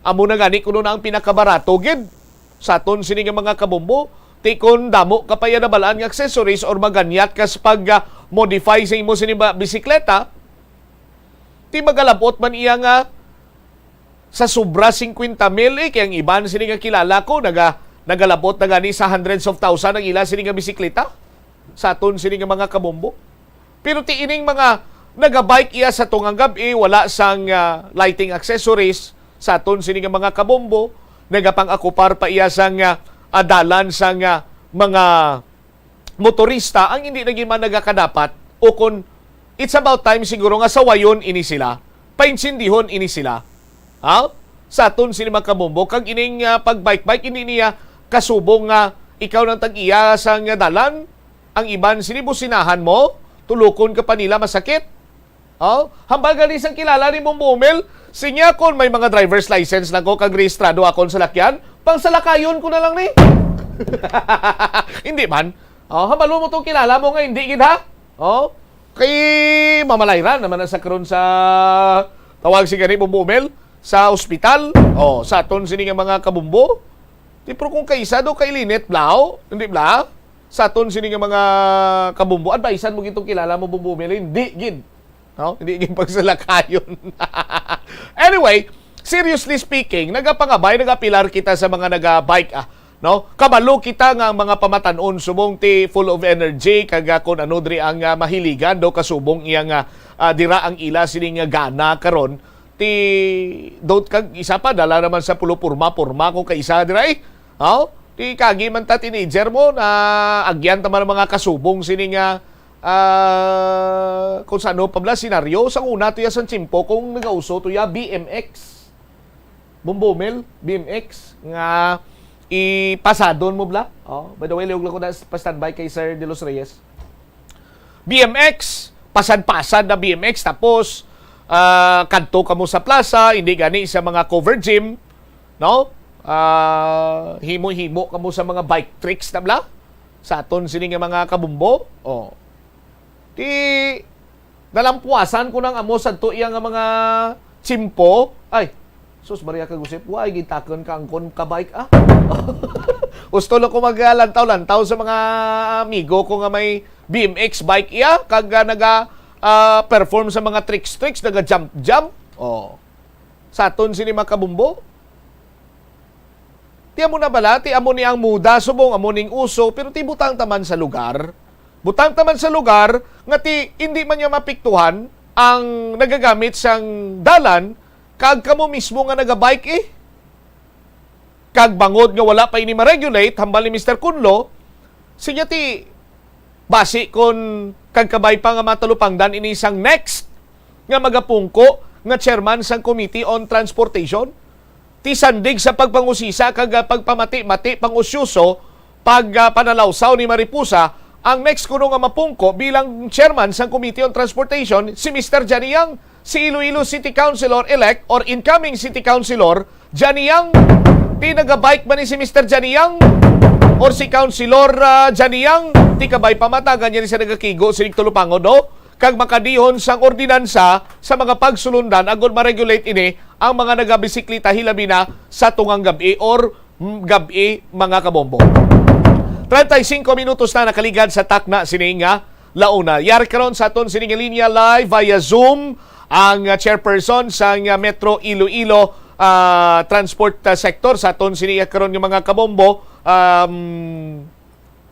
Amo na gani kuno na ang pinakabarato gid sa aton sini nga mga kabombo. Ti kon damo ka pa ya nabalaan nga accessories or maganyat ka sa pag, ah, modify sa imo sini ba bisikleta, ti magalabot man iya nga sa sobra singkwenta mil, eh, kay ang iban sini nga kilala ko, naga-, nagalabot na gani sa hundreds of thousand ang ila sini nga bisikleta sa aton sini nga mga kabombo. Pero ti ining mga nagabike iya sa tungang gab-i, wala sang, ah, lighting accessories sa aton sini nga mga kabombo, nagapang-akupar pa iya sang, ah, ah, dalan sang, ah, mga motorista ang hindi na gid man nagakadapat, o kon it's about time siguro nga sawayon ini sila, paintsindihon ini sila. Ha? Sa aton sini mga kabombo, kag ining, ah, pag-bike-bike, hindi niya kasubong nga ikaw nang tag-iya sang dalan, ang iban sini businahan mo, tulokon ka pa nila, masakit. Oh, hambal gani sang kilala ni Bombo Mel, sinya kon may mga driver's license lang ko kag rehistrado akon salakyan, pangsalakayon ko na lang ni. Hindi man. Oh, hambal mo tong kilala mo nga hindi gid ha? Oh, kay mamalayran naman na sa karon sa tawag si gani Bombo Mel sa ospital. Oh, sa aton sini nga mga kabumbo. Di pero kung kaisa do kay Linet Blau, hindi bla? Sa aton sini nga mga kabumbo, advisean mo gid tong kilala mo, Bombo Mel, hindi gid. No? Hindi gid pagsalakayon. Anyway, seriously speaking, nagapangabay, nagapilar kita sa mga naga-bike, ah, no? Kabalo kita nga ang mga pamatan-on subong ti full of energy, kag, ah, kun ano diri ang, ah, mahiligan do kasubong iya nga, ah, dira ang ila sini nga gana karon. Ti dot kag isa pa dala naman sa pulo porma, porma kung kaisa dira, eh. Aw, ti kagi man ta teenager mo na agyan ta man ang mga kasubong sini nga, ah, kung sa ano pa bala senaryo. Sa una to ya sang tiyempo kung nagauso to ya B M X. Bombomel, B M X nga ipasadon mo bala. Oh, by the way, liog lang ko na pa-standby kay Sir De Los Reyes. B M X, pasad-pasad na B M X, tapos, ah, kadto kamo sa plaza, hindi gani sa mga covered gym, no? Ah, himo-himo kamo sa mga bike tricks na bala sa aton sini nga mga kabumbo. Oh. Di, nalampuasan ko nang amo sadto iya nga mga tsimpo. Ay, sus, Maria kag Josep, wa ay gitakon ka angkon ka bike, ah. Gusto lang ko maglantaw-lantaw sa mga amigo ko nga may B M X bike iya, kag, ah, naga, ah, perform sa mga tricks-tricks, naga-jump-jump. Oh. Sa aton sini mga kabumbo. Ti amo na bala, ti amo ni ang muda, subong amo ning uso, pero ti butang taman sa lugar. Butang taman sa lugar nga ti hindi man niya mapiktuhan ang nagagamit sang dalan, kag kamo mismo nga nagabike, eh. Kag bangod nga wala pa ini ma-regulate, hambal ni Mister Kunlo, sinya ti basi kon kag kabay pa nga matalupangdan ini sang next nga magapungko nga chairman sang Committee on Transportation, ti sandig sa pagpangusisa kag, ah, pagpamati-mati pang-usyoso, pag, ah, panalawsaw ni Mariposa, ang next kuno nga mapungko bilang chairman sang Committee on Transportation si Mister Johnny Yang, si Iloilo City Councilor-elect or incoming City Councilor Johnny Yang. Ti nagabike ba ni si Mister Johnny Yang or si Councilor, ah, Johnny Yang? Ti kabay pamatagan niya ni sa nagakigo sining tulupangon, no? Kag makadihon sang ordinansa sa mga pagsulundan agod ma-regulate ini ang mga nagabisikleta hilabi na sa tungang gab-i or, mm, gab-i, mga kabombo. Treinta y cinco minutos na nakaligad sa takna sini nga launa. Yari karon sa aton sini nga linya live via Zoom ang, ah, chairperson sang, ah, Metro Iloilo, ah, Transport, ah, Sector sa aton sini nga karon nga mga kabombo. Um,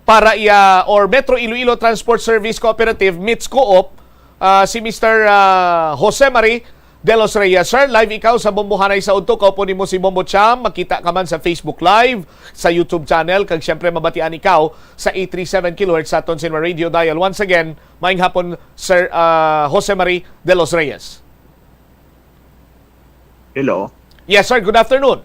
para iya or Metro Iloilo Transport Service Cooperative, MITSCOOP, ah, si Mister, ah, Jose Marie De Los Reyes. Sir, live ikaw sa Bombohanay sa Udto. Kaupo nimo si Bombo Cham. Makita ka man sa Facebook Live, sa YouTube channel, kag siyempre mabatian ikaw sa eight three seven kilohertz sa aton Sinwa Radio Dial. Once again, maayong hapon, Sir, ah, Jose Marie De Los Reyes. Hello. Yes, sir. Good afternoon.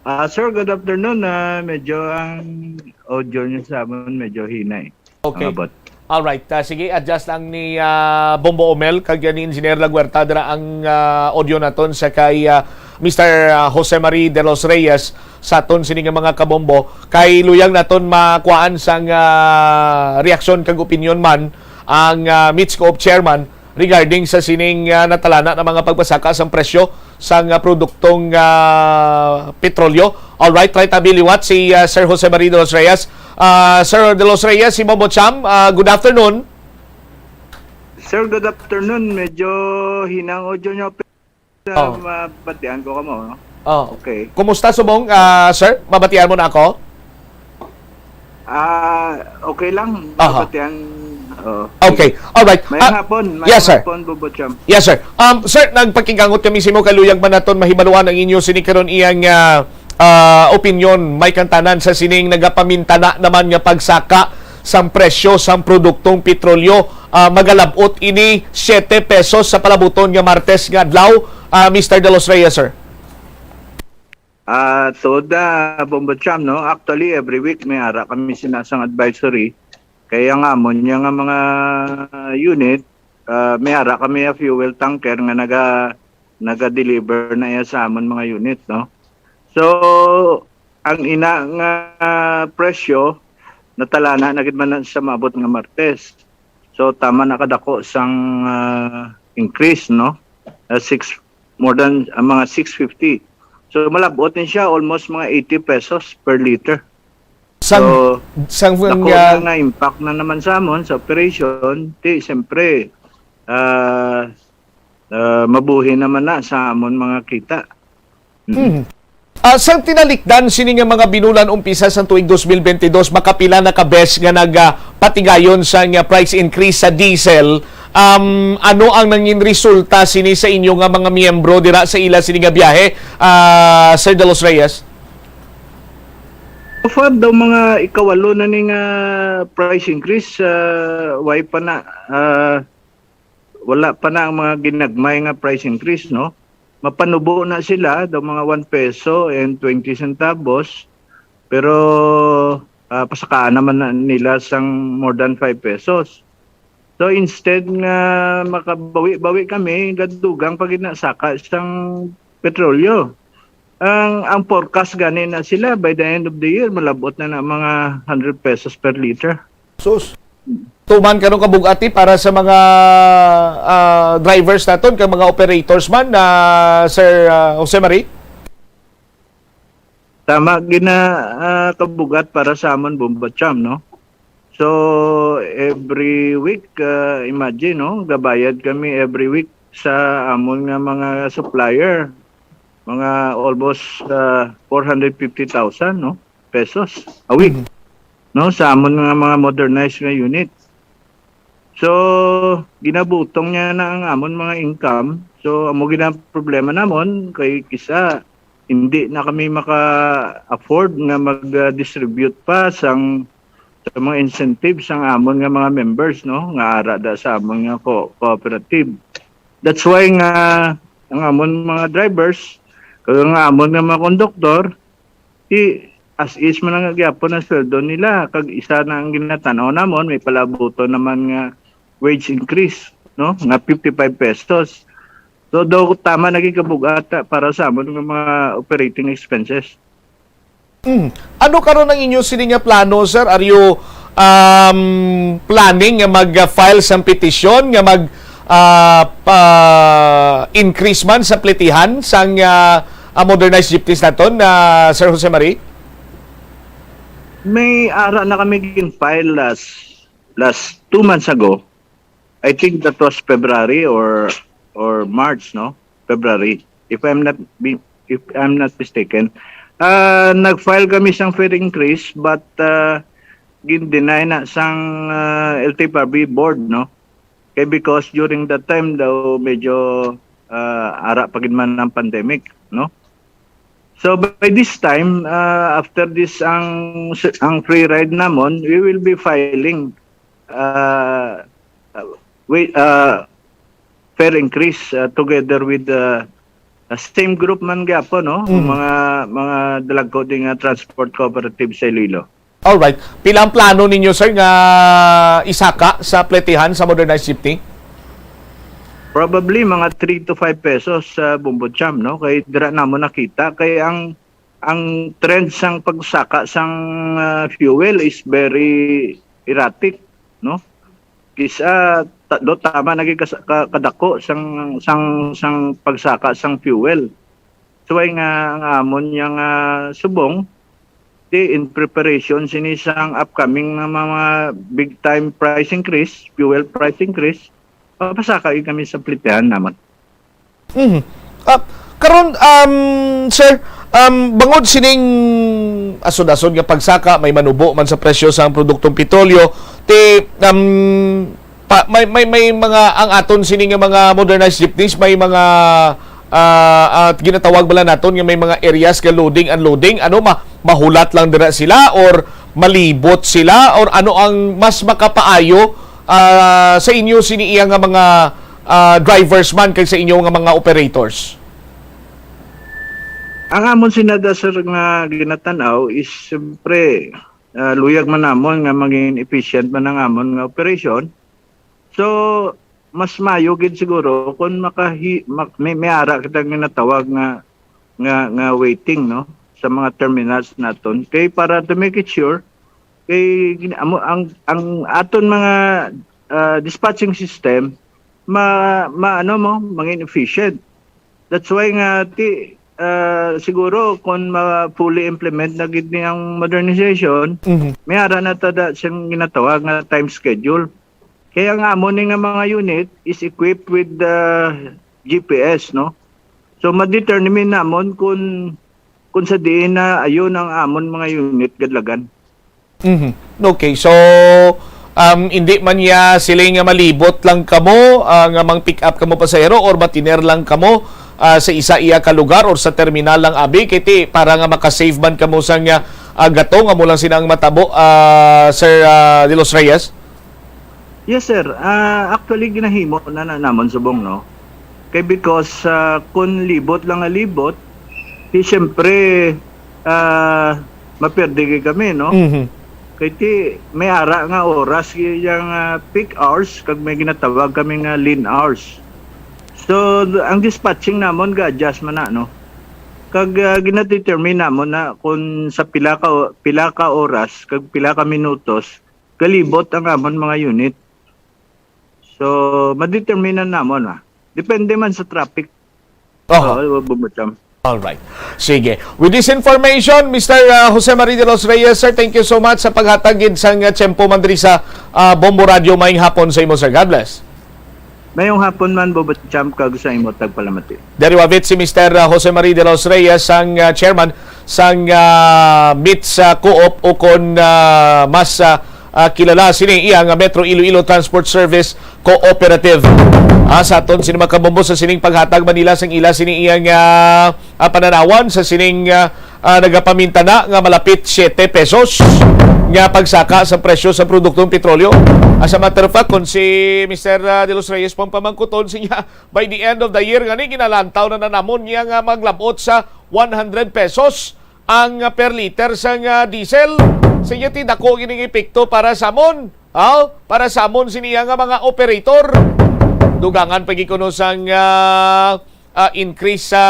Ah, sir, good afternoon. Ah, medyo ang audio niyo sa amon medyo hinay. Okay. Ang abot. All right. Ah, sige, adjust lang ni, ah, Bombo Omel kag ni Engineer Laguerta dira ang, ah, audio naton sa kay, ah, Mister, ah, Jose Marie De Los Reyes sa aton sini nga mga kabombo. Kay luyag naton makuhaan sang, ah, reaksyon kag opinyon man ang, ah, MITSCOOP chairman regarding sa sining, ah, natalana na mga pagpasaka sang presyo sang, ah, produktong, ah, petrolyo. All right, right, abi liwat si, ah, Sir Jose Marie De Los Reyes. Ah, Sir De Los Reyes, si Bombo Cham, ah, good afternoon. Sir, good afternoon. Medyo hinang audio nyo, pero Oh. mabatian ko kamo, no? Oh. Okay. Kumusta subong, ah, sir? Mabatian mo na ako? Ah, okay lang. Aha. Pati ang, oh, Okay. sige. All right. Mayang Ah, hapon, mayang yes, sir. hapon, Bobo Cham. Yes, sir. Um, sir, nagpakigangot kami sa imo, kaluyag man naton mahibaluan ang inyo sini karon iyang, ah, ah, opinyon, may kantanan sa sining nagapamintana naman nga pagsaka sang presyo sang produktong petrolyo. Ah, magalab-ot ini siete pesos sa palabuton nga Martes nga adlaw, ah, Mister De Los Reyes, sir? Ah, tuod, ah, Bombo Cham, no? Actually, every week may ara kami sinasang advisory. Kaya nga, amon niya nga mga unit, ah, may ara kami a fuel tanker nga naga-, naga-deliver na iya sa amon mga unit, no? So, ang ina nga presyo, natalana na gid man na sa maabot nga Martes. So, tama na kadako sang, ah, increase, no? Ah, six, more than, ah, mga six fifty. So, malabot din siya, almost mga eighty pesos per liter. Sang, So, sang, dako ah, na nga impact na naman sa amon sa operation, ti, siyempre, ah, ah, mabuhi naman na sa amon mga kita. Mm. Hmm. Ah, sang tinalikdan sini nga mga binulan umpisa sang tuig dos mil bentidós, makapila na ka beses nga nag, ah, patigayon sa nga price increase sa diesel. Um, ano ang nangin resulta sini sa inyo nga mga miyembro dira sa ila sini nga biyahe, ah, Sir De Los Reyes? So far daw, mga ikawalo na ni nga price increase, ah, way pa na, ah, wala pa na ang mga ginagmay nga price increase, no? Mapanubo na sila daw mga one peso and twenty centavos, pero, ah, pasakaan naman na nila sang more than five pesos. So, instead nga makabawi-bawi kami, gadugang pa gid na saka sang petrolyo. Ang, ang forecast gani na sila, by the end of the year, malabot na na mga hundred pesos per liter. Sus. Tuman karon ka bug-at ni para sa mga, ah, drivers naton kag mga operators man, ah, Sir, ah, Jose Marie? Tama gina, ah, kabugat para sa amon, Bombo Cham, no? So, every week, ah, imagine, no? Gabayad kami every week sa amon nga mga supplier. Mga almost, ah, four hundred fifty thousand, no? Pesos a week, Mhm. no? Sa amon nga mga modernized nga unit. So, ginabutong niya na ang amon mga income. So, amo gid ang problema namon, kay kisa hindi na kami maka-afford nga mag-distribute pa sang, sa mga incentives sang amon nga mga members, no, nga ara da sa amon nga co-, cooperative. That's why nga ang amon mga drivers, kag ang amon nga mga konduktor, di, as is man ang gyapon ang sweldo nila, kag isa na ang ginatanaw namon, may palabuton naman nga wage increase, no, nga fifty-five pesos. So, daw tama na gid kabug-ata para sa amon nga mga operating expenses. Mm. Ano karon ang inyo sini nga plano, sir? Are you, um, planning nga mag-file sang petisyon nga mag, ah, pa-increase man sa plitihan sang, ah, ah, modernized jeepneys naton, ah, Sir Jose Marie? May ara na kami gin-file last, last two months ago. I think that was February or, or March, no? February, if I'm not be-, if I'm not mistaken. Ah, nag-file kami sang fare increase, but, ah, gin-deny na sang, ah, L T F R B board, no? Kay because during that time daw medyo, ah, ara pa gid man ang pandemic, no? So by this time, ah, after this ang, ang free ride namon, we will be filing, ah, we, ah, fare increase, ah, together with the, ah, same group man gyapon, no? Mm. Mga, mga dalagko din nga transport cooperative sa Iloilo. Alright. Pila ang plano ninyo, sir, nga isaka sa pletihan sa modernized jeepney? Probably mga three to five pesos sa Bombo Cham, no? Kay dira namon nakita kay ang, ang trend sang pagsaka sang, ah, fuel is very erratic, no? Kisa ta-, do tama na gid kas-, ka-, kadako sang, sang, sang pagsaka sang fuel. So, ay nga ang amon yang, ah, subong, di in preparation sini sang upcoming nga mga big time price increase, fuel price increase, papasaka gid kami sa plitihan namon. Mhm. Ah, karon, um, sir, um, bangod sining asod-asod nga pagsaka, may manubo man sa presyo sang produktong petrolyo, ti, um, pa, may, may, may mga, ang aton sini nga mga modernized jeepneys, may mga, Ah, at ginatawag bala naton nga may mga areas nga loading, unloading, ano, ma-, mahulat lang dira sila or malibot sila, or ano ang mas makapaayo, ah, sa inyo sini iya nga mga, ah, drivers man kag sa inyo nga mga operators? Ang amon sinada, sir, nga ginatan-aw is siyempre, ah, luyag man namon nga maging efficient man ang amon nga operation. So, mas mayo gid siguro kung makahi, mak, may, may ara kita nga natawag nga, nga, nga waiting, no, sa mga terminals naton. Kay para to make it sure, kay gin-, amo, ang, ang aton mga, ah, dispatching system, ma, ma, ano mo, mangin efficient. That's why nga, ti, ah, siguro, kung ma-fully implement na gid ni ang modernization, Mhm. may ara na ta da siyang ginatawag nga time schedule. Kaya ang amo ni nga mga unit is equipped with the G P S, no? So, ma-determine namon kung, kung sa diin na ayon ang amon mga unit gadlagan. Mhm. Okay, so, um, hindi man niya sila nga malibot lang kamo, ah, nga mang pick up kamo pasahero or matiner lang kamo, ah, sa isa iya ka lugar or sa terminal lang abi, kay ti para nga makasave man kamo sang, ah, gato nga mo lang sila ang matabo, ah, Sir, ah, De Los Reyes? Yes, sir. Ah, actually, ginahimo na, na namon subong, no? Kay because, ah, kung libot lang nga libot, di siyempre, ah, maperde gid kami, no? Mhm. Kay ti, may ara nga oras, yung, ah, peak hours, kag may ginatawag kami nga lean hours. So, ang dispatching namon ga-adjust man na, no? Kag, ah, ginadetermine namon na kung sa pila ka o-, pila ka oras, kag pila ka minutos, galibot ang amon mga unit. So, madeterminan namon, ah. Depende man sa traffic. Oho. Oo, Bombo Cham. All right. Sige. With this information, Mister, uh, Jose Marie De Los Reyes, sir, thank you so much sa paghatag gid sang, uh, tiyempo man diri sa, uh, Bombo Radio. Maayong hapon sa imo, sir. God bless. Mayong hapon man, Bombo Cham, kag sa imo tagpalamati. Dari wavit si Mister, uh, Jose Marie De Los Reyes, sang, uh, chairman sang, uh, MITS, uh, Co-op, o kon, uh, mas, uh, uh, kilala sini iya nga Metro Iloilo Transport Service Cooperative. Ah, sa aton sini mga kabombo sa sining paghatag man nila sang ila sini iya nga, ah, pananawan sa sining, ah, ah, nagapamintana nga malapit siyete pesos nga pagsaka sa presyo sa produktong petrolyo. As a matter of fact, kung si Mister, ah, De Los Reyes pang pamangkuton siya, by the end of the year gani ginalantaw na nanamon niya nga maglabot sa one hundred pesos ang, ah, per liter sang, ah, diesel. Sa iya ti dako gining epekto para sa amon, ah, para sa amon siniya nga mga operator. Dugangan pa gid kuno sang, ah, ah, increase sa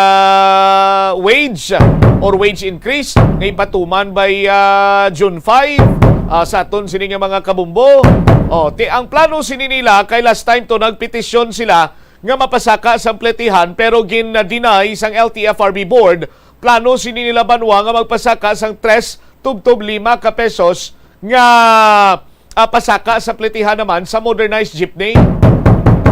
wage or wage increase nga ipatuman by, ah, June five, ah, sa aton sini nga mga kabumbo. Oh, ti ang plano sini nila kay last time to nagpetisyon sila nga mapasaka sang pletihan, pero gin-deny sang L T F R B board. Plano sini nila banwa nga magpasaka sang tres tubtob lima ka pesos nga, ah, pasaka sa pletihan naman sa modernized jeepney.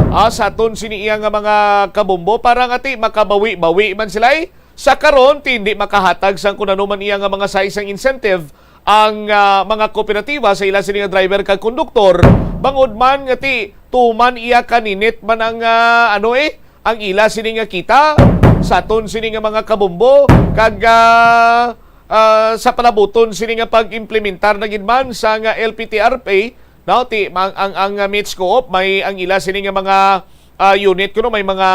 Ah, sa aton sini iya nga mga kabombo para nga ti makabawi-bawi man sila, eh. Sa karon, ti hindi makahatag sang kun ano man iya nga mga size sang incentive ang, ah, mga kooperatiba sa ila sini nga driver kag konduktor, bangod man nga ti tuman iya kaninit man ang, ah, ano, eh, ang ila sini nga kita sa aton sini nga mga kabombo kag, ah, ah, sa palabuton sini nga pag-implementar na gid man sa nga L P T R P, no, ti ang ang, ang, ah, MITS Co-op may ang ila sini nga mga, ah, unit kuno, may mga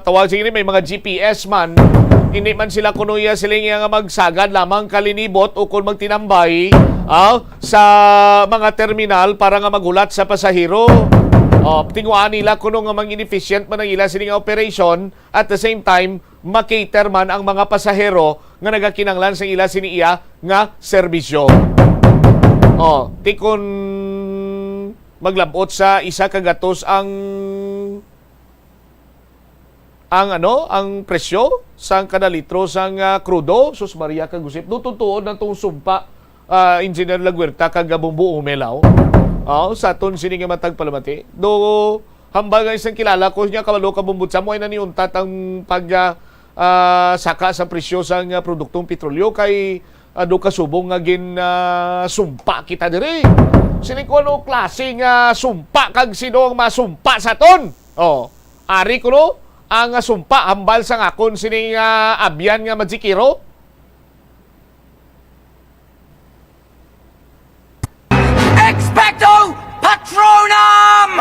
tawag sini, may mga G P S man. Hindi man sila kuno iya sila nga magsagad lamang kalinibot o kung magtinambay, ah, sa mga terminal para nga maghulat sa pasahero. Oh, tinguhaan nila kuno nga mang inefficient man ang ila sini nga operation, at the same time, makater man ang mga pasahero nga nagakinanglan sa ila sini iya nga serbisyo. Oh, ti kun maglabot sa isa ka gatos ang ang ano, ang presyo sang kada litro sang, ah, krudo, sus Maria kag Josep. Do tutuod na tong sumpa, ah, Engineer Laguerta kag Bombo Umelaw. Oh, sa aton sini nga matag palamati. Do hambal nga isang kilala ko niya, kabalo ka, Bombo Cham, way na niuntat ang pag, ah, ah, saka sa presyo sang, ah, produktong petrolyo kay, ah, do kasubong nga gin, ah, sumpa kita diri. Sini ko ano klase nga sumpa kag sino ang masumpa sa aton? Oh, ari kuno, ang, ah, sumpa hambal sang akon sining, ah, abyan nga Majikero? Expecto Patronum!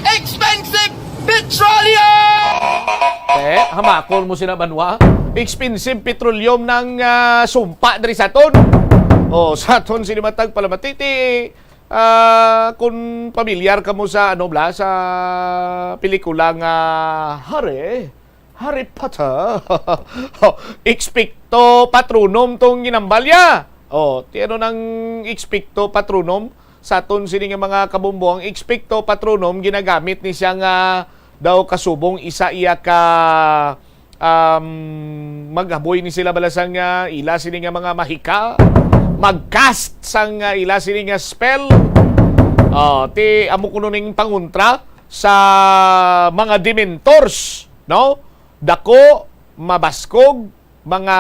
Expensive Petroleum! Eh, hamakon mo sina banwa? Expensive petroleum nang, ah, sumpa diri sa aton. Oh, sa aton sini matag palamatiti. Ah, kung pamilyar ka mo sa, ano, bla, sa pelikula nga Harry, Harry Potter. Expecto Patronum tong ginambalya. Oh, ti ano nang Expecto Patronum? Sa aton sini nga mga kabombo, ang Expecto Patronum ginagamit ni siya nga daw kasubong isa iya ka, um, maghaboy ni sila balasang nga ila sini nga mga mahika, mag-cast sang, ah, ila sini nga spell. Oh, ti amo kuno ning pangontra sa mga dementors, no? Dako, mabaskog, mga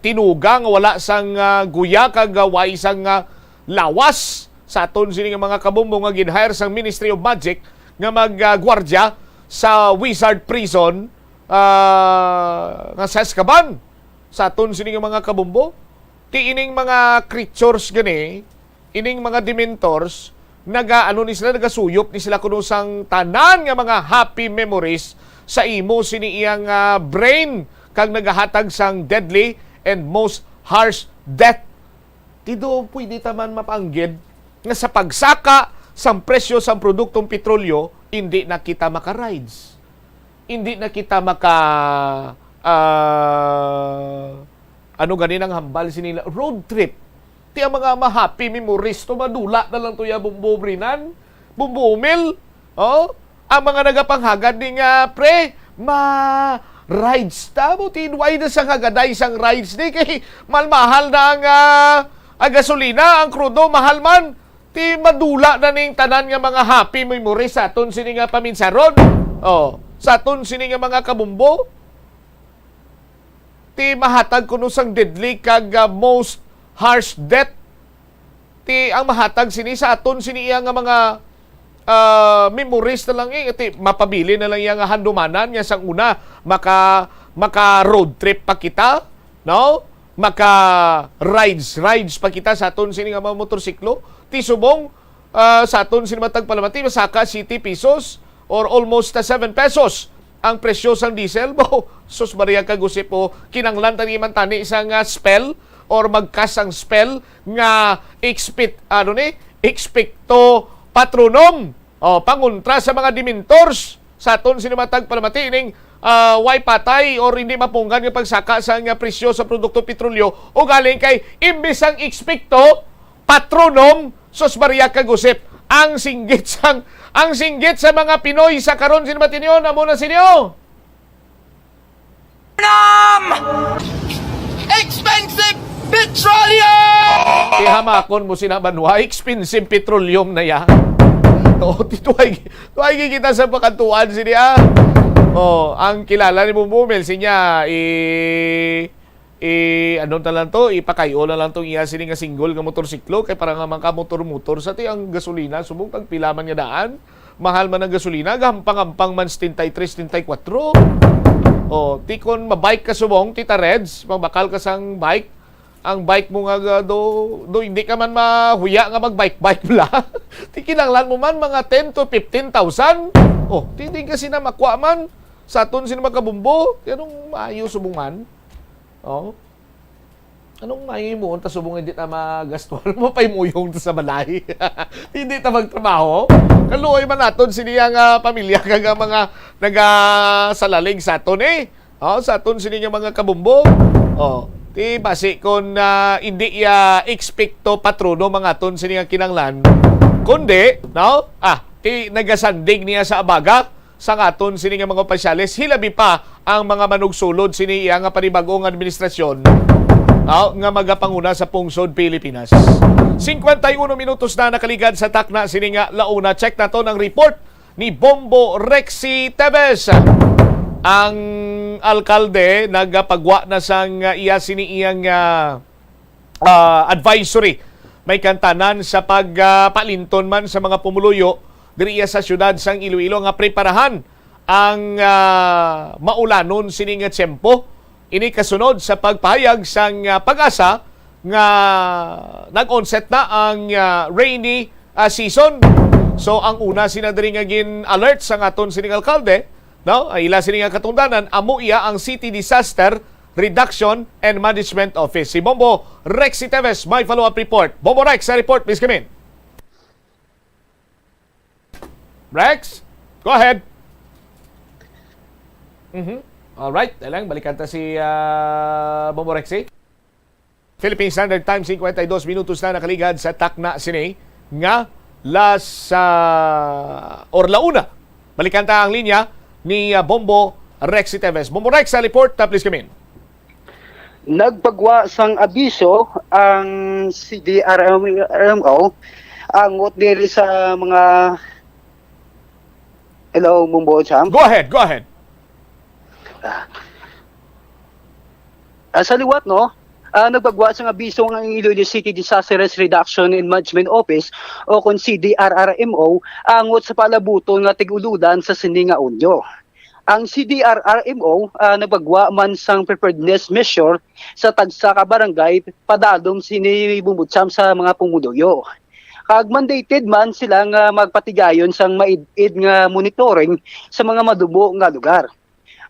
tinuga nga wala sang, ah, guya kag, ah, way sang, ah, lawas sa aton sini nga mga kabombo nga gin-hire sang Ministry of Magic nga mag, ah, gwardya sa wizard prison, ah, nga sa Azkaban sa aton sini nga mga kabombo. Ti ining mga creatures gani, ining mga dementors, naga-, ano ni sila, nagasuyop ni sila kuno sang tanan nga mga happy memories sa imo sini iyang, ah, brain, kag nagahatag sang deadly and most harsh death. Ti do pwede ta man mapanggid nga sa pagsaka sang presyo sang produktong petrolyo, hindi na kita maka-rides. Hindi na kita maka, ah, ano gani nang hambal sini nga road trip. Ti ang mga mahappy memories to, madula na lang to ya, Bombo Brinan, Bombo Umil. Oh, ang mga nagapanghagad ni nga, pre, ma-rides ta mo, ti wala na sang hagaday sang rides ni, kay mahal-mahal na ang, ah, ang gasolina, ang krudo, mahal man. Ti madula na ning tanan nga mga happy memories sa aton sini nga paminsaron. Oh, sa aton sini nga mga kabombo. Ti mahatag kuno sang deadly kag, ah, most harsh death. Ti ang mahatag sini sa aton sini iya nga mga, ah, memories na lang, eh. Ti mapabilin na lang iya nga handumanan nga sang una maka, maka road trip pa kita, no? Maka rides, rides pa kita sa aton sini nga mga motorsiklo. Ti subong, ah, sa aton sini matag palamati, masaka siyete pesos or almost, ah, seven pesos ang presyo sang diesel. Bo, sus Maria kag Jose po, kinanglan tani man tani sa nga spell or magkas ang spell nga expect, ano ni, expecto patronum. Oh, pangontra sa mga dementors sa aton sini matag palamati ning, ah, way patay or hindi mapunggan nga pagsaka sa nga presyo sa produkto petrolyo, ugaling kay imbis ang expecto patronum, sus Maria kag Josep, ang singgit sang, ang singgit sa mga Pinoy sa karon, sini matinyon, amo na sini, oh. Nam! Expensive petroleum! Ihamakon mo sina banwa, expensive petroleum na ya. Oh, ti tuway, tuway kita sa pakantuan sini, ah. Oh, ang kilala ni Bumumil sinya, i, i, ano na lang to, ipakayo na lang tong iya sini nga single nga motorsiklo kay para nga makamotor-motor sa ti ang gasolina subong tag pila man nga daan. Mahal man ang gasolina, gahampang-hampang man setenta y tres, setenta y cuatro. Oh, ti kon mabike ka subong, Tita Reds, magbakal ka sang bike, ang bike mo nga ga-, do, do hindi ka man mahuya nga mag-bike-bike bla. Ti kinahanglan mo man mga ten to fifteen thousand. Oh, ti di ka sina makuha man sa aton sini mga kabumbo. Ti anong maayo subong man? Oh. Anong maayo himuon ta subong hindi ta magastuhan mo pa imuyong ta sa balay? Hindi ta magtrabaho. Kaluoy man naton sini ang, ah, pamilya kag ang mga nagasalalig sa aton, eh. Oh, sa aton sini nga mga kabumbo. Oh, ti basi kon, ah, hindi ya expecto patronum ang aton sini nga kinanglan, kundi, no? Ah, ti nagasandig niya sa abaga sang aton sini nga mga opisyales, hilabi pa ang mga manugsulod sini iya nga panibag-ong administrasyon, ah, nga magapanguna sa pungsod Pilipinas. Cincuenta y uno minutos na nakaligad sa takna sini nga launa. Check naton ang report ni Bombo Rexy Tevez. Ang alkalde nagapagwa na sang iya sini iyang, ah, ah, advisory may kantanan sa pag, ah, palinton man sa mga pumuluyo diri iya sa siyudad sang Iloilo nga preparahan ang, ah, maulanon sini nga tiyempo. Ini kasunod sa pagpahayag sang, ah, PAGASA nga nag-onset na ang, ah, rainy, ah, season. So, ang una sina diri nga gin-alert sang aton sining alkalde, no? Ay ila sini nga katungdanan, amo iya ang City Disaster Reduction and Management Office. Si Bombo Rexy Teves may follow-up report. Bombo Rex, sa report, please come in. Rex, go ahead. Mhm. All right, lang balikan ta si, ah, Bombo Rexy. Philippine Standard Time, cincuenta y dos minutos na nakaligad sa takna sini nga las, ah, or la una. Balikan ta ang linya ni, ah, Bombo Rexy Teves. Bombo Rex, sa report, ah, please come in. Nagpagwa sang abiso ang C D R M O angot diri sa mga... Hello, Mumbo Cham. Go ahead, go ahead. Ah, sa liwat, no? Ah, nagpagwa sang abiso ang Iloilo City Disaster Risk Reduction and Management Office o kon C D R R M O angot sa palabuton nga tig-uludan sa sini nga Hunyo. Ang C D R R M O, ah, nagpagwa man sang preparedness measure sa tagsa ka barangay padalom sini, Bumbutsam, sa mga pumuluyo. Kag mandated man sila nga magpatigayon sang maid-id nga monitoring sa mga madumo nga lugar.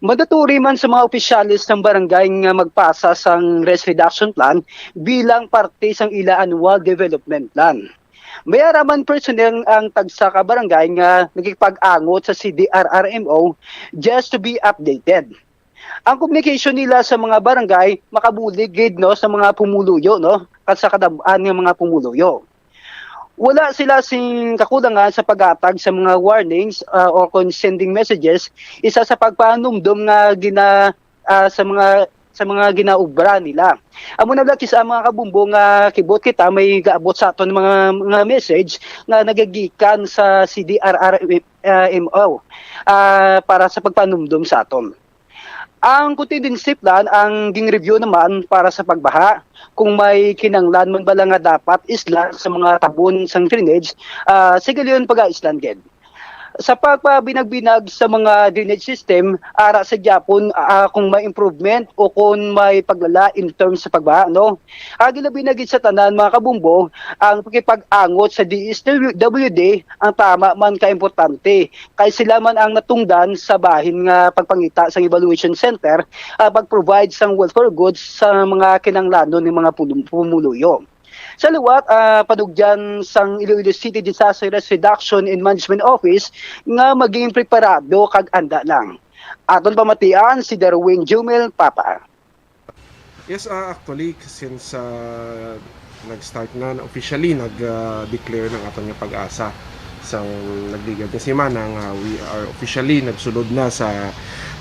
Mandatory man sa mga opisyales sang barangay nga magpasa sang risk reduction plan bilang parte sang ila annual development plan. May ara man personnel ang tagsa ka barangay nga nagipag-angot sa C D R R M O just to be updated. Ang communication nila sa mga barangay makabulig gid, no, sa mga pumuluyo, no, kag sa kadam-an nga mga pumuluyo. Wala sila sing kakulangan sa paghatag sa mga warnings, ah, or kon sending messages, isa sa pagpanumdom nga gina-, ah, sa mga, sa mga ginaobra nila. Amo na lang kis-a, mga kabumbo, nga kibot kita may gaabot sa aton mga, mga message nga nagagikan sa C D R R M O, ah, para sa pagpanumdom sa aton. Ang contingency plan ang gin-review naman para sa pagbaha. Kung may kinanglan man bala nga dapat islan sa mga tabon sang drainage, ah, sige, yun, pag-aislan gid. Sa pagpabinag-binag sa mga drainage system, ara sa gyapon, ah, kung may improvement o kung may paglala in terms sa pagbaha, no? Agi labi na gid sa tanan, mga kabumbo, ang pakipag-angot sa D S W D ang tama man ka importante, kay sila man ang natungdan sa bahin nga pagpangita sang evaluation center, ah, pag-provide sang welfare goods sa mga kinanglanon ni mga pulum-, pumuluyo. Sa liwat, ah, panugyan sang Iloilo City Disaster Risk Reduction and Management Office nga maging preparado kag anda lang. Aton pamatian si Darwin Jumel Papa. Yes, ah, actually, since, ah, nag-start na, officially nag-declare ng aton nga PAGASA sang nagligad nga semana nga we are officially nagsulod na sa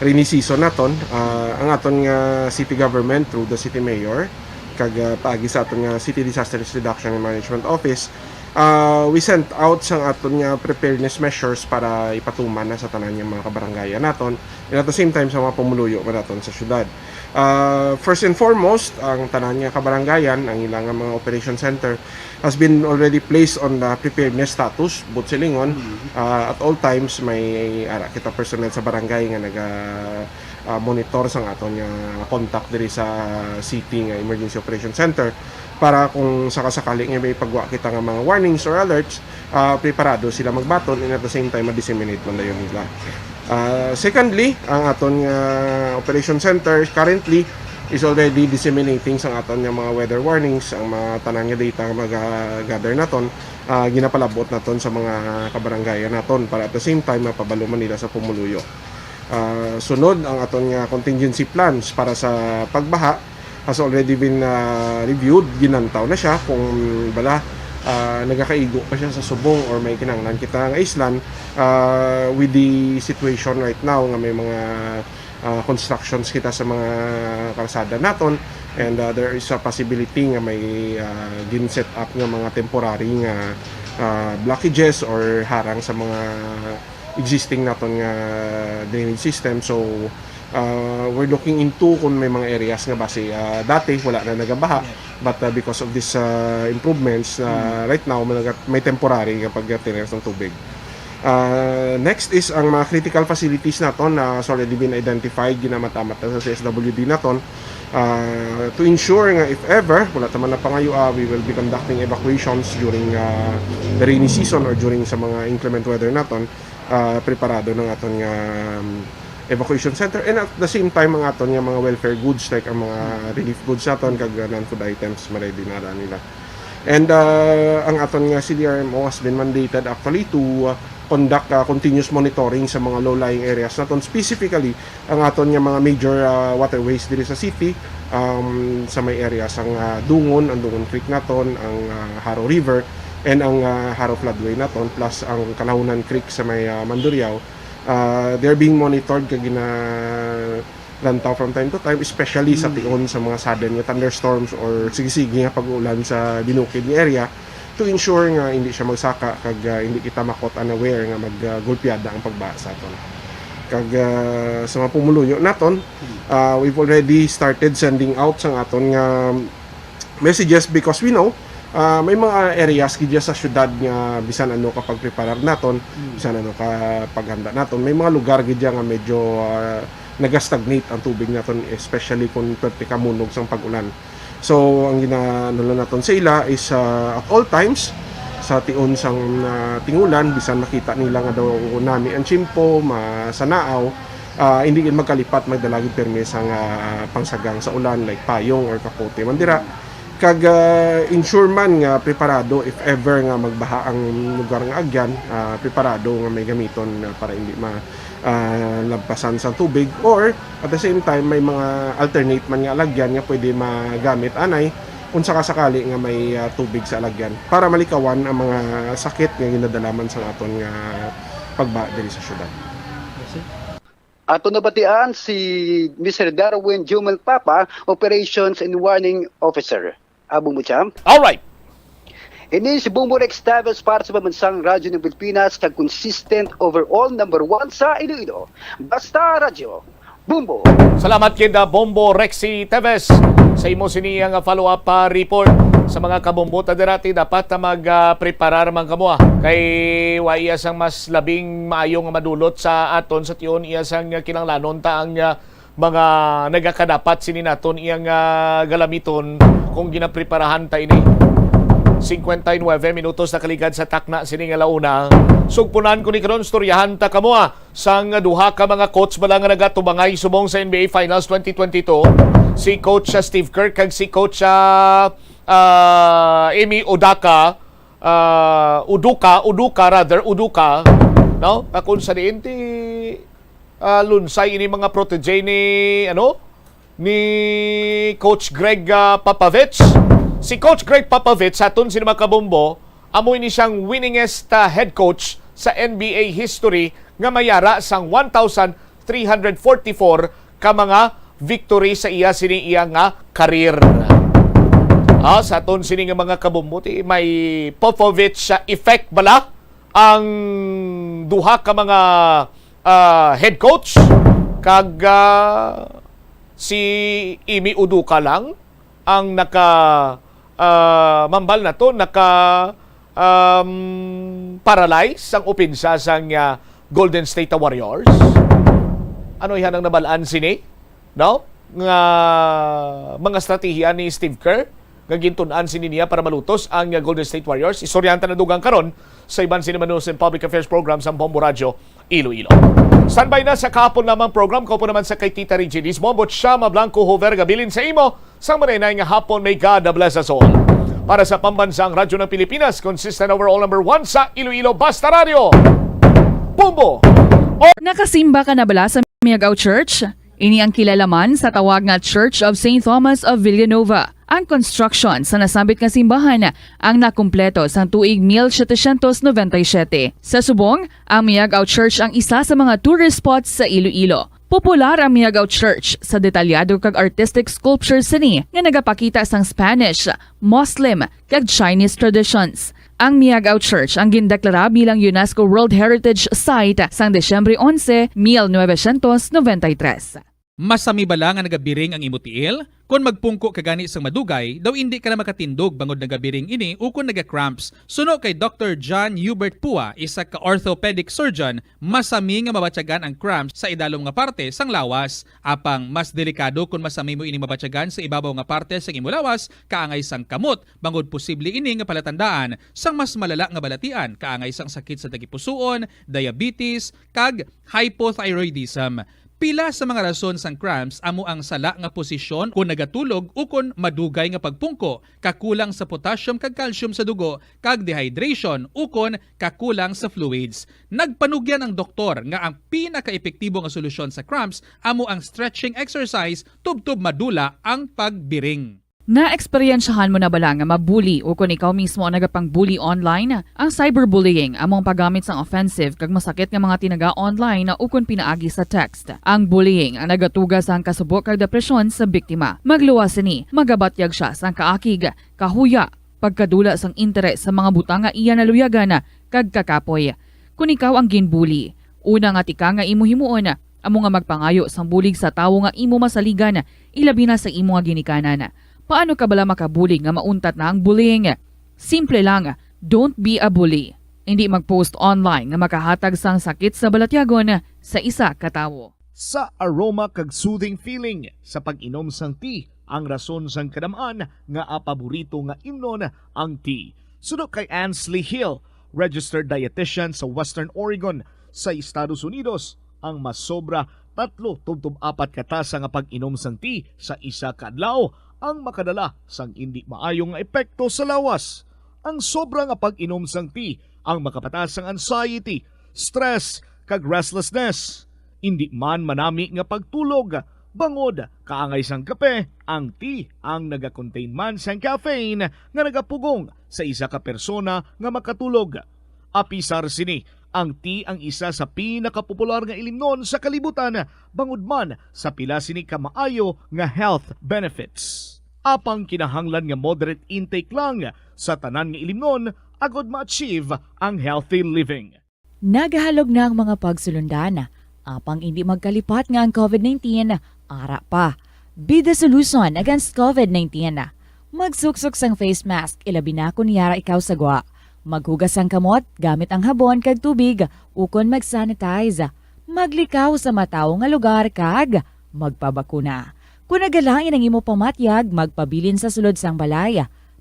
rainy season naton. Ah, ang aton nga city government through the city mayor kag, ah, paagi sa aton nga City Disaster Risk Reduction and Management Office, ah, we sent out sang aton nga preparedness measures para ipatuman na sa tanan nga mga kabarangayan naton, and at the same time sa mga pumuluyo man naton sa syudad. Ah, first and foremost, ang tanan nga kabarangayan, ang ilang nga mga operation center has been already placed on the preparedness status, buot silingon. Ah, at all times, may ara kita personnel sa barangay nga naga, ah, monitor sang aton nga contact diri sa city nga emergency operation center para kung sakasakali nga may pagwa kita nga mga warnings or alerts, ah, preparado sila magbaton, and at the same time ma-disseminate man dayon nila. Ah, secondly, ang aton nga operation center currently is already disseminating sang aton nga mga weather warnings, ang mga tanan nga data nga maga-gather naton, ah, ginapalabot naton sa mga kabarangayan naton para at the same time mapabalo man nila sa pumuluyo. Ah, sunod, ang aton nga contingency plans para sa pagbaha has already been, ah, reviewed. Ginantaw na siya kung bala, ah, nagakaigo pa siya sa subong or may kinahanglan kita nga islan, ah, with the situation right now nga may mga, ah, constructions kita sa mga karsada naton, and, ah, there is a possibility nga may, ah, gin-set up nga mga temporary nga, ah, blockages or harang sa mga existing naton nga drainage system. So, ah, we're looking into kung may mga areas nga basi, ah, dati wala na nagabaha, but, ah, because of this, ah, improvements, ah, right now may, naga-, may temporary nga pagtiner sang tubig. Ah, next is ang mga critical facilities naton na has already been identified, ginamatamat na sa C S W D naton. Ah, to ensure nga if ever wala ta man napangayo, ah, we will be conducting evacuations during, ah, the rainy season or during sa mga inclement weather naton. Ah, preparado na nga aton nga, um, evacuation center, and at the same time ang aton nga mga welfare goods like ang mga relief goods naton kag, uh, non-food items, ma-ready na ra nila. And, uh, ang aton nga C D R M O has been mandated actually to, uh, conduct, uh, continuous monitoring sa mga low-lying areas naton, specifically ang aton nga mga major, uh, waterways diri sa city, um, sa may area sang, uh, Dungon, ang Dungon Creek naton, ang, uh, Jaro River, and ang, uh, Jaro Floodway naton, plus ang Kalahunan Creek sa may, uh, Mandurriao. Uh, they're being monitored kag ginalantaw from time to time, especially sa tion sa mga sudden nga thunderstorms or sige-sige nga pag-ulan sa binukid nga area, to ensure nga hindi siya magsaka kag, ah, hindi kita ma-caught unaware nga mag, ah, gulpiada ang pagbaha sa aton. Kag, ah, sa mga pumuluyo naton, ah, we've already started sending out sang aton nga messages because we know, ah, may mga areas gid sa syudad nga bisan ano ka pagpreparar naton, bisan ano ka paghanda naton, may mga lugar gid nga medyo, ah, nagastagnate ang tubig naton, especially kung pwerte ka munog sang pag-ulan. So, ang ginaano lang naton sa ila is, ah, at all times, sa tion sang, ah, tingulan, bisan makita nila nga daw nami ang tiyempo, masanaaw, ah, hindi gid magkalipat, magdala gid pirmi sang, ah, pangsagang sa ulan, like payong or kapote man dira. Kag, ah, ensure man nga preparado if ever nga magbaha ang lugar nga agyan, ah, preparado nga may gamiton, ah, para hindi ma, ah, lagpasan sa tubig, or at the same time may mga alternate man nga alagyan nga pwede magamit anay kung sakasakali nga may, ah, tubig sa alagyan para malikawan ang mga sakit nga ginadala man sa aton nga pagbaha diri sa syudad. Ato nabatian si Mister Darwin Jumel Papa, Operations and Warning Officer. Abong mo, champ? Alright. Ini si Bombo Rex Teves para sa Pambansang Radyo ng Pilipinas, kag consistent overall number one sa Iloilo. Basta Radyo, Bombo! Salamat kid, ah, Bombo Rexy Teves, sa imo sini nga follow-up pa report. Sa mga kabombo ta dira, ti dapat ta mag, ah, preparar man kamo, ah. Kay wa iya sang mas labing maayo nga madulot sa aton sa tion iya sang kinahanglanon ta ang, ah, mga nagakadapat sini naton iyang, ah, galamiton kung ginapreparahan ta ini. Singkwenta y nuebe minutos nakaligad sa takna sini nga launa. Sugpunan ko ni karon, istoryahan ta kamo, ah, sang duha ka mga coach bala nga nagatubangay subong sa N B A Finals twenty twenty-two, si Coach, ah, Steve Kerr kag si Coach, ah, ah, Ime Odaka, ah, Udoka, Udoka rather, Udoka, no? Akon sa diin ti, ah, Lunsay ini mga protege ni, ano, ni Coach Greg, ah, Popovich. Si Coach Greg Popovich, sa aton sini mga kabombo, amo ini siyang winningest, ah, head coach sa N B A history nga mayara sang one thousand three hundred forty-four ka mga victory sa iya sini iya nga career. Ah, sa aton sini nga mga kabombo, ti may Popovich, ah, effect bala ang duha ka mga, ah, head coach, kag, ah, si Ime Udoka lang ang naka, ah, mambal nato, naka, um, paralyze ang opensa sang, ah, Golden State Warriors. Ano ihanang nabalaan sini? No? Nga mga estratehiya ni Steve Kerr nga gintun-an sini niya para malutos ang, ah, Golden State Warriors. Istoryahan ta na dugang karon sa iban sini manunos and public affairs program sa Bombo Radyo Iloilo. Standby na sa kahapon lamang program, kaupo naman sa kay Tita Reggie Lisbon, Butchama Blanco Hover, gabilin sa imo sang marinay nga hapon. May God bless us all. Para sa Pambansang Radyo ng Pilipinas, consistent overall number one sa Iloilo, Basta Radyo. Bombo! Nakasimba ka na bala sa Miagao Church? Ini ang kilala man sa tawag nga Church of Saint Thomas of Villanova. Ang construction sa nasambit nga simbahan ang nakumpleto sang tuig mil setecientos noventa y siete. Sa subong, ang Miagao Church ang isa sa mga tourist spots sa Iloilo. Popular ang Miagao Church sa detalyado kag artistic sculptures sini nga nagapakita sang Spanish, Muslim, kag Chinese traditions. Ang Miagao Church ang gindeklara bilang UNESCO World Heritage Site sang Disyembre onse, mil novecientos noventa y tres. Masami bala nga nagabiring ang imo tiil? Kon magpungko ka gani sang madugay, daw indi ka na makatindog bangod nagabiring ini ukon naga-cramps. Suno kay Doktor John Hubert Pua, isa ka orthopedic surgeon, masami nga mabatyagan ang cramps sa idalom nga parte sang lawas. Apang mas delikado kon masami mo ini mabatyagan sa ibabaw nga parte sang imo lawas, kaangay sang kamot, bangod posible ini nga palatandaan sang mas malala nga balatian, kaangay sang sakit sa tagipusoon, diabetes, kag hypothyroidism. Pila sa mga rason sang cramps amo ang sala nga posisyon kon nagatulog ukon madugay nga pagpungko, kakulang sa potassium kag calcium sa dugo, kag dehydration ukon kakulang sa fluids. Nagpanugyan ang doktor nga ang pinakaepektibo nga solusyon sa cramps amo ang stretching exercise tubtob madula ang pagbiring. Naeksperyensyahan mo na bala nga mabuli o kon ikaw mismo ang nagapang-bully online? Ang cyberbullying amo ang paggamit sang offensive kag masakit nga mga tinaga online o kon pinaagi sa text. Ang bullying ang nagatuga sang kasubo kag depresyon sa biktima. Magluwas sini, magabatyag sia sang kaakig, kahuya, pagkadula sang interes sa mga butang nga iya naluyagan, kag kakapoy. Kon ikaw ang ginbuli, una nga tikang nga imo himuon amo nga magpangayo sang bulig sa tawo nga imo masaligan, ilabi na sa imo nga ginikanan. Paano ka bala makabulig nga mauntat na ang bullying? Simple lang, don't be a bully. Indi mag-post online nga makahatag sang sakit sa balatyagon sa isa ka tawo. Sa aroma kag soothing feeling sa pag-inom sang tea ang rason sang kadam-an nga paborito nga imnon ang tea. Suno kay Ansley Hill, registered dietitian sa Western Oregon sa Estados Unidos, ang masobra tatlo tubtob apat ka tasa nga pag-inom sang tea sa isa ka adlaw ang makadala sang indi maayo nga epekto sa lawas. Ang sobra nga pag-inom sang tea ang makapataas sang anxiety, stress, kag restlessness. Indi man manami nga pagtulog, bangod kaangay sang kape, ang tea ang nagakontain man sang caffeine nga nagapugong sa isa ka persona nga makatulog. Apisar sini, ang tea ang isa sa pinakapopular nga ilimnon sa kalibutan, bangod man sa pila sini ka maayo nga health benefits. Apang kinahanglan nga moderate intake lang sa tanan nga ilimnon agod ma-achieve ang healthy living. Nagahalog na ang mga pagsulundan, apang indi magkalipat nga ang COVID nineteen ara pa. Be the solution against COVID nineteen. Magsuksok sang face mask, ilabi na kon yara ikaw sa gwa. Maghugas sang kamot gamit ang habon kag tubig ukon mag-sanitize. Maglikaw sa matawo nga lugar kag magpabakuna. Kon nagalain ang imo pamatyag, magpabilin sa sulod sang balay.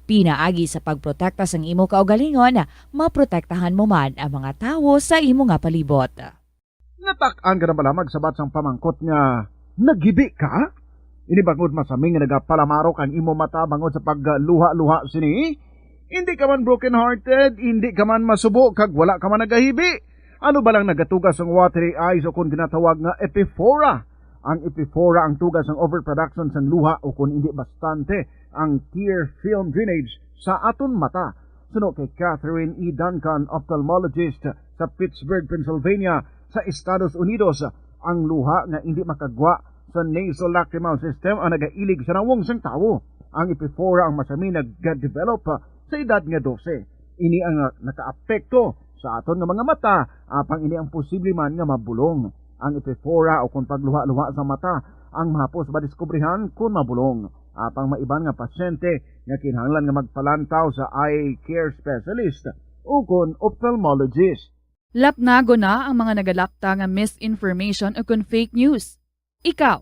Pinaagi sa pagprotekta sang imo kaugalingon, maprotektahan mo man ang mga tawo sa imo nga palibot. Natak-an ka na bala magsabat sang pamangkot nga naghibi ka? Ini bangod masami nga nagapalamarok ang imo mata bangod sa pagluha-luha sini? Indi ka man broken-hearted, indi ka man masubo, kag wala ka man nagahibi. Ano bala ang nagatuga sang watery eyes o kon ginatawag nga epiphora? Ang epiphora ang tuga sang overproduction sang luha o kon indi bastante ang tear film drainage sa aton mata. Suno kay Catherine E. Duncan, ophthalmologist sa Pittsburgh, Pennsylvania, sa Estados Unidos, ang luha nga indi makagwa sa nasolacrimal system ang nagailig sa nawong sang tawo. Ang epiphora ang masami nagadevelop sa edad nga dose. Ini ang nakaapekto sa aton nga mga mata, apang ini ang posible man nga mabulong. Ang epiphora o kon pagluha-luha sa mata ang mahapos madiskubrihan kon mabulong. Apang may iban nga pasyente nga kinahanglan nga magpalantaw sa eye care specialist o kon ophthalmologist. Lapnagon na ang mga nagalapta nga misinformation o kon fake news. Ikaw,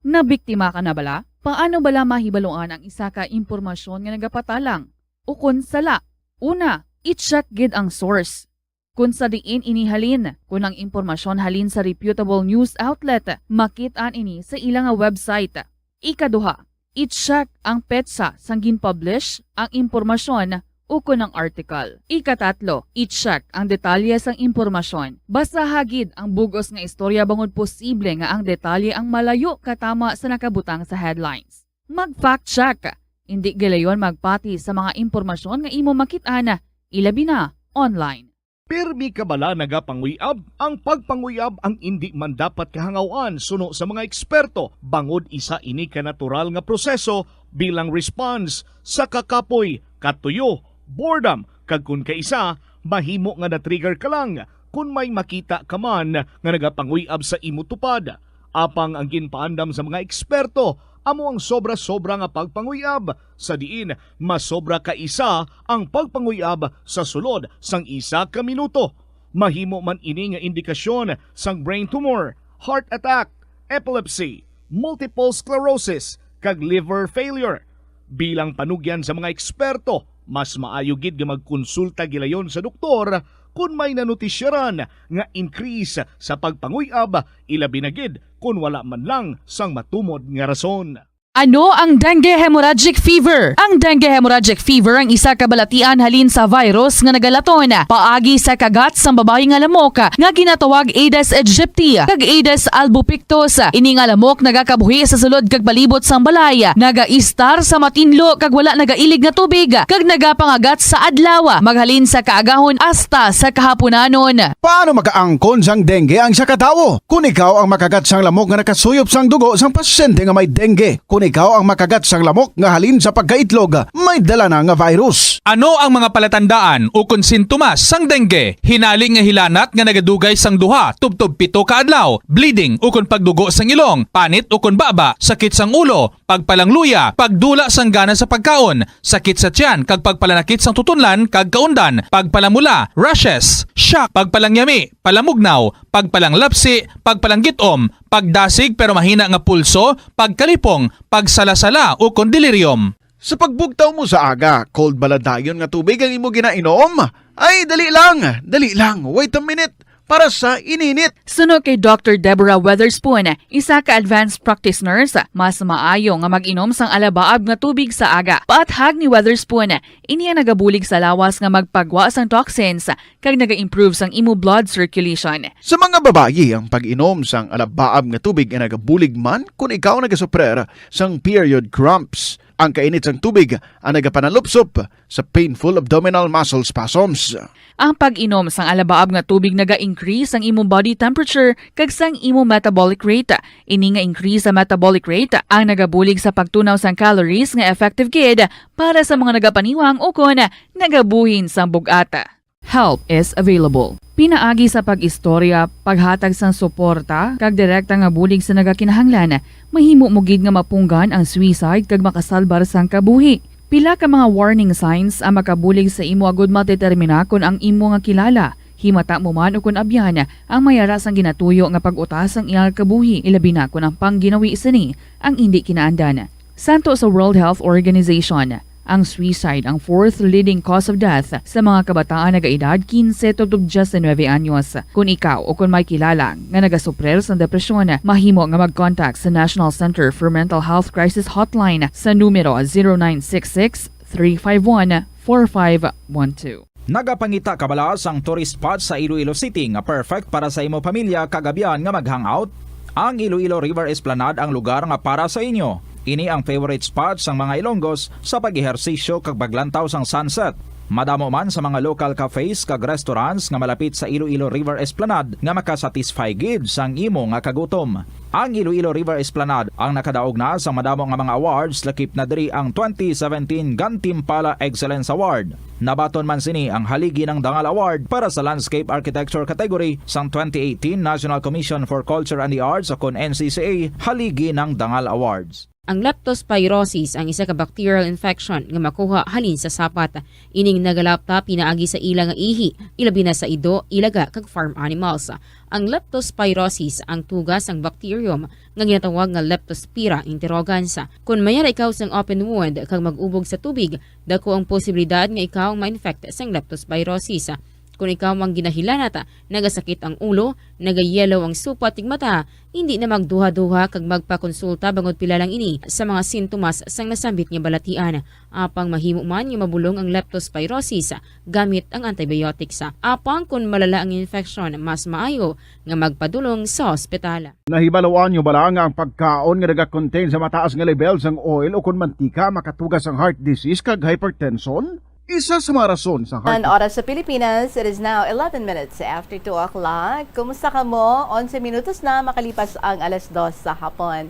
nabiktima ka na bala? Paano bala mahibaluan ang isa ka impormasyon nga nagapatalang o kon sala? Una, i-check gid ang source. Kon sa diin ini halin, kon ang impormasyon halin sa reputable news outlet, makit-an ini sa ila nga website. Ikaduha, i-check ang petsa sang gin-publish ang impormasyon ukon ang article. Ikatatlo, i-check ang detalye sang impormasyon. Basaha gid ang bug-os nga istorya bangod posible nga ang detalye ang malayo katama sa nakabutang sa headlines. Mag-fact check. Indi gilayon magpati sa mga impormasyon nga imo makit-an, ilabi na online. Pirmi ka bala nagapanguyab? Ang pagpanguyab ang indi man dapat kahangaw-an suno sa mga eksperto, bangod isa ini ka natural nga proseso bilang response sa kakapoy, katuyo, boredom, kag kon kaisa, mahimo nga na-trigger ka lang kon may makita ka man nga nagapanguyab sa imo tupad. Apang ang ginpaandam sa mga eksperto amo ang sobra-sobra nga pagpanguy-ab, sa diin masobra ka isa ang pagpanguy-ab sa sulod sang isa ka minuto. Mahimo man ini nga indikasyon sang brain tumor, heart attack, epilepsy, multiple sclerosis, kag liver failure. Bilang panugyan sa mga eksperto, mas maayo gid nga magkonsulta gilayon sa doktor kon may nanutisyaran nga increase sa pagpanguy-ab, ilabi na gid kon wala man lang sang matumod nga rason. Ano ang dengue hemorrhagic fever? Ang dengue hemorrhagic fever ang isa ka balatian halin sa virus nga nagalaton paagi sa kagat sang babayi nga lamok nga ginatawag Aedes aegypti kag Aedes albopictus. Ini nga lamok nagakabuhi sa sulod kag palibot sang balay, nagaistar sa matinlo kag wala nagailig nga tubig, kag nagapangagat sa adlaw, maghalin sa kaagahon hasta sa kahaponanon. Paano makaangkon sang dengue ang isa ka tawo? Kon ikaw ang makagat sang lamok nga nakasuyop sang dugo sang pasyente nga may dengue, kon ikaw ang makagat sang lamok nga halin sa pagkaitlog, may dala na nga virus. Ano ang mga palatandaan ukon sintomas sang dengue? Hinali nga hilanat nga nagadugay sang duha tubtob pito ka adlaw, bleeding ukon pagdugo sang ilong, panit ukon baba, sakit sang ulo, pagpalangluya, pagdula sang gana sa pagkaon, sakit sa tiyan kag pagpalanakit sang tutunlan kag kaundan, pagpalamula, rashes, shock, pagpalangyami, palamugnaw, pagpalanglapsi, pagpalanggit-om, pagdasig pero mahina nga pulso, pagkalipong, pagsalasala, ukon delirium. Sa pagbugtaw mo sa aga, cold bala dayon nga tubig ang imo ginainom? Ay, dali lang, dali lang, wait a minute, para sa ininit. Suno kay Doctor Deborah Weatherspoon, isa ka advanced practice nurse, mas maayo nga mag-inom sang alabaab nga tubig sa aga. Paathag ni Weatherspoon, ini ang nagabulig sa lawas nga magpagwa sang toxins kag naga-improve sang imo blood circulation. Sa mga babayi, ang pag-inom sang alabaab nga tubig ay nagabulig man kon ikaw nagasuprer sang period cramps. Ang kainit sang tubig ang nagapanalupsop sa painful abdominal muscle spasms. Ang pag-inom sang alabaab nga tubig naga-increase sang imo body temperature kag sang imo metabolic rate. Ini nga increase sa metabolic rate ang nagabulig sa pagtunaw sang calories nga effective gid para sa mga nagapaniwang ukon nagabuhin sang bug-at. Help is available. Pinaagi sa pag-istorya, paghatag sang suporta, kag direkta nga bulig sa nagakinahanglan, mahimo mo gid nga mapunggan ang suicide kag makasalbar sang kabuhi. Pila ka mga warning signs ang makabulig sa imo agud madetermina kon ang imo nga kilala, himata mo man ukon abyan, ang may ara sang ginatuyo nga pag-utas sang iyang kabuhi, ilabi na kon ang pangginawi sini ang indi kinaandan. Santo sa World Health Organization, ang suicide ang fourth leading cause of death sa mga kabataan nagaedad quince tubtob diecinuebe anyos. Kon ikaw o kon may kilala nga nagasuprer sang depresyon, mahimo nga mag-contact sa National Center for Mental Health Crisis Hotline sa numero zero nine six six, three five one, four five one two. Nagapangita ka bala sang tourist spot sa Iloilo City nga perfect para sa imo pamilya kag abyan nga mag-hangout? Ang Iloilo River Esplanade ang lugar nga para sa inyo. Ini ang favorite spot sang mga Ilonggos sa pag-ehersisyo kag paglantaw sang sunset. Madamo man sa mga local cafes kag restaurants nga malapit sa Iloilo River Esplanade nga makasatisfy gid sang imo nga kagutom. Ang Iloilo River Esplanade ang nakadaog na sang madamo nga mga awards, lakip na diri ang twenty seventeen Gantimpala Excellence Award. Nabaton man sini ang Haligi ng Dangal Award para sa Landscape Architecture category sang twenty eighteen National Commission for Culture and the Arts o kon N C C A Haligi ng Dangal Awards. Ang leptospirosis ang isa ka bacterial infection nga makuha halin sa sapat. Ining nagalapta pinaagi sa ila nga ihi, ilabi na sa ido, ilaga, kag farm animals. Ang leptospirosis ang tuga sang bacterium nga ginatawag nga Leptospira interrogans. Kon may ara ikaw sang open wound kag mag-ubog sa tubig, dako ang posibilidad nga ikaw ma-infect sang leptospirosis. Kon ikaw ang ginahilanat, nagasakit ang ulo, nagayellow ang supat ning mata, hindi na magduha-duha kag magpakonsulta bangod pila lang ini sa mga sintomas sang nasambit nga balatian. Apang mahimo man nga mabulong ang leptospirosis gamit ang antibiotics. Apang kon malala ang infection, mas maayo nga magpadulong sa ospital. Nahibaluan niyo bala nga ang pagkaon nga nagakontain sa mataas nga lebel sang oil o kon mantika makatuga sang heart disease kag hypertension? Isa sa mga rason sa heart Ang oras sa Pilipinas, it is now eleven minutes after two o'clock. Kumusta ka mo? Onse minutos na makalipas ang alas dos sa hapon.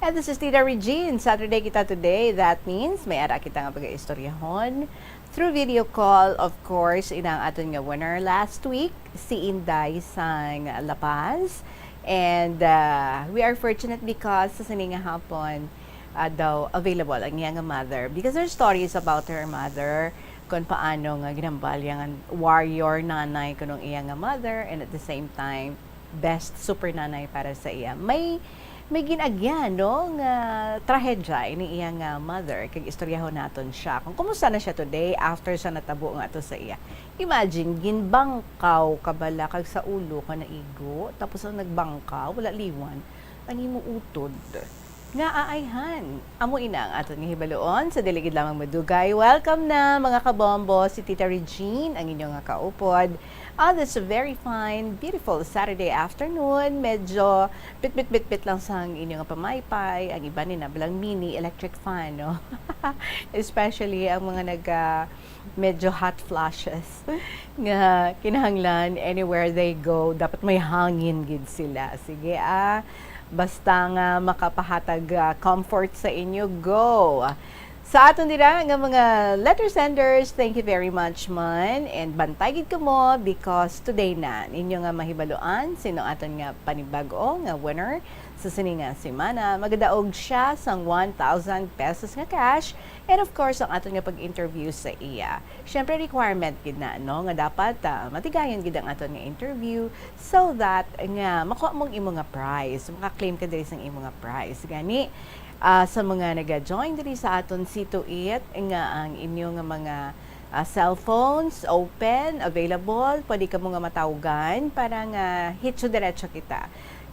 And this is Tita Regine. Saturday kita today. That means may ara kita nga pagaistoryahon through video call, of course, ina ang aton nga winner last week, si Inday sang La Paz. And, ah, we are fortunate because sa sini nga hapon, ah, daw available ang iya nga mother. Because her story is about her mother, kung paano nga ginhambal iya nga warrior nanay kuno ang iya nga mother, and at the same time, best super nanay para sa iya. May, may gin-agyan, no, nga trahedya ini iya nga mother, kag istoryahon naton siya kung kumusta na siya today after sa natabo nga ato sa iya. Imagine, ginbangkaw ka bala kag sa ulo ka naigo, tapos ang nagbangkaw, wala liwan ang imo utod. Nga aayhan. Amo ina ang aton nga hibaluon sa dili gid lamang madugay. Welcome na, mga kabombo, si Tita Regine, ang inyo nga kaupod. On this very fine, beautiful Saturday afternoon, medyo pitpit-pitpit lang sang inyo nga pamaypay. Ang iban ni na balang mini electric fan, no? Especially ang mga nag, ah, medyo hot flashes nga kinahanglan anywhere they go, dapat may hangin gid sila. Sige, ah, basta nga makapahatag, ah, comfort sa inyo, go! Sa aton dira nga mga letter senders, thank you very much man. And bantay gid kamo because today na ninyo nga mahibaluan sino aton nga panibag-o nga winner sa sini nga semana. Magadaog siya sang one thousand pesos nga cash. And of course, ang aton nga pag-interview sa iya. Siyempre, requirement gid na, no, nga dapat, ah, matigayon gid ang aton nga interview so that nga makuha mong imo nga prize, maka-claim ka diri sang imo nga prize. Gani, ah, sa mga naga-join diri sa aton see to it nga ang inyo nga mga, ah, cellphones open, available, pwede kamo nga matawgan para nga hitso diretso kita.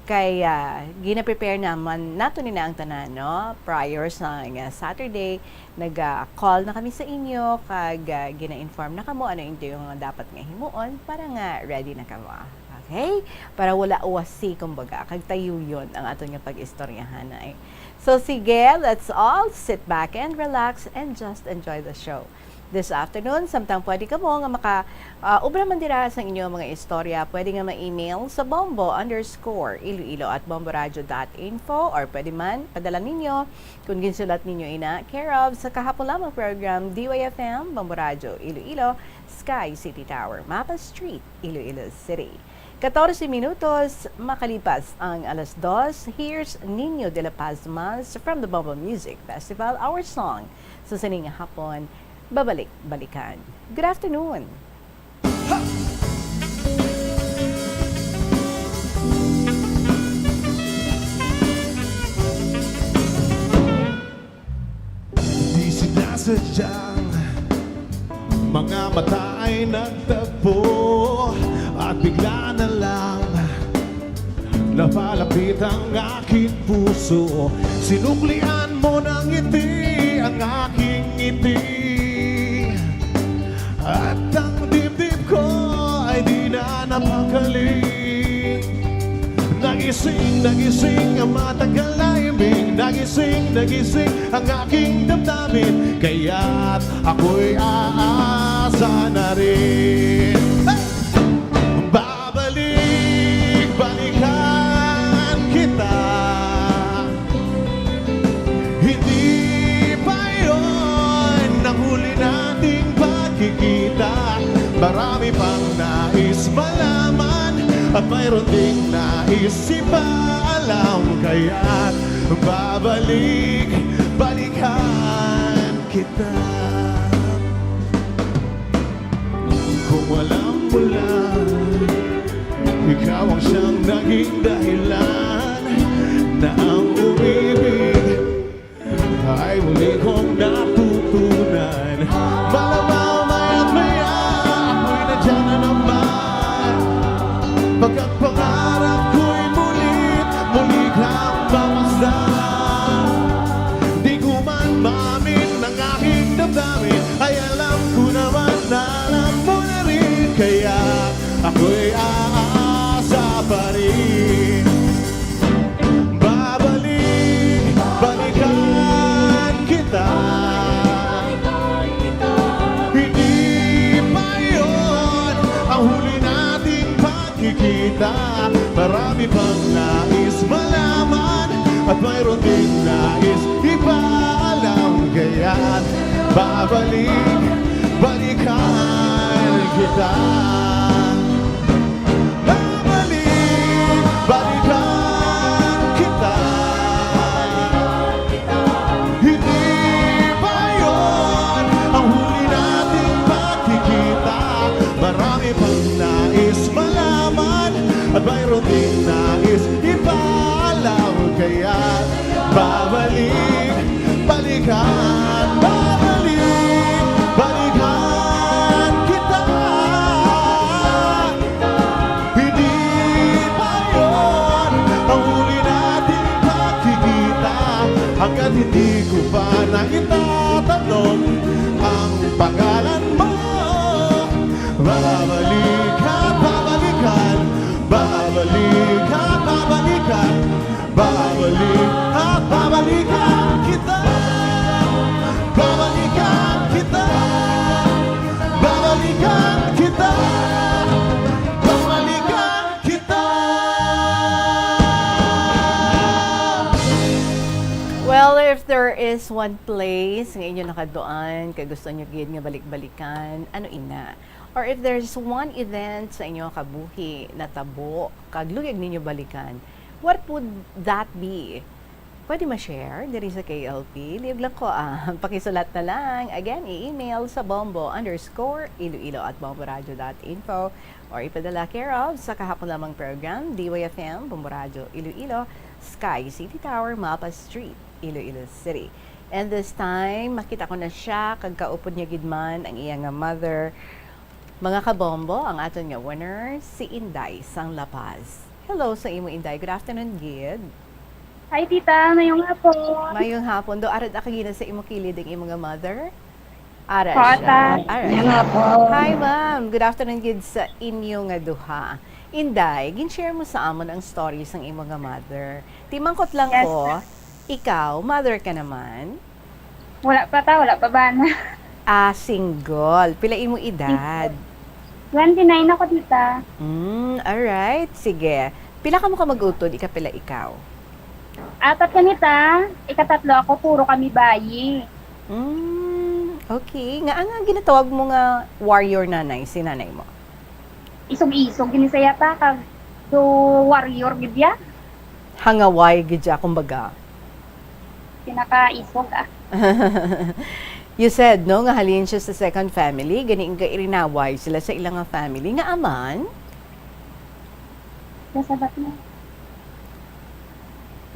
Kay, ah, gina-prepare naman nato ni na ang tanan, no? Prior sa nga Saturday, nag-, ah, call na kami sa inyo, kag, ah, gina-inform na kamo ano ang inyo nga dapat nga himuon para nga ready na kamo. Okay? Para wala wasi, kumbaga, kag tayuyon ang aton nga pag-istoryahanay. So, sige, let's all sit back and relax and just enjoy the show. This afternoon, samtang pwede kamo nga maka, ah, obra man dira sa inyo mga istorya, pwede nga ma-email sa bombo underscore iloilo at bomboradio dot info, or pwede man padala ninyo, kung ginsulat ninyo ina, care of sa kahapon lamang program, D Y F M, Bombo Radio, Iloilo, Sky City Tower, Mapa Street, Iloilo City. Katorse minutos makalipas ang alas dos, here's Nino de la Paz Mas from the Bombo Music Festival, our song sa sining hapon, Babalik-balikan. Good afternoon. Di sinasadyang mga mata ay nagtagpo at bigla na lang napalapit ang aking puso. Sinuklian mo ng ngiti ang aking ngiti at ang dibdib ko ay di na napakali. Nagising, nagising ang matagal na himbing. Nagising, nagising ang aking damdamin. Kaya't ako'y aasa na rin. Hey! Babalik, balikan kita. Hindi pa yon ang huli nating pagkikita. Marami pang nais malaman at mayroon ding nais ipaalam. Kaya't babalik, balikan kita. Kung alam mo lang, ikaw ang siyang naging dahilan na ang umibig ay muli kong natutunan. Malamang maya't maya, ako'y nandiyan na naman. Pagkat pangarap ko'y muli, muli kang mamasdan. Di ko man maamin ang aking damdamin, ay alam ko naman na alam mo na rin. Kaya ako'y aasa pa rin. Babalik, balikan kita. Hindi pa yon ang huli nating pagkikita. Marami pang nais malaman at mayroon ding nais ipaalam. Kaya't babalik, balikan kita. Babalik, balikan Marami pang nais malaman at mayroon ding nais ipaalam. Kaya babalik, balikan, babalik, balikan kita. Hindi pa yun ang huli nating pagkikita, hanggat hindi ko pa nakita tanong ang pangalan mo. Babalik at babalikan, babalik at babalikan, babalik at babalikan kita. Babalikan kita. Babalikan kita. Babalikan kita. Well, if there is one place nga inyo nakadtuan kay gusto nyo gid nga balik-balikan, ano ina? Or if there's one event sa inyo kabuhi natabo kag luyag ninyo balikan, what would that be? Pwede ma-share diri sa K L P. Liyog lang ko, ah. Pakisulat na lang. Again, i-email sa bombo underscore iloilo at bomboradio dot info or ipadala care of sa kahapon lamang program, D Y F M, Bombo Radio, Iloilo, Sky City Tower, Mapa Street, Iloilo City. And this time, makita ko na siya, kag kaupod niya gid man ang iya nga mother. Mga kabombo, ang aton nga winner, si Inday sang La Paz. Hello sa imo, Inday. Good afternoon gid. Hi, tita. Mayong hapon. Mayong hapon. Do, arad ka gina sa imo kilid ang imo nga mother? Ara Kota. siya. Ara Yan siya. nga po. Hi, ma'am. Good afternoon gid sa inyo nga duha. Inday, gin-share mo sa amon ang story sang imo nga mother. Timangkot lang Yes, ko, ma'am. Ikaw, mother ka naman? Wala pa ta, wala pa bana. Ah, single. Pila imo edad? Twenty-nine ako, tita. Mm, alright. Sige. Pila ka mo ka mag-utod? Ikapila ikaw? Apat kami ta. Ikatatlo ako, puro kami bayi. Mm, okay. Nga, nga ginatawag mo nga warrior nanay, si nanay mo? Isog-isog gini saya ta, kag do warrior gid ya. Hangaway gid siya, kumbaga. Pinakaisog ah. You said, no, nga halin siya sa second family, gani nga irinaway sila sa ilang nga family. Nga aman? Nasabat na.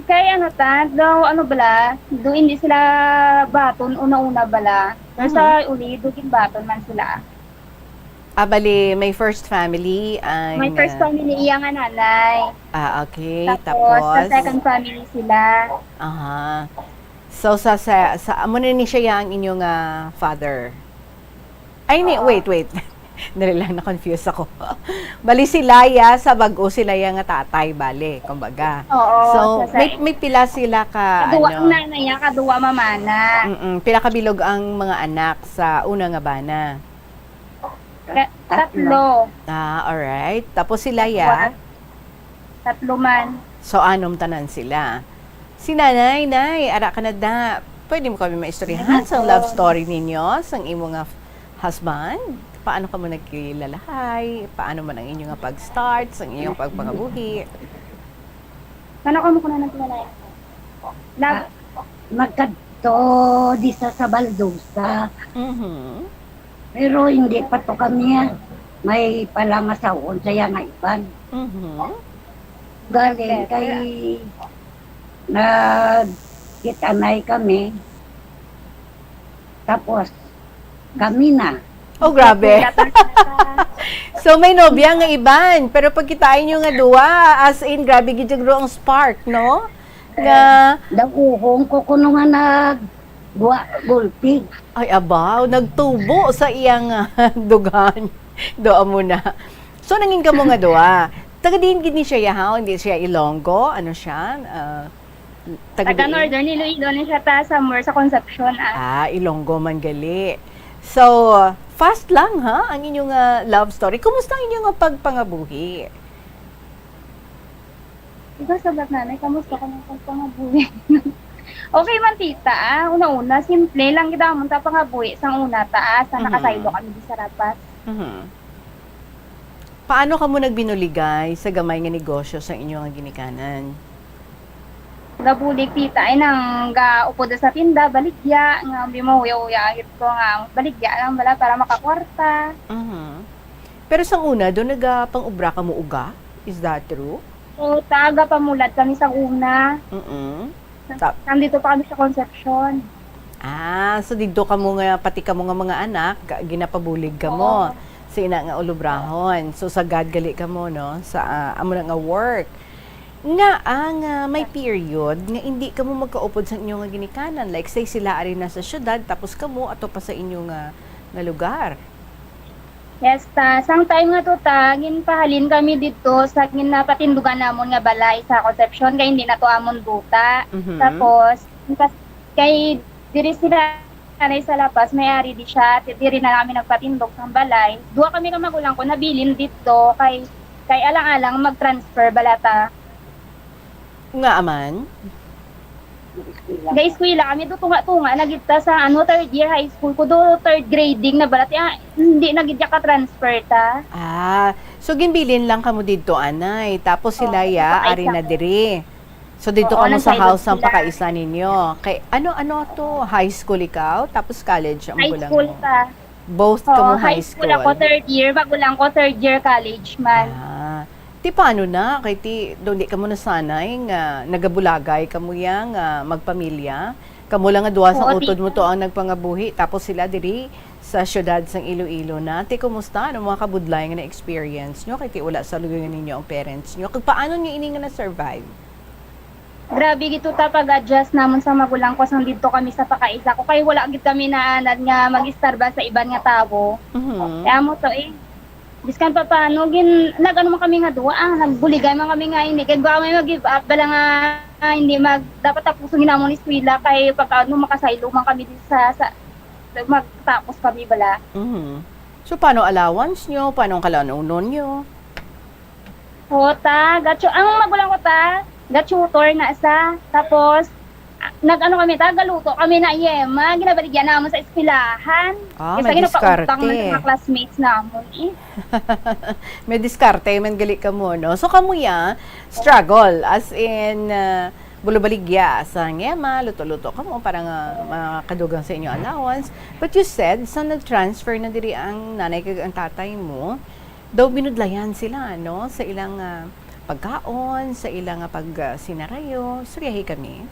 Kay ano ta, do ano bala, do hindi sila baton una-una bala. Pero sa uli, do ginbaton man sila. Ah, bali, may first family ang... May first family iya nga nanay. Ah, okay. Tapos, sa Tapos, second family sila. Aha. So, sa, sa, sa, amo na ni siya ang inyong ah, father? Ay, ni, wait, wait. Dali lang, na-confuse ako. Bali, sila ya, sa bag-o sila ya nga tatay, bali, kumbaga. Oo, So, sa may, sa- may pila sila ka, Kaduwa ang ano? nanay niya, kaduwa mamana. Mm-mm. Pila ka bilog ang mga anak sa una nga bana? Ka- Tatlo. Ah, alright. Tapos sila ya? Tatlo man. So, anom tanan sila. Si nanay, nay, ara ka na da. Pwede mo kami maistoryahan sa love story ninyo, sang imo nga husband? Paano ka mo nagkilalahay? Paano man ang inyo nga pag-start, sang inyong pagpangabuhi? Ano ka mo ko na naglalay? Love. Nagkadto di sa, sa Baldosa. Mhm. Pero hindi pa to kami ah, may palangasawon sa iya nga iban. Mhm. Galing kay nagkitanay kami. Tapos kami na. Oh, grabe. So, may nobya nga iban, pero pagkitaan nyo nga duwa, as in, grabe gid siguro ang spark, no? Nga, Daguhong ko kuno nga nag buwa gulpi. Ay, abaw, nagtubo sa iyang ah, dughan. Doa mo na. So, nangin ka mo nga duwa. Taga diin gid ni siya yahaw? Hindi siya Ilonggo? Ano siya? Ah, Taga diin? Northern Iloilo ni siya ta, somewhere sa Concepcion ah. Ah, Ilonggo man gali. So, fast lang ha, ang inyong ah, love story. Kumusta ang inyong ah, pagpangabuhi? Ikaw sabat nanay, kamusta ka ng pagpangabuhi? Okay man tita ah. Una-una, simple lang gid amon ta pangabuhi sang una ta ah, sa Mhm. nakasaylo kami di sa Rapas. Mhm. Paano kamo nagbinuligay sa gamay nga negosyo sa inyo nga ginikanan? Gabulig tita ay nang gaupod sa tinda, baligya, nga di mo uya-uya gid ko nga baligya lang bala para makakwarta. Mhm. Pero sang una, do nagapang-obra kamo uga? Is that true? So, taga-pamulad kami sang una. Mm-mm. Sa-, Tap- nandito pa kami sa Concepcion. Ah, so didto kamo nga, pati kamo nga mga anak, ga-, ginapabulig kamo Oo. sa ina nga ulubrahon. So, sagad gali kamo, no? Sa, ah, amo na nga work. Nga, ah, nga may period nga indi kamo magkaupod sa inyo nga ginikanan. Like, say, sila ari na sa syudad, tapos kamo ato pa sa inyo nga, nga lugar. Yes, ta. Sang time nga to, ta, ginpahalin kami didto sa ginapatindugan namon nga balay sa Concepcion, kay hindi na to amon duta. Mhm. Tapos, kas-, kay diri sila nanay sa La Paz, may ari di siya, ti-, diri na kami nagpatindog sang balay. Duha kami ka magulang ko nabilin didto kay, kay alang-alang mag-transfer bala ta. Nga aman? Ga-eskwela kami, do tunga-tunga na gid ta sa, ano, third year high school ko, do third grading na bala, ti, ah, hindi na gid ya ka-transfer ta. Ah, so ginbilin lang kamo didto, anay. Tapos sila Oo, ya, sa ari na pakaisa. diri. So didto Oo, kamo sa nagsayo house sang sila. pakaisa ninyo. Kay ano, ano to, high school ikaw, tapos college ang High gulang school mo? ta. Both Oo, kamo high high school ako, school? third year, magulang ko, third year college man. Ah. Ti paano na? Kay ti, do, di kamo nasanay nga nagabulagay kamo ya nga magpamilya? Kamo lang nga duha sang Oo, utod mo tita. to ang nagpangabuhi, tapos sila diri sa siyudad sang Iloilo na. Ti, kumusta? Ano mga kabudlay nga na-experience nyo? Kay ti, wala sa luyo ninyo ang parents nyo. Kag paano nyo ini nga na-survive? Grabe gid to ta pag-adjust namon sa magulang ko sang didto kami sa pakaisa ko, kay wala gid kami naanad nga mag-istarba sa iban nga tawo. Mhm. Kaya mo to eh. Biskan pa paano, gin-, nag-ano man kami nga duwa, ah, nagbuligay man kami nga ini. Kay baka may mag-give up, bala nga, ah, hindi mag-, dapat tapuson gid namon eskwela, kay pagka ano, makasaylo man kami din sa, sa, magtapos kami bala. Mhm. So, paano allowance nyo? Paano ang kalanunon nyo? Oo, ta, gachu-, ang magulang ko, ta, ga-tutor na sa, tapos, ah, nag-ano kami, ta, galuto kami na yema, ginabaligyan namon sa eskwelahan. Ah, Kaysa may ginapautang man sa diskarte. mga classmates namon, eh. May diskarte man gali kamo, no? So, kamo ya, struggle, as in, ah, bulubaligya sa ngema, luto-luto kamo para nga makadugang sa inyo allowance. But you said, sa nag-transfer na diri ang nanay kag ang tatay mo, daw binudlayan sila, no? Sa ilang, ah, pagkaon, sa ilang, ah, pag, ah, sinarayo. Istoryahi kami.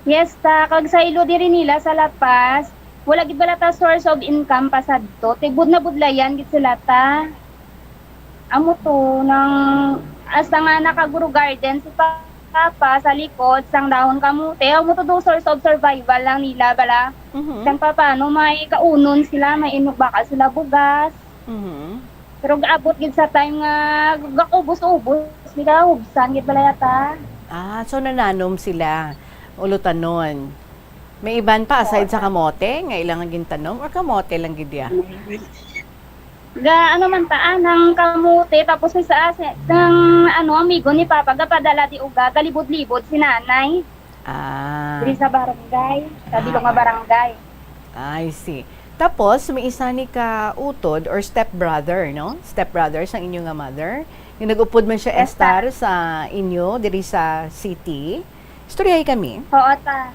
Yes, ta, kag sa ilo diri nila sa La Paz, wala gid bala ta source of income pa sadto. Tigbud na budlayan gid sila ta. Amo to, nang, hasta nga nakaguro garden si Papa sa likod sang dahon kamote. Amo to do source of survival lang nila bala. Mhm. Sang papano may kaunon sila, may inugbakal sila bugas. Mhm. Pero gaabot gid sa time nga gakubos-ubos, di ka hubsan gid bala yata. Ah, so nananom sila, ulutanon. May iban pa aside sa Wala. kamote nga ilang gintanom or kamote lang gid ya? Ga, ano man ta, ah, nang kamote, tapos may sa, sa, sang, ano, amigo ni Papa, gapadala di uga, galibod-libod si Nanay. Ah. Diri sa barangay, sa bilog nga Ah. barangay. I see. Tapos, may isa ni ka utod or stepbrother, no? Stepbrother sang inyo nga mother. Nga nag-upod man siya Yes, estar ta. sa inyo, diri sa city. Istoryahi kami. Oo, ta.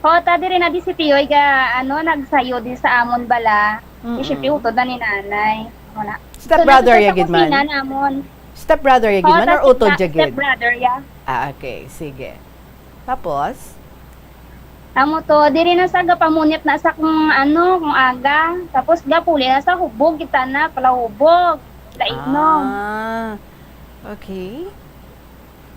Oo, ta, diri na di si Tiyoy ga, ano, nagsayo di sa amon bala. Mm-mm. Di siya piutod na ni Nanay. Wala. Stepbrother So, ya nasa gid man? kusina namon. Stepbrother ya gid Oo, man ta, or utod step-, ya gid? stepbrother ya. Ah, okay. Sige. Tapos? Amo to, diri na sa gapamunit na sa kung ano, kung aga. Tapos gapuli na sa hubog, kita na, palahubog. Lainom. Ah, okay.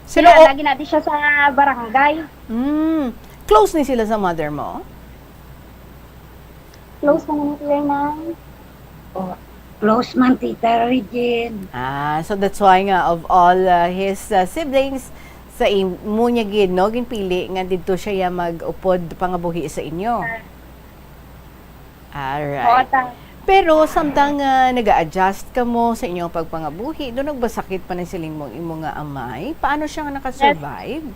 Sila Sino o- lagi na di siya sa barangay. Mm. Close ni sila sa mother mo? Close mo ni Kuya Inay. Oh, close man, Tita Regine. Ah, so that's why nga of all, uh, his, uh, siblings, sa imo niya gid, no, ginpili nga didto siya ya mag-upod pangabuhi sa inyo. Ah. Alright. Oo, ta. Pero samtang, ah, nag-a-adjust kamo sa inyong pagpangabuhi, do nagbasakit pa na siling mo imo nga amay? Paano siya nga Yes. naka-survive?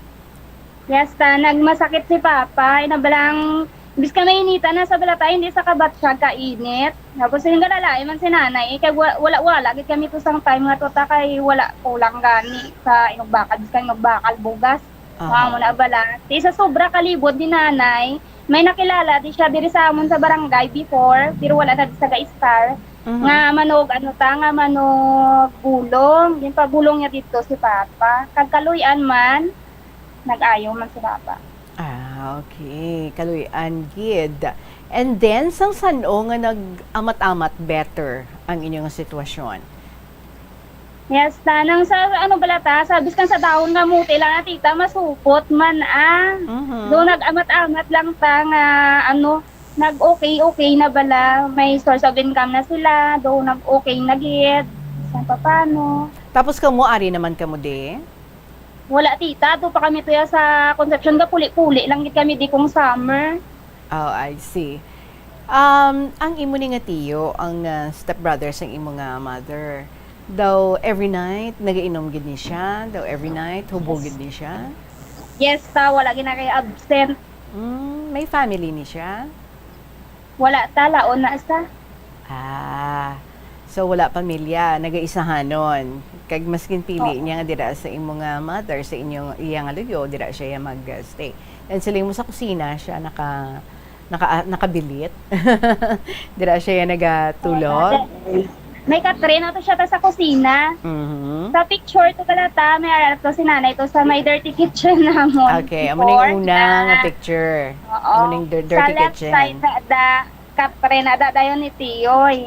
Yes, ta, nagmasakit si Papa. Inabalang, imbis ka mainita na sa balata, hindi sa kabatyag kainit. Tapos, yung galalain man si Nanay, eh, kay wa-, wala-wala, gid kami to sang time nga to, ta, kay wala kulang gani sa inugbakal, imbis ka inugbakal, bugas. Aha. Mga mo na bala. Ti sa sobra kalibod ni Nanay, may nakilala di siya diri sa amon sa barangay before, pero wala na di sa ga-estar. Mhm. Nga manog, ano ta, nga manog bulong. Ginpabulong niya didto si Papa. Kag kaluy-an man, nag-ayo man si Papa. Ah, okay. Kaluy-an gid. And then, sang san-o nga nag-amat-amat better ang inyong sitwasyon? Yes, ta. Nang sa, ano bala ta, sa, biskan sa dahon nga muti lang na, tita, masupot man, ah. Mhm. Do nag-amat-amat lang ta nga, ano, nag-okay-okay na bala. May source of income na sila, do nag-okay na gid, sa papano. Tapos kamo, ari naman kamo di? Wala, tita. Ato pa kami tuya sa Concepcion, gapuli-puli lang gid kami di kung summer. Oh, I see. Um, ang imo ni nga tiyo, ang, ah, stepbrother sang imo nga mother, daw every night nagainom gid ni siya? Daw every night hubog gid ni siya? Yes, ta, wala gid na kay absent. Mm, may family ni siya? Wala, ta, laon na sa. Ah, so wala pamilya, nagaisahanon. Kag maskin pili Oo. niya nga dira sa imo nga mother, sa inyong, iya nga luyo, dira siya mag, uh, stay. And siling mo sa kusina siya naka, naka, nakabilit. Dira siya nagatulog. May katre na to siya ta sa kusina. Mhm. Sa picture to pala ta, may ara to si nanay to sa may dirty kitchen namon. Okay, amo na yung Before una na. nga picture. Oo. Amo na yung dir-, Sa dirty left kitchen. side na da, katre na da dayon ni Tiyoy.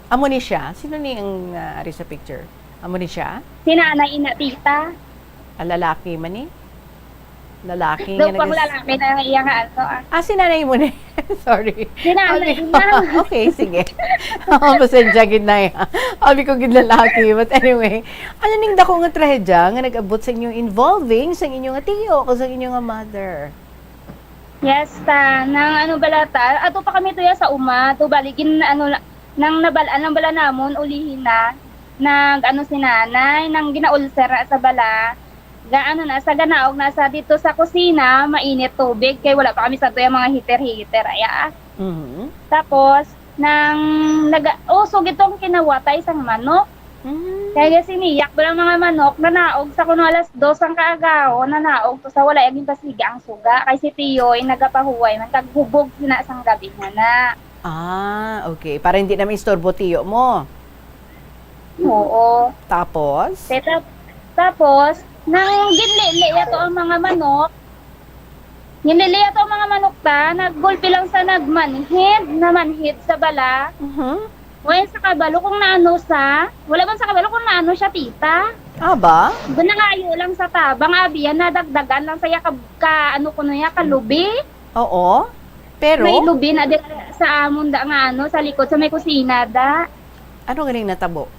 Amo ni siya? Sino ni ang, ah, ari sa picture? Amo ni siya? Si nanay ina, tita. Ah, lalaki man ni? Lalaki Daw nga pang nagas- lalaki na iya nga ato, ah. Ah, si nanay mo na. Sorry. Si nanay Abi ko, na. Okay, sige. Oh, pasensya gid na, ah. Abi ko gid lalaki. But anyway, ano ning dako nga trahedya nga nag-abot sa inyo involving sa inyo nga tiyo o sa inyo nga mother? Yes, ta. Nang ano bala ta, ato pa kami tuya sa uma, to bali gin, ano, la-, nang nabal-an lang bala namon, ulihi na, nag, ano, si nanay, nang ginaulcer na sa bala, ga, ano na, sa ganaog na sa dito sa kusina, mainit tubig, kay wala pa kami sa tuya mga heater-heater, aya. Mhm. Tapos, nang naga-, uso gitong kinawatay sang manok. Mm. Kaya siniyak bala mga manok, nanaog sa kuno alas dos ang kaagaw, nanaog to sa wala yung pasiga ang suga. Kay si Tiyoy, nagapahuway man, kag hubog sina sang gabi nga na. Ah, okay. Para hindi na maistorbo tiyo mo. Oo. Tapos? Te-, tap-, tapos, nang ginlili ato ang mga manok, ginlili ato ang mga manok ta, naggulpi lang sa nagmanhid, namanhid sa bala. Mhm. Wala sa kabalo kung naano sa, wala man sa kabalo kung naano siya, tita. Ah, ba? Nangayo lang sa tabang, abi, yan, nadagdagan lang sa iya ka, ka, ano ko na iya, kalubi. Oo. Pero? May lubi na di sa amon da nga, ano, sa likod, sa may kusina da. Ano ganing natabo?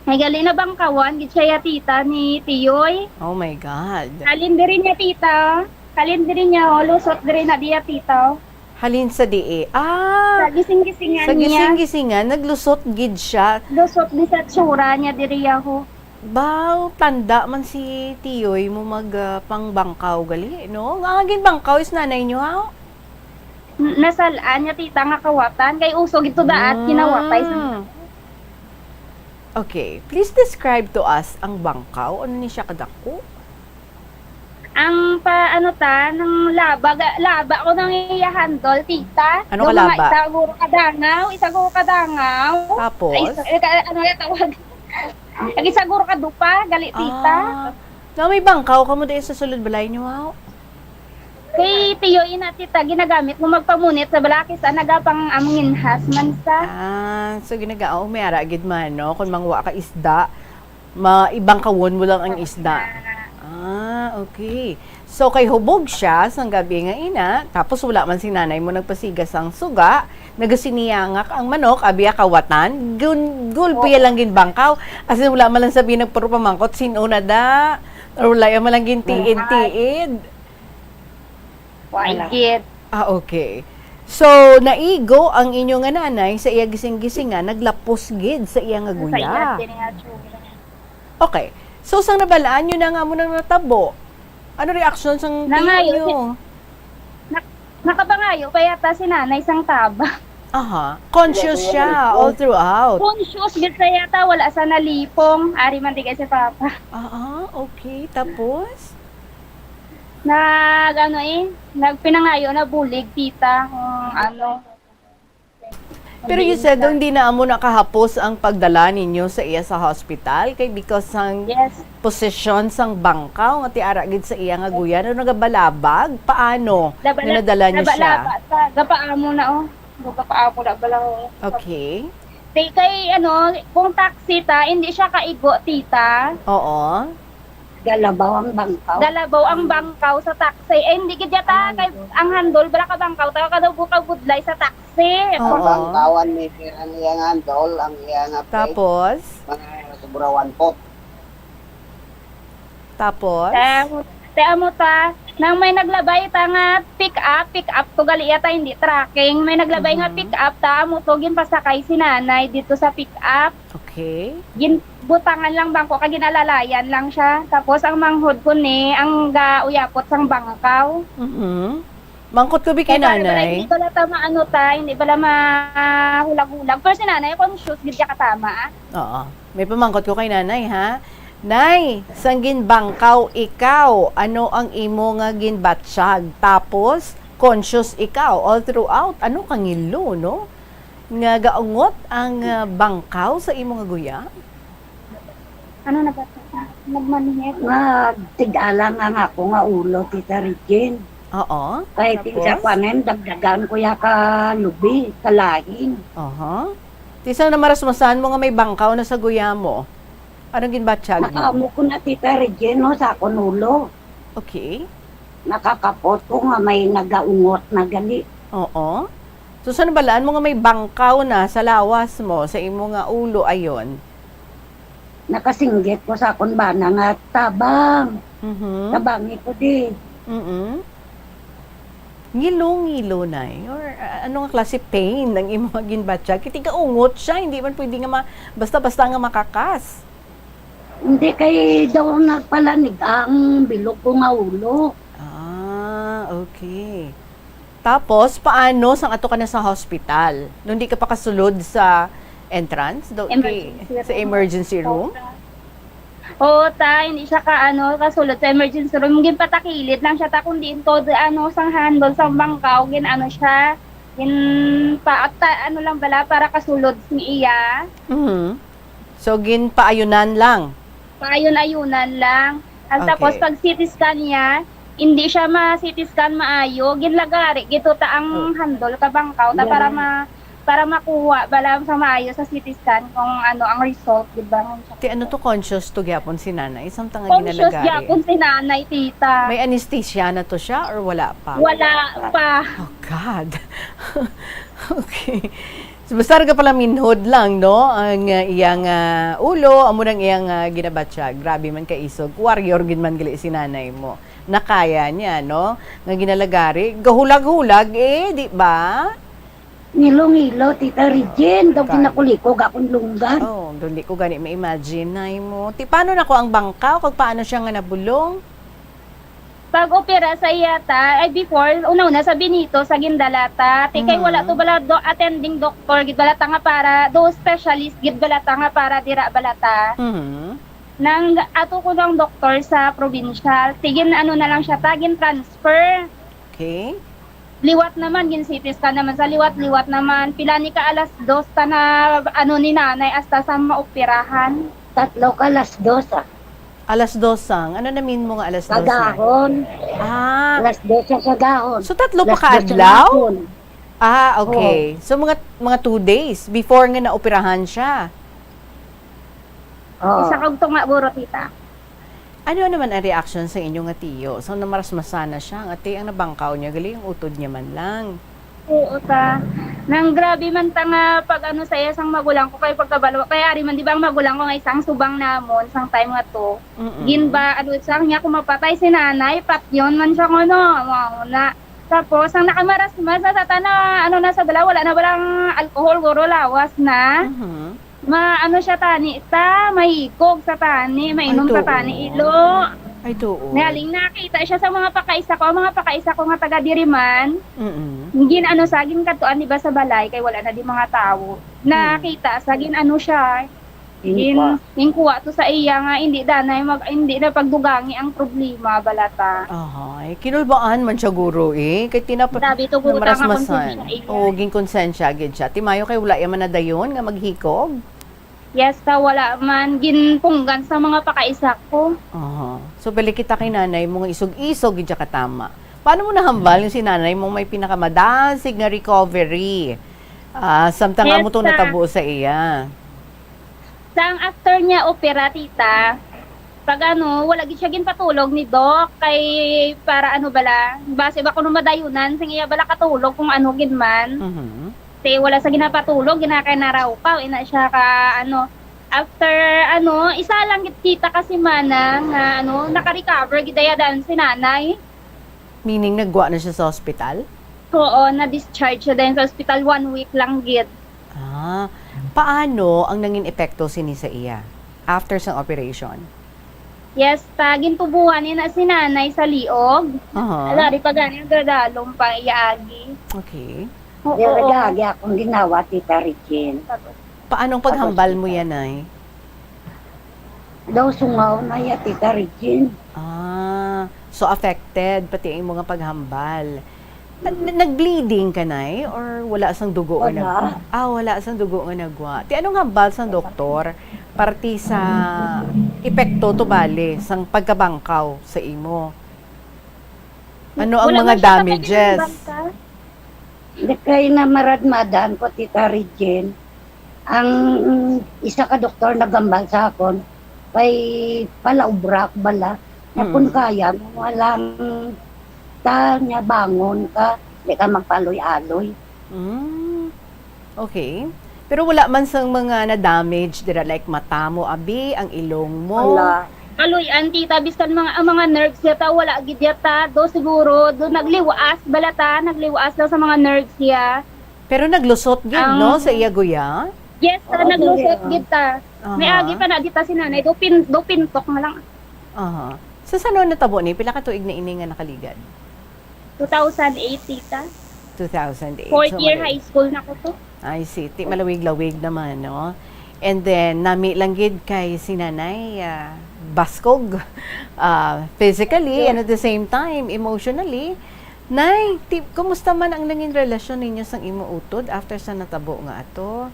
Ay, gali na bangkawan, gid siya ya, tita, ni Tiyoy. Oh my God. Halin diri niya, tita. Halin diri niya, oh, lusot diri na diya, tita. Halin sa dii? Ah, Sa gising-gisingan sa niya. gising-gisingan, naglusot gid siya. Lusot ni sa tsura niya diri, yaho. Baw, tanda man si Tiyoy mo mag, ah, pangbangkaw gali, no? Nga ginbangkaw is nanay niyo, ha? N-, nasalaan niya, tita, nga kawatan. Kay uso gid to daat, Mm. kinawatay sa Okay. Please describe to us ang bangkaw. Ano ni siya kadako? Ang pa, ano ta, nang laba, ga-, laba ko nang iya handle, tita. Ano Daw ka mga laba? isa guro ka dangaw, isa guro ka dangaw. Tapos? Ay, isa, eh, ka-, ano yung tawag? Ang isa guro ka dupa, gali, tita. Ah. Na may bangkaw kamo diay sa sulod balay niyo, wow? Kay Tiyo, ina, tita, ginagamit mo magpamunit sa balakis, ah, nagapang among ginhas man sa. Ah, so ginaga-, oh, may ara gid man, no? Kung mangwa ka isda, ma-, ibangkawon mo lang ang Oo, isda. na. Ah, okay. So, kay hubog siya sang gabi nga ina, tapos wala man si nanay mo nagpasiga sang suga, nagasiniyangak ang manok, abi ya kawatan, gun-, gulpi Oo. lang ginbangkaw. As in, wala man lang sabi nagpuro pamangkot, sin-o na da? Or wala ya man lang gintiid-tiid? Wala. Wala gid. Ah, okay. So, naigo ang inyo nga nanay sa iya gising-gisingan, naglapos gid sa iya nga Sa guya. iya, kini nga tsura. Okay. So, sang nabalaan nyo na nga mo nang natabo, ano reaksyon sang tiyo Nangayo, nyo? si-, nak-, nakapangayo pa yata si nanay sang taba. Aha. Conscious siya all throughout. Conscious gid siya yata, wala sa nalipong. Ari man di kay si papa. Ah, ah, okay. Tapos? Nag, ano eh, nagpinangayo na bulig, tita, kung ano. Pero you said, hindi na amo nakahapos ang pagdala ninyo sa iya sa hospital kay because sang Yes. posisyon sang bangkaw nga ti ara gid sa iya nga guya, no, nagabalabag. Paano Laba-, nga nadala niyo siya? laba-laba ta. Gapaamo na, oh. Gapaamo na bala, oh. Okay. Ti-, kay, ano, kung taxi ta, hindi siya kaigo, tita. Oo. Galabaw ang bangkaw. Galabaw ang bangkaw sa taxi. Eh, hindi gid yata Ang kay handle. ang handle, bala ka bangkaw, taga kadto ka budlay sa taxi. Oo. Ang bangkawan ni ang iyang handle, ang iyang brake. Tapos? Mga sobra one foot. Tapos? Te amo, te amo ta, nang may naglabay ta nga pick up, pick up to gali yata, hindi trucking. May naglabay nga Mhm. pick up ta, amo to ginpasakay si nanay dito sa pick up. Okay. Ginbutangan lang bangko kag ginalalayan lang siya. Tapos ang manghod ko ni ang gauyapot sang bangkaw. Mhm. Mangkot ko bi kay Kaya nanay. Hindi bala ta maano ta, hindi bala mahulag-hulag. Pero si nanay, conscious gid siya katama, ah. Oo. May pamangkot ko kay nanay, ha? Nay, sang ginbangkaw ikaw, ano ang imo nga ginbatsyag? Tapos, conscious ikaw all throughout. Ano ka ngilo, no? Nga gaungot ang, ah, bangkaw sa imo nga guya? Ano na ba to? Nagmanhid. Nga, tig-alang ang ako nga ulo, Tita Regine. Oo. Kay Tapos? Tita Panen, dagdagan ko ya ka lubi, ka lain. Aha. Ti sang namarasmasan mo nga may bangkaw na sa guya mo? Anong ginbatyag mo? Nakaamo ko na, Tita Regine, no, sa akon ulo. Okay. Nakakapot ko nga may nagaungot na gali. Oo. So, sa nabalaan mo nga may bangkaw na sa lawas mo, sa imo nga ulo, ayon? Nakasinggit ko sa akon bana nga, "Tabang! Mhm. Tabangi ko di." Mm. Ngilo-ngilo, Nay? Or, ah, ano nga klase pain ang imo nga ginbatyag? Kay tigaungot siya, hindi man pwede nga ma-, basta-basta nga makakas. Hindi, kay daw nagpalanig ang bilog ko nga ulo. Ah, okay. Tapos, paano sang ato ka na sa hospital? Nung di ka pa kasulod sa entrance? Do-, kay, Emergency sa room. Emergency room? Oo, ta. Oo, ta, hindi siya ka, ano, kasulod sa emergency room. Ginpatakilid lang siya, ta, kung diin to, di, ano, sang handle, sang bangkaw, gin, ano siya, gin, pa, ta, ano lang bala, para kasulod sing iya. Mhm. So, ginpaayunan lang? Paayon-ayunan lang. Ang tapos Okay. pag C T scan niya, hindi siya ma-C T scan maayo. Ginlagari gid to ta ang Oh. handle ka bangkaw ta para Ganun. ma-, para makuha bala sa maayo sa C T scan kung ano ang result, di ba? Ti ano to, conscious to gyapon si nanay? Samtang nga Conscious ginalagari. gyapon si nanay, tita. May anesthesia na to siya or wala pa? Wala pa. Oh, God. Okay. So, basta ra ka pala minhod lang, no? Ang, ah, iyang, ah, ulo, amo nang iyang, ah, ginabatsyag. Grabe man ka isog. Warrior gid man gali si nanay mo. Nakaya niya, no? Nga ginalagari. Gahulag-hulag, eh, di ba? Ngilo-ngilo, Tita Regine. Daw Kaya. ginakulikog akong lunggan. Oh, dili ko gani ma-imagine, nay mo. Ti, paano na ko ang bangkaw? Kag paano siya nga nabulong? Pag-opera sa iya ta, ay before, una-una sa Benito, sa gindala ta. Ti kay wala Mhm. to bala do, attending doctor, gid bala ta nga para, do specialist, gid bala ta nga para dira bala ta. Mhm. Nang ato ko ng doktor sa provincial, ti gin ano na lang siya ta, gin transfer. Okay. Liwat naman, gin C T scan naman sa liwat, liwat naman. Pila ni ka alas dos ta na, ano, ni nanay, hasta sa maoperahan. Tatlo ka alas dos, ah. Alas dos sang? Ano na mean mo nga alas dos na? Kagahon. Ah. Alas dos ang kagahon. So, tatlo pa Alas ka dos ang adlaw? hapon. Ah, okay. Oo. So, mga, mga two days before nga naoperahan siya? Oo. Isa kag tunga, buro, tita. Ano naman ang reaction sa inyo nga tiyo? So, namarasmasan na siya, nga ti ang nabangkaw niya, gali ang utod niya man lang. Oo, ta. Nang grabe man ta nga pag ano sa iya sang magulang ko, kay pagkabalo, kay ari man, di ba, ang magulang ko nga isang subang namon sang time nga to. Mm-mm. Gin ba, ano, sa niya, kung mapatay si nanay, patyon man siya, ano, wow, na. Tapos, ang nakamarasmas na sa tana, ano na sa bala, wala na balang alcohol, guro lawas na. Mhm. Ma-, ano siya tani, ta, mahikog sa tani, mainom Ay, sa tani, tuo. ilo. Ay, tuo. Naling nakita siya sa mga pakaisa ko. Ang mga pakaisa ko nga taga diri man, Mm-mm. gin-ano sa, ginkadtuan, di ba, sa balay, kay wala na di mga tawo. Mm. Nakita sa, gin-ano siya, Gin-, ginkuha to sa iya nga hindi danay mag-, hindi na pagdugangi ang problema, balata. Ahay, kinulbaan man siya, guro, eh. Kay tinap-, Sabi to, guro, tama kon marasmasan siya iya. Oo, ginkonsensya gid siya. Timayo kay wala ya man nadayon nga maghikog? Yes, ta, wala man. Ginpunggan sa mga pakaisa ko. Aha. So, balik kita kay nanay mo nga isog-isog gid siya katama. Paano mo nahambal yung si nanay mo may pinakamadasig nga recovery? Ah, samtang Yes, amo tong ta. natabo sa iya. Sang after niya opera, tita, pag ano, wala gid siya ginpatulog ni Doc kay para ano bala, basi ba kuno madayunan sing iya bala katulog kung ano gid man. Mhm. Kay wala sa ginapatulog, gina-, kay naraukaw, ina siya ka ano. After ano, isa lang gid kita ka semana nga ano, naka-recover gid daya dan si nanay. Meaning, naggwa na siya sa hospital? Oo, na-discharge siya dayon sa ospital, one week lang gid. Ah, paano ang nangin epekto sini sa iya after sang operation? Yes, ta, gintubuhan niya na si nanay sa liog. Aha. Ala, di pa gani ang dadalom pa iya agi. Okay. Oo, Pero oo. Gagi akong ginawa, Tita Regine. Paano ang paghambal mo yan, Nay? Daw sungaw na ya, Tita Regine. Ah, so affected pati ang imo nga paghambal. Nag-, nag-bleeding ka, Nay, or wala sang dugo nga nag-, Wala. Ah, wala sang dugo nga nagwa. Ti anong hambal sang doktor parte sa epekto tubali sang pagkabangkaw sa imo? Ano ang Wala mga man siya damages? Kapag Kay namaradmadan ko, Tita Regine, ang isa ka doktor naghambal sa akon, kay palaubra ko bala, nga Mm. kun kaya mo lang ta niya bangon ka, di ka magpaloy-aloy. Mm. Okay. Pero wala man sang mga na-damage dira, like mata mo, abi, ang ilong mo? Wala. Kaloy-an, tita, bisan mga, ang mga nerves niya ta, wala gid niya ta. Do siguro, do nagliwaas, bala ta, nagliwaas lang sa mga nerves niya. Pero naglusot gid, Ang no, sa iya guya? Yes, ta, Oo, naglusot kuya. Gid ta. May Aha. Agi pa na, di ta si nanay, do pin-, do pintok na lang. Aha. So, sano natabo ni? Pila ka tuig na ini nga nakaligad? Two thousand eight, tita. Two thousand eight. Fourth So, year mali. High school na ko to. I see. Ti malawig-lawig naman, no? And then, nami lang gid kay si nanay, ah, baskog, ah, physically Yes. and at the same time, emotionally. Nay, ti-, kumusta man ang nangin relasyon ninyo sang imo utod after sa natabo nga ato?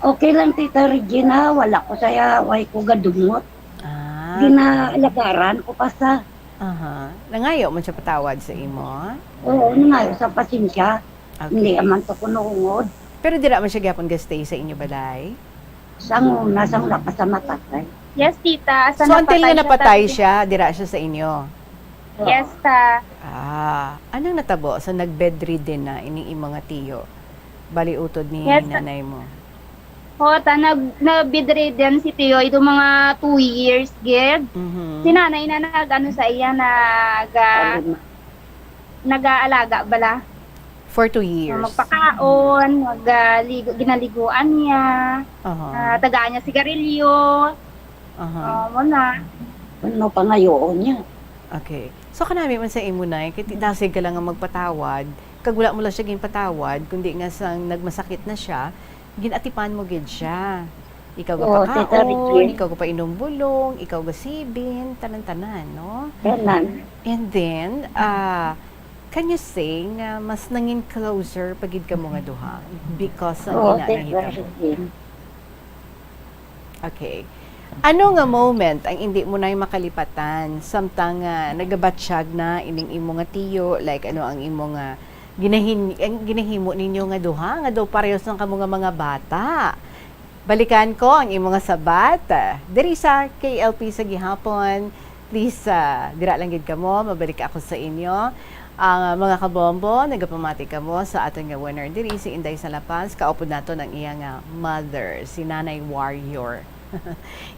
Okay lang, Tita Regina. Wala ko saya, way ko gadumot. Ah. Ginaalagaran ko pa sa Aha. Nangayo man siya patawad sa imo? Oo, nangayo sa pasensya. Okay. Hindi naman to kuno ungod. Pero dira man siya gyapon ga-stay sa inyo balay? Sang una, sang wala pa sa matatay. Yes, tita. Asa So, until nga napatay siya, napatay tabi- siya, dira siya sa inyo? Oo. Yes, ta. Ah, anong natabo? So, nag-bedridden na ining imo nga tiyo? Bali, utod ni Yes, ta. Nanay mo? Oo, ta, nag-, na-bedridden si Tiyoy do mga two years gid. Mhm. Si nanay na nag-ano sa iya, nag, ah, Ano na? Nag-aalaga bala. For two years. Magpakaon, mag, ah, ligo, ginaliguan niya. Aha. Ah, tagaan niya sigarilyo. Aha. Oh, mo na. Ano pangayoon niya? Okay. So, kanami man sa imo, Nay, kay ti-, dasig ka lang nga magpatawad, kag wala mo lang siya ginpatawad, kundi nga sang nagmasakit na siya, gin-atipan mo gid siya. Ikaw Oo, gapakaon, Tita Regine. Ikaw gapainom bulong, ikaw gasibin, tanan-tanan, no? Tanan. And then, ah, can you say nga mas nangin closer pa gid kamo nga duha because sa Oo, ina Tita nahitabo? Regine. Okay. Ano nga moment ang indi mo na makalipatan samtang, ah, nagabatyag na ining imo nga tiyo? Like, ano ang imo nga ginahin-, ang ginahimo ninyo nga duha nga daw parehas lang kamo nga mga bata? Balikan ko ang imo nga sabat, ah, diri sa K L P sa gihapon. Please, ah, dira lang gid kamo, mabalik ako sa inyo. Ang, ah, mga kabombo, nagapamati kamo sa aton nga winner diri, si Inday sa La Paz. Kaupod naton ang iya nga mother, si Nanay Warrior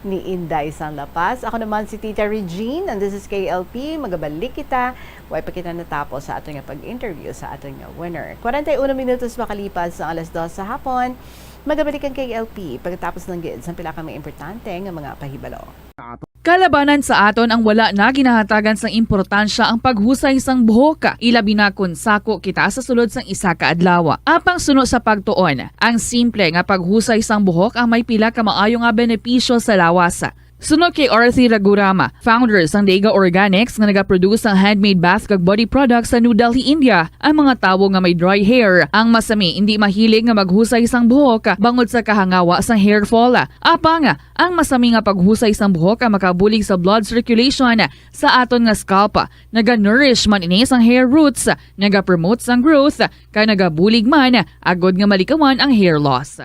ni Inday sang La Paz. Ako naman si Tita Regine, and this is K L P. Magabalik kita. Way pa kita natapos sa aton nga pag-interview sa aton nga winner. Kwarenta y uno minutos makalipas sa alas dos sa hapon. Magabalik ang K L P pagkatapos lang gid sa pila ka mga importante nga mga pahibalo. Kalabanan sa aton ang wala na ginahatagan sang importansya ang paghusay sang buhok, ilabi na kon sako kita sa sulod sang isa ka adlaw. Apang suno sa pagtuon, ang simple nga paghusay sang buhok ang may pila ka maayo nga benepisyo sa lawas. Suno kay Arthi Ragurama, founder sang Dega Organics nga nagaproduce sang handmade bath kag body products sa New Delhi, India, ang mga tawo nga may dry hair ang masami indi mahilig nga maghusay sang buhok bangod sa kahangawa sang hair fall. Apang ang masami nga paghusay sang buhok ang makabulig sa blood circulation sa aton nga scalp. Naga-nourish man ini sang hair roots, nagapromote sang growth, kag nagabulig man agod nga malikawan ang hair loss.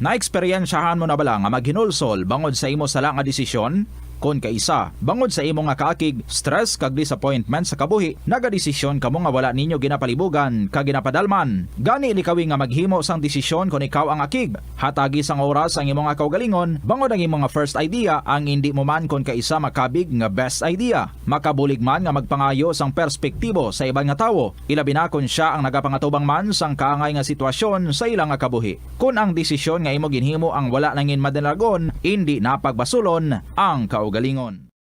Naeksperyensyahan mo na bala nga maghinulsol bangod sa imo sala nga desisyon? Kon kaisa, bangod sa imo nga kaakig, stress kag disappointment sa kabuhi, nagadesisyon kamo nga wala ninyo ginapalibugan kag ginapadalman. Gani, likawi nga maghimo sang desisyon kon ikaw ang akig. Hatagi sang oras ang imo nga kaugalingon, bangod ang imo nga first idea ang indi mo man kon kaisa makabig nga best idea. Makabulig man nga magpangayo sang perspektibo sa iban nga tawo, ilabi na kon sia ang nagapangatubang man sang kaangay nga sitwasyon sa ila nga kabuhi. Kon ang desisyon nga imo ginhimo ang wala nangin madalagon, indi na pagbasulon ang kaugalingon.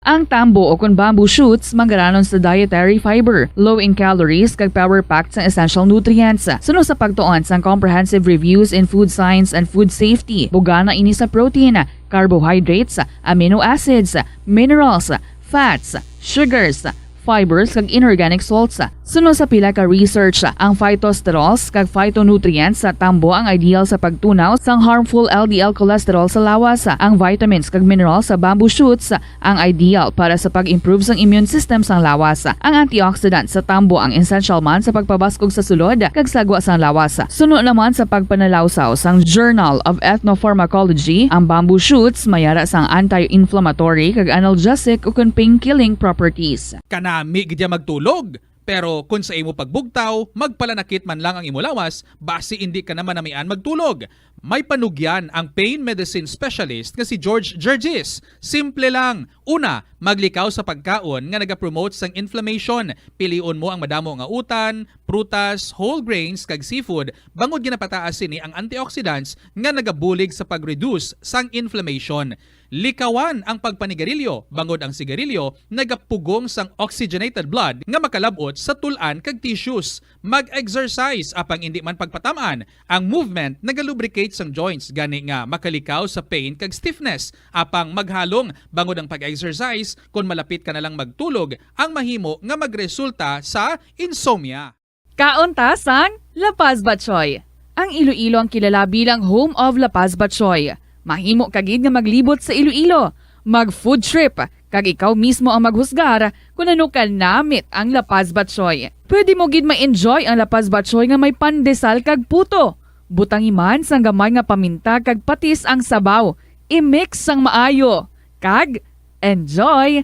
Ang tambo o kon bamboo shoots manggaranon sa dietary fiber, low in calories, kag power-packed sa essential nutrients. Suno sa pagtuon sang Comprehensive Reviews in Food Science and Food Safety, bugana ini sa protein, carbohydrates, amino acids, minerals, fats, sugars, fibers, kag inorganic salts. Suno sa pila ka research, ang phytosterols kag phytonutrients sa tambo ang ideal sa pagtunaw sang harmful L D L cholesterol sa lawas. Ang vitamins kag minerals sa bamboo shoots ang ideal para sa pag-improve sang immune system sang lawas. Ang antioxidant sa tambo ang essential man sa pagpabaskog sa sulod kag sagwa sang lawas. Suno naman sa pagpanalawsaw sang Journal of Ethnopharmacology, ang bamboo shoots may ara sang anti-inflammatory kag analgesic ukon pain-killing properties. Kanami gid ya magtulog, pero kon sa imo pagbugtaw, magpalanakit man lang ang imo lawas, basi indi ka na manamian magtulog. May panugyan ang pain medicine specialist nga si George Gergis. Simple lang. Una, maglikaw sa pagkaon nga nagapromote sang inflammation. Pilion mo ang madamo nga utan, prutas, whole grains, kag seafood, bangod ginapataas sini ang antioxidants nga nagabulig sa pag-reduce sang inflammation. Likawan ang pagpanigarilyo, bangod ang sigarilyo nagapugong sang oxygenated blood nga makalab-ot sa tul-an kag tissues. Mag-exercise, apang indi man pagpatam-an. Ang movement nagalubricate sang joints, gani nga makalikaw sa pain kag stiffness. Apang maghalong, bangod ang pag-exercise, kon malapit ka na lang magtulog, ang mahimo nga magresulta sa insomnia. Kaon ta sang La Paz Batchoy. Ang Iloilo ang kilala bilang home of La Paz Batchoy. Mahimo ka gid nga maglibot sa Iloilo, mag-food trip, kag ikaw mismo ang maghusgar kon ano kanamit ang La Paz Batchoy. Pwede mo gid ma-enjoy ang La Paz Batchoy nga may pandesal kag puto. Butangi man sang gamay nga paminta kag patis ang sabaw. I-mix sang maayo. Kag enjoy!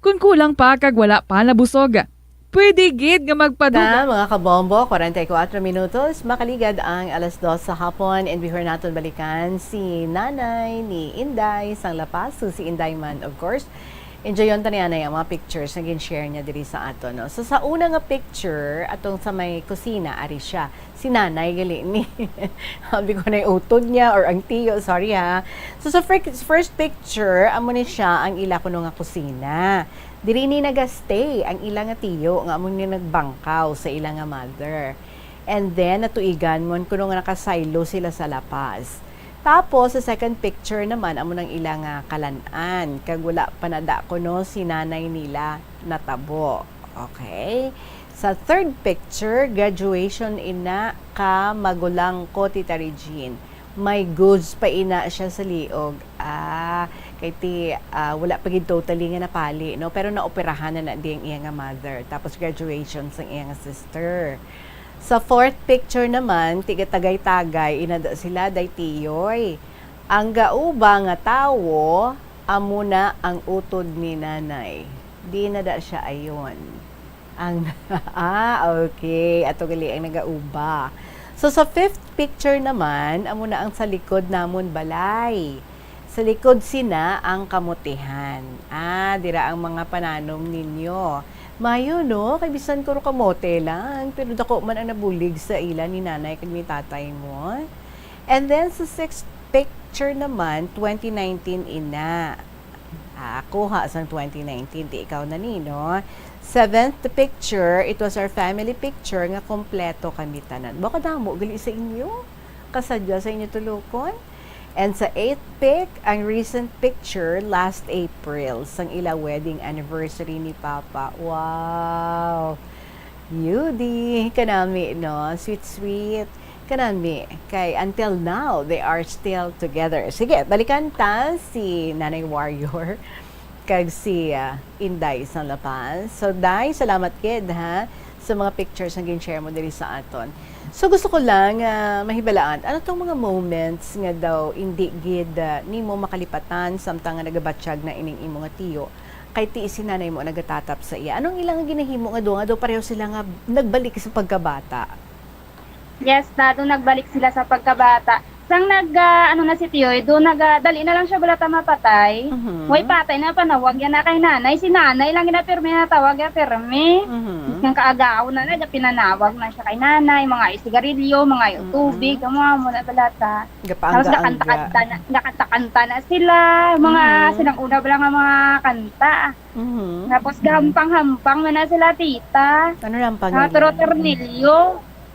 Kon kulang pa kag wala pa nabusog, pwede gid nga magpadugang. Na, mga kabombo, forty-four minutos, makaligad ang alas dos sa hapon, and before naton balikan si Nanay ni Inday sang La Paz, so si Inday man, of course. Enjoyon ta ni Anay ang mga pictures nga gin-share niya diri sa aton, no? So, sa una nga picture, atong sa may kusina, ari siya. Si Nanay gali ni. Sabi ko na yung utod niya or ang tiyo, sorry ha. So, sa fir-, first picture, amo ni siya ang ila kuno nga kusina. Diri ni nagastay ang ila nga tiyo nga amo ni nagbangkaw sa ila nga mother. And then, natuigan mo kuno nga nakasaylo sila sa La Paz. Tapos, sa second picture naman, amo nang ila nga kalan-an. Kag wala pa na da kuno si nanay nila natabo. Okay? Sa third picture, graduation ina ka magulang ko, Tita Regine. May goods pa ina siya sa liog. Ah, kay ti, ah, wala pa gid totally nga napali, no? Pero naoperahan na na di ang iya nga mother. Tapos graduation sang iya nga sister. Sa fourth picture naman, tigatagay-tagay, inada sila, day tiyoy. Ang gauba nga tawo, amo na ang utod ni nanay. Di na da siya ayon. Ang, ah, okay. Ato gali ang nagauba. So, sa fifth picture naman, amo na ang sa likod namon balay. Sa likod sina ang kamutihan. Ah, dira ang mga pananom ninyo. Mayo, no? Kay bisan kuro kamote lang, pero dako man ang nabulig sa ila ni nanay kag ni tatay mo. And then, sa sixth picture naman, twenty nineteen ina. Ah, kuha sang twenty nineteen, di ikaw na ni, no? Seventh picture, it was our family picture nga kompleto kami tanan. Baka damo gali sa inyo? Kasadya sa inyo tulokon? And sa eighth pic, ang recent picture last April, sang ila wedding anniversary ni Papa. Wow! Yudi, kanami, no? Sweet, sweet. Kanami, kay until now, they are still together. Sige, balikan ta si Nanay Warrior kag si, ah, Inday sa La Paz. So, Day, salamat gid, ha, sa mga pictures nga gin-share mo diri sa aton. So, gusto ko lang, ah, mahibalaan, ano tong mga moments nga daw indi gid, ah, nimo makalipatan samtang nga nagabatyag na ining imo nga tiyo? Kay ti si nanay mo nagatatap sa iya. Anong ilang ginahimo nga duha nga daw pareho sila nga nagbalik sa pagkabata? Yes, ta, do nagbalik sila sa pagkabata. Sang nag, ah, ano na si Tiyoy, do nag, ah, dali na lang siya bala ta mapatay. Mhm. Way patay na panawag yan na kay nanay. Si nanay lang ginapirmi na tawag ya pirmi. Mhm. Nang kaagaw na na, pinanawag na siya kay nanay, mga sigarilyo, mga Mm-mm. tubig, ang mga muna bala ta. Tapos Gapaangga-angga. gakanta-kanta na, gakanta-kanta na sila, mga Mhm. silang una bala nga mga kanta. Mhm. Tapos gahampang-hampang man na sila, tita. Ano lang Mga pangilin? Turo tornilyo.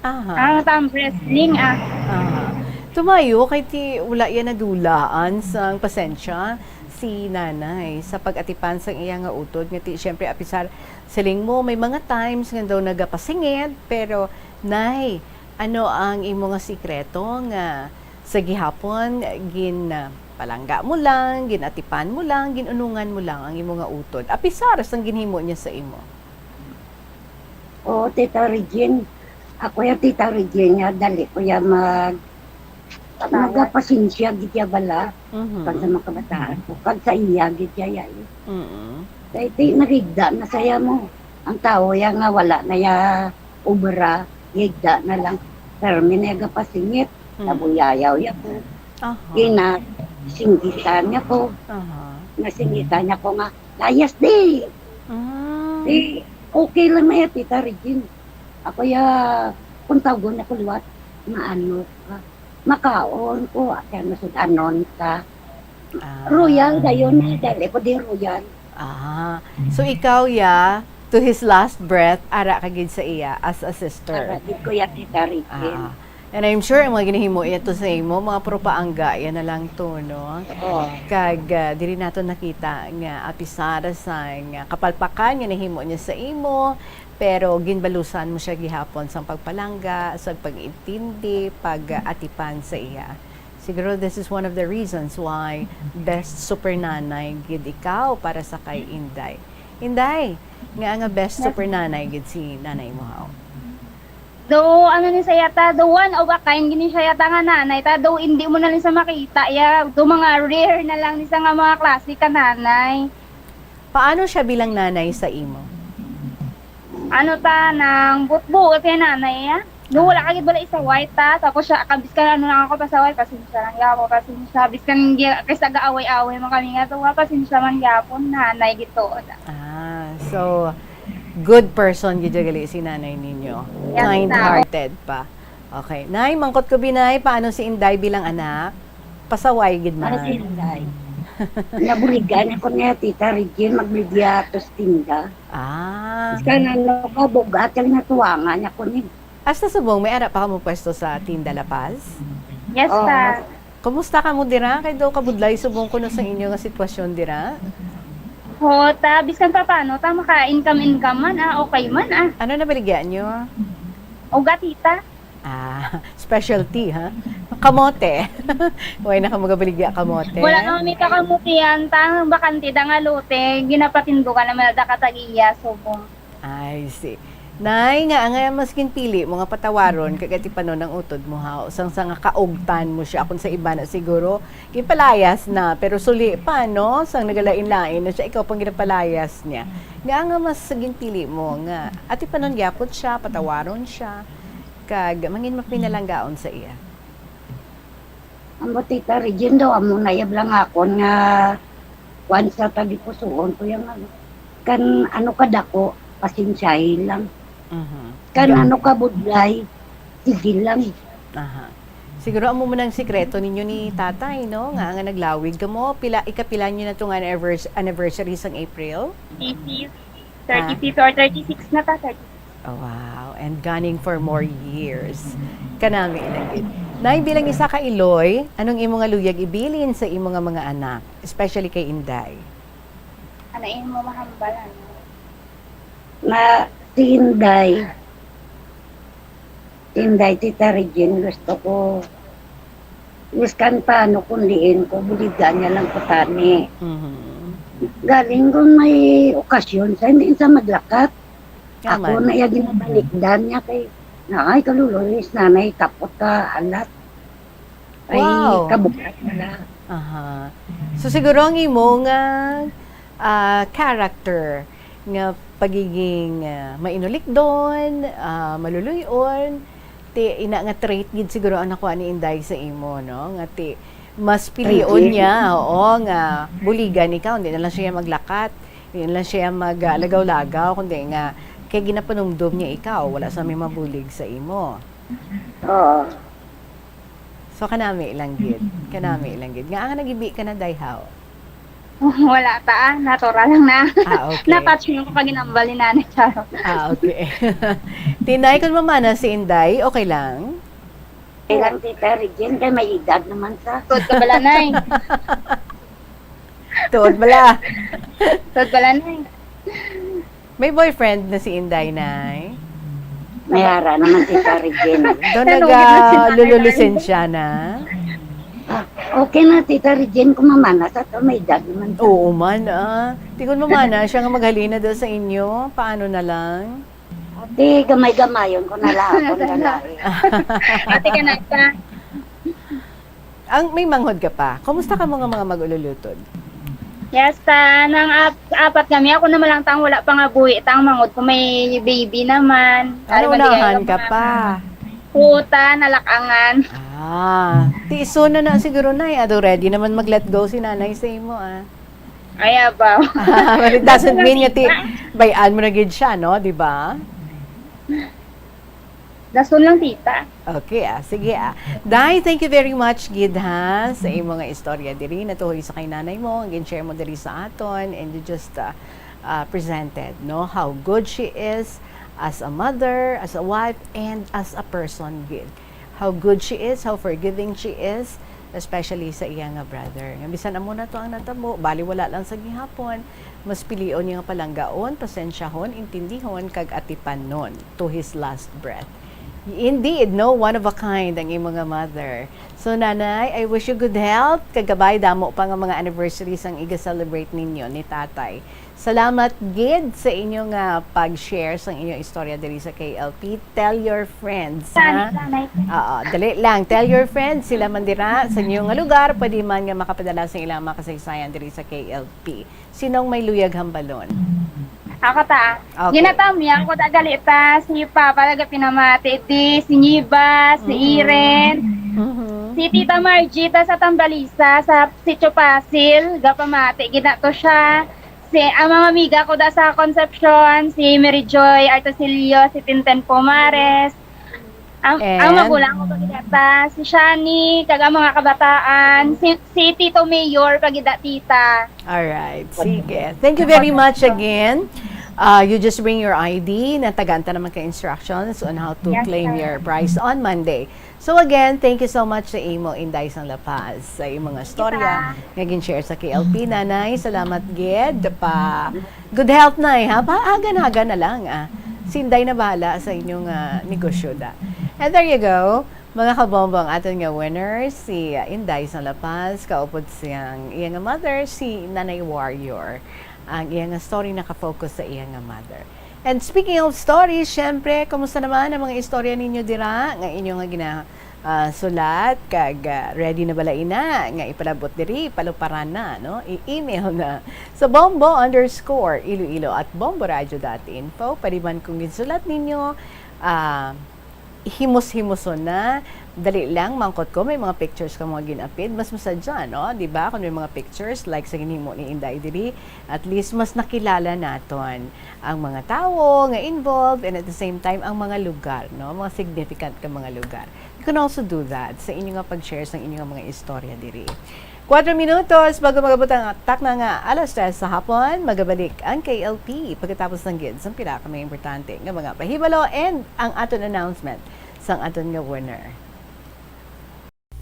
Aha. Ang tam wrestling, ah. Aha. Tumayo kay ti wala yan nadulaan sang pasensya si nanay sa pag-atipan sang iya nga utod nga ti, siyempre, apisar, siling mo, may mga times nga daw nagapasingit, pero, Nay, ano ang imo nga sikreto nga sa gihapon gin, ah, palangga mo lang, gin-atipan mo lang, gin-unungan mo lang ang imo nga utod, apisar sang ginhimo niya sa imo? Oo, Tita Regine. Ako ya, Tita Regine, ya, dali ko ya mag-, Patawad. Magapasensya gid ya bala. Mhm. Kag sa mga kabataan ko, kag sa iya gid ya, ya, eh. Mm. Kay ti nagigda na saya mo. Ang tawo ya nga wala na ya obra, gigda na lang. Permi na ya gapasingit, Mm. nabuyayaw ya ko. Aha. Ginasinggitan niya ko. Aha. Nasinggitan niya ko nga, "Layas di!" Mm. Di, okay lang na ya, Tita Regine. Ako ya, kung tawgon ako liwat, maano ka, makaon ko, kaya masud-anon ka. Ah. Royal dayon na, dali ko di royal. Ah. So, ikaw, ya, to his last breath, ara ka gid sa iya as a sister? Ara gid ko ya, Tita Regine. Ah. And I'm sure ang mga ginahimo iya to sa imo, mga propaangga, yan na lang to, no? Oo. Kag, ah, diri nato nakita nga apisar sa nga kapalpakan nga nahimo niya sa imo, pero ginbalusan mo siya gihapon sang pagpalangga, sa pag-intindi, pag-atipan sa iya. Siguro this is one of the reasons why best super nanay gid ikaw para sa kay Inday. Inday, nga nga best Yes. super nanay gid si nanay mo, haw? Do, ano ni siya yata, do one of a kind gini siya yata nga nanay ta, do hindi mo na lang sa makita ya, do mga rare na lang ni sa nga mga klase ka nanay. Paano siya bilang nanay sa imo? Ano ta, nang buot-buot ya nanay ya. Do wala ka gid bala isaway ta, tapos siya, kabiskan ano lang ako pasaway, pasensya lang ya ako, pasensya, biskan gi-, kay sa gaaway-away man kami nga to, pasensya man gyapon, nanay gid to. Ah, so, good person gid gali si nanay ninyo. Yes, Kind-hearted pa. Okay. Nay, mangkot ko, binay, paano si Inday bilang anak? Pasaway gid Para man. Si Inday. Nabuligan ako niya, Tita Regine, magligya to sa tinda. Ah. Sa ano ka, bugat, yung natuwangan ako ni. Hasta subong, may ara pa kamo pwesto sa Tinda La Paz? Yes, Oh. ta. Kumusta kamo dira? Kay daw kabudlay subong kuno sa inyo nga sitwasyon dira? Oo, ta, biskan pa paano, ta, maka-income-income man, ah, okay man, ah. Ano na baligya nyo? Ugat, tita. Ah, specialty, ha? Kamote. Way na ka magabaligya kamote? Wala naman may kakamutian, ta, bakante da nga lote, ginapatindukan naman da katag-iya, subong. I see. Nay, nga, nga mas ginpili mo nga patawaron kag atipanon ang utod mo, ha? Sang, sa nga kaugtan mo siya, kung sa iba na siguro, ginpalayas na, pero suli pa, no? Sang nagalain-lain na siya, ikaw pang ginapalayas niya. Nga, nga mas ginpili mo nga atipanon gyapon siya, patawaron siya, kag mangin mapinalanggaon sa iya. Amo, Tita Regine, daw, amo na yab lang akon nga kuwan sa tagipusoon ko yung ano. Kan ano kadako, pasensyahi lang. Mhm. Kan Ga- ano kabudlay, sige lang. Aha. Siguro amo man ang sikreto ninyo ni tatay, no? Nga, nga naglawig kamo. Pila, ikapila nyo na to nga anniversa-, anniversary sang April? Thirty-fifth, thirty-fifth or thirty-six na ta, thirty-six. Oh, wow. And gunning for more years. Kanami lang gid. Nay, bilang isa ka Iloy, anong imo nga luyag ibilin sa imo nga mga anak, especially kay Inday? Ano imo mahambal, ano? Na si Inday, si Inday, Tita Regine, gusto ko, miskan paano kung diin ko, buligan niya lang ko tani. Mhm. Galing kung may okasyon sa hindi sa maglakat. Ako Yaman. Na iya ginabalikdan niya kay naay kalululis nanay tapot ka alat. Ay, Wow. Kabugat na lang. Aha. So siguro ang imo nga ah, character nga pagiging ah, mainulikdon, ah, maluluy-on, ti ina nga trait gid siguro ang nakuha ni Inday sa imo, no? Nga ti mas pilion Thank you. Niya, oo, nga buligan ikaw, hindi na lang siya maglakat, hindi na lang siya mag ah, lagaw-lagaw, kundi nga kay ginapanumdom niya ikaw, wala sa may mabulig sa imo. Oo. So kanami lang gid, kanami lang gid. Nga ang nagibi ka na dayhaw. Wala ta, ah. Natural lang na. Ah, okay. Na-touch mo ko pag ginambal ni nanay, charot. Ah, okay. Tinay, kung mamana si Inday, okay lang? Okay lang, Tita Regine, kay may edad naman sa. Tuod ka bala, nay. Tuod bala. Tuod bala, nay. May boyfriend na si Inday, Nay? May ara naman, Tita Regine. Doon Tanungin mo si Nanay nagalululusensya na? Ah, okay na, Tita Regine, kung mamana sa to, may edad naman sa. Oo man, ah. Di ko mamana siya nga maghalina daw sa inyo. Paano na lang? Di, gamay-gamayon ko na lang ako na lang. Ate ka na ta. Ang may manghod ka pa. Kumusta ka mga mga mag-ululutod? Yes, ta, nang ap- apat kami, ako naman lang tang wala pa nga buhi tang manghod ko may baby naman. Ano, Ano man, di unahan kayo ka mga pa? Puta, nalakangan. Ah, tiiso na na siguro na eh. Ado ready naman mag-let go si nanay sa imo ah. Ay, abaw. But it doesn't mean nga ti bayan mo na gid siya, no? Di ba? Dason lang, tita. Okay, ah. Sige, ah. Day, thank you very much, gid, ha, sa imo nga istorya diri. Natuhoy sa kay nanay mo, ang gin-share mo diri sa aton, and you just uh, uh, presented, no, how good she is as a mother, as a wife, and as a person, gid. How good she is, how forgiving she is, especially sa iya nga brother. Nga bisan amo na to ang natabo, bali wala lang sa gihapon, mas pilion niya nga palanggaon, pasensyahon, intindihon, kag atipanon to his last breath. Indeed, no, one of a kind ang imo nga mother. So, Nanay, I wish you good health, kag kabay damo pa nga mga anniversaries ang iga-celebrate ninyo ni Tatay. Salamat gid sa inyo nga pag-share sang inyo istorya diri sa K L P. Tell your friends, ha? Nanay. Oo, dali lang. Tell your friends, sila man dira sa inyo nga lugar, pwede man nga makapadala sa ilang mga kasaysayan diri sa K L P. Sinong may luyag hambalon? Ako ta. Okay. Ginatami ako da gali ta si Papa, taga Pinamati, di si Niba, si Mm. Iren, Mhm. si Tita Margie ta sa Tambalisa, sa Sitio Pasil, gapamati gid nato siya. Si ang mga amiga ko da sa Concepcion, si Mary Joy Artosilio, si Tinten Pomares. Ang, ang And? Magulang ko pagidata, si Shani, kag ang mga kabataan, si, si Tito Mayor pagida tita. Alright, sige. Thank you very much again. Uh, you just bring your I D, natagaan ta naman ka instructions on how to Yes, claim sir. Your prize on Monday. So again, thank you so much sa imo, Inday sang La Paz, sa imo nga storya nga gin-share sa K L P, Nanay. Salamat gid pa. Good health, Nay, ha? Paagan-agan na lang, ah. Si Inday na bahala sa inyong ah, negosyo da. And there you go. Mga kabombo, ang aton nga winner, si ah, Inday sang La Paz, kaupod siyang iya nga mother, si Nanay Warrior. Ang iya nga story nakafocus sa iya nga mother. And speaking of stories, syempre, kumusta naman ang mga istorya ninyo dira nga inyo nga gina ah, sulat kag ah, ready na bala ina nga ipalabot diri, paluparan na, no? I-email na sa bombo underscore iloilo at bomboradio dot info. Pwede man kung ginsulat ninyo, ah, himos-himoson na. Dali lang, mangkot ko, may mga pictures ka mga ginapid. Mas masadya, no? Di ba? Kung may mga pictures, like sa ginhimo ni Inday diri, at least mas nakilala naton ang mga tawo nga involved, and at the same time, ang mga lugar, no? Mga significant ka mga lugar. can also do that sa inyo nga pag-share sa inyo nga mga istorya diri. Kuwatro minutos bago mag-abot ang takna nga alas tres sa hapon, magabalik ang K L P pagkatapos lang gid sang pila ka mga importante nga mga pahibalo and ang aton announcement sang aton nga winner.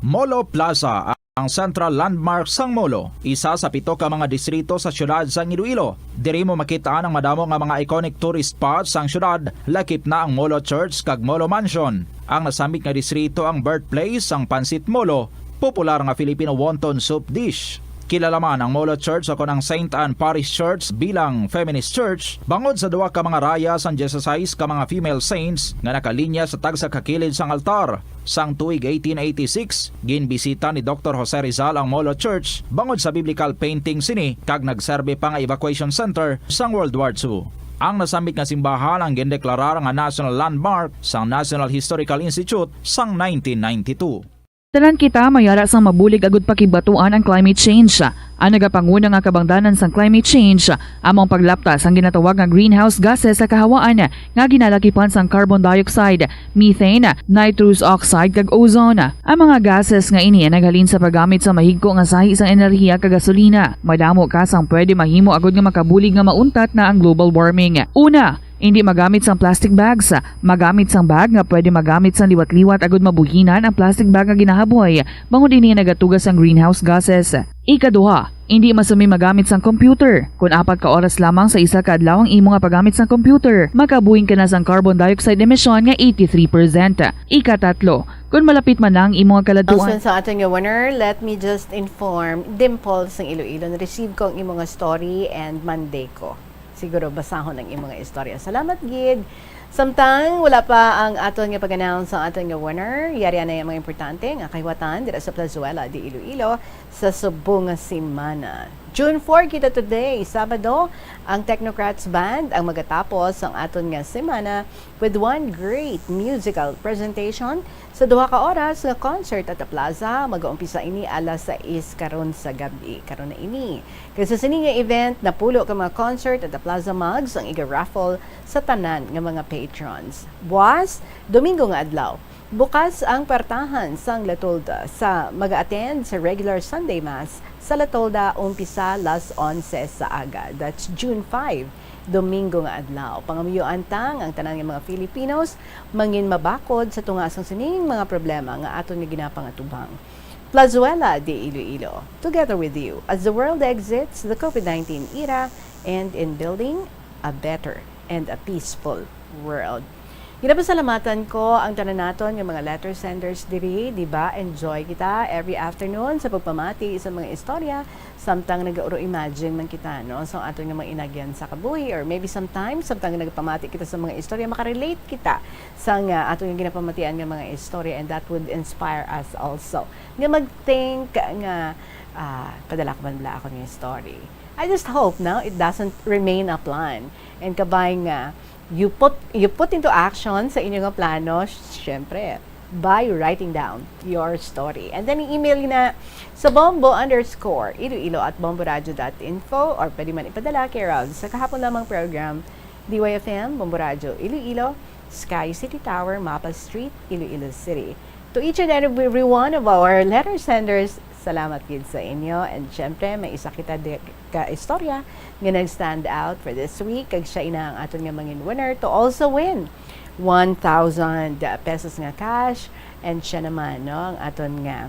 Molo Plaza, ang central landmark sang Molo, isa sa pito ka mga distrito sa siyudad sang Iloilo. Diri mo makit-an ang madamo nga mga iconic tourist spots sang siyudad, lakip na ang Molo Church kag Molo Mansion. Ang nasambit nga distrito ang birthplace sang Pancit Molo, popular nga Filipino wonton soup dish. Kilala man ang Molo Church o kon ang Saint Anne Parish Church bilang feminist church bangod sa duha ka mga raya sang dieciséis ka mga female saints nga nakalinya sa tagsa ka kilid sang altar. Sang tuig eighteen eighty-six, ginbisita ni Doktor Jose Rizal ang Molo Church bangod sa biblical painting sini kag nagserbi pa nga evacuation center sang World War Two. Ang nasambit nga simbahan ang gindeklarar nga National Landmark sang National Historical Institute sang nineteen ninety-two. Tanan kita may ara sang mabulig agud pakibatuan ang climate change. Ang nagapanguna nga kabangdanan sang climate change amo ang paglapta sang ginatawag nga greenhouse gases sa kahawaan nga ginalakipan sang carbon dioxide, methane, nitrous oxide, kag ozone. Ang mga gases nga ini naghalin sa paggamit sa mahigko nga sahi sang enerhiya kag gasolina. Madamo ka sang pwede mahimo agud nga makabulig nga mauntat na ang global warming. Una, indi magamit sang plastic bags. Magamit sang bag nga pwede magamit sang liwat-liwat agud mabuhinan ang plastic bag nga ginahaboy, bangod ini nagatuga sang greenhouse gases. Ikaduha, indi masumi magamit sang computer. Kon apat ka oras lamang sa isa ka adlaw ang imo nga paggamit sang computer, makabuhing ka na sang carbon dioxide emission nga eighty-three percent. Ikatatlo, kon malapit man na ang imo nga kaladtuan. Announcement sa aton nga winner, let me just inform, Dimple sang Iloilo, na-receive ko ang imo nga story and Monday ko siguro basahon ang imo nga istorya. Salamat gid. Samtang wala pa ang aton nga pag-announce sa aton nga winner, yari na ang mga importante nga kahiwatan dira sa Plazuela de Iloilo sa subong nga semana. June four kita today, Sabado, ang Technocrats Band ang magatapos ang aton nga semana with one great musical presentation sa duha ka oras nga concert at the plaza. Mag-uumpisa ini alas sais karon sa gab-i. Karon na ini. Kag sa sini nga event, napulo ka mga concert at the plaza mugs ang iga-raffle sa tanan nga mga patrons. Buwas, Domingo nga adlaw, bukas ang partahan sang La Tolda sa mag-attend sa regular Sunday Mass sa La Tolda umpisa las onse sa aga. That's June five, Domingo nga adlaw. Pangamuyuan ta nga ang tanan nga mga Filipinos mangin mabakod sa tunga sang sining mga problema nga aton nga ginapangatubang. Plazuela de Iloilo, together with you as the world exits the COVID nineteen era and in building a better and a peaceful world. Ginapasalamatan ko ang tanan naton nga mga letter senders diri, di ba? Enjoy kita every afternoon sa pagpamati sa mga istorya, samtang nag-uro-imagine man kita, no? Sa aton nga mga inagyan sa kabuhi, or maybe sometimes, samtang nagpamati kita sa mga istorya, makarelate kita sa nga aton nga ginapamatian nga mga istorya, and that would inspire us also. Nga mag-think nga, ah, padala ko man bala ako nga story. I just hope, no, it doesn't remain a plan. And kabay nga, you put, you put into action sa inyo nga plano, syempre, by writing down your story. And then i-email na sa bombo underscore iloilo at bomboradio dot info, or pwede man ipadala care of sa kahapon lamang program, D Y F M, Bombo Radio Iloilo, Sky City Tower, Mapa Street, Iloilo City. To each and every one of our letter senders, salamat gid sa inyo. And syempre, may isa kita di- ka istorya nga nag-stand out for this week. Kag siya ina ang aton nga mangin winner to also win one thousand pesos nga cash. And siya naman, no, ang aton nga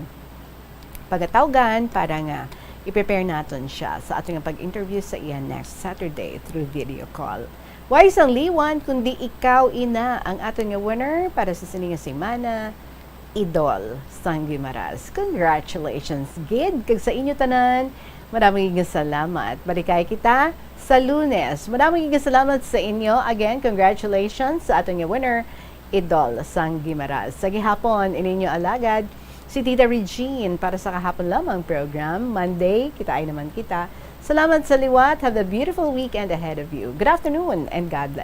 pagatawgan para nga i-prepare naton siya sa aton nga pag-interview sa iya next Saturday through video call. Way sang liwan, kundi ikaw ina ang aton nga winner para sa sini nga semana, Idol sang Guimaras. Congratulations gid, kag sa inyo tanan, madamo gid nga salamat. Balikay kita sa Lunes. Madamo gid nga salamat sa inyo. Again, congratulations sa aton nga winner, Idol sang Guimaras. Sa gihapon, ininyo alagad, si Tita Regine para sa kahapon lamang program. Monday, kita ay naman kita. Salamat sa liwat. Have a beautiful weekend ahead of you. Good afternoon and God bless.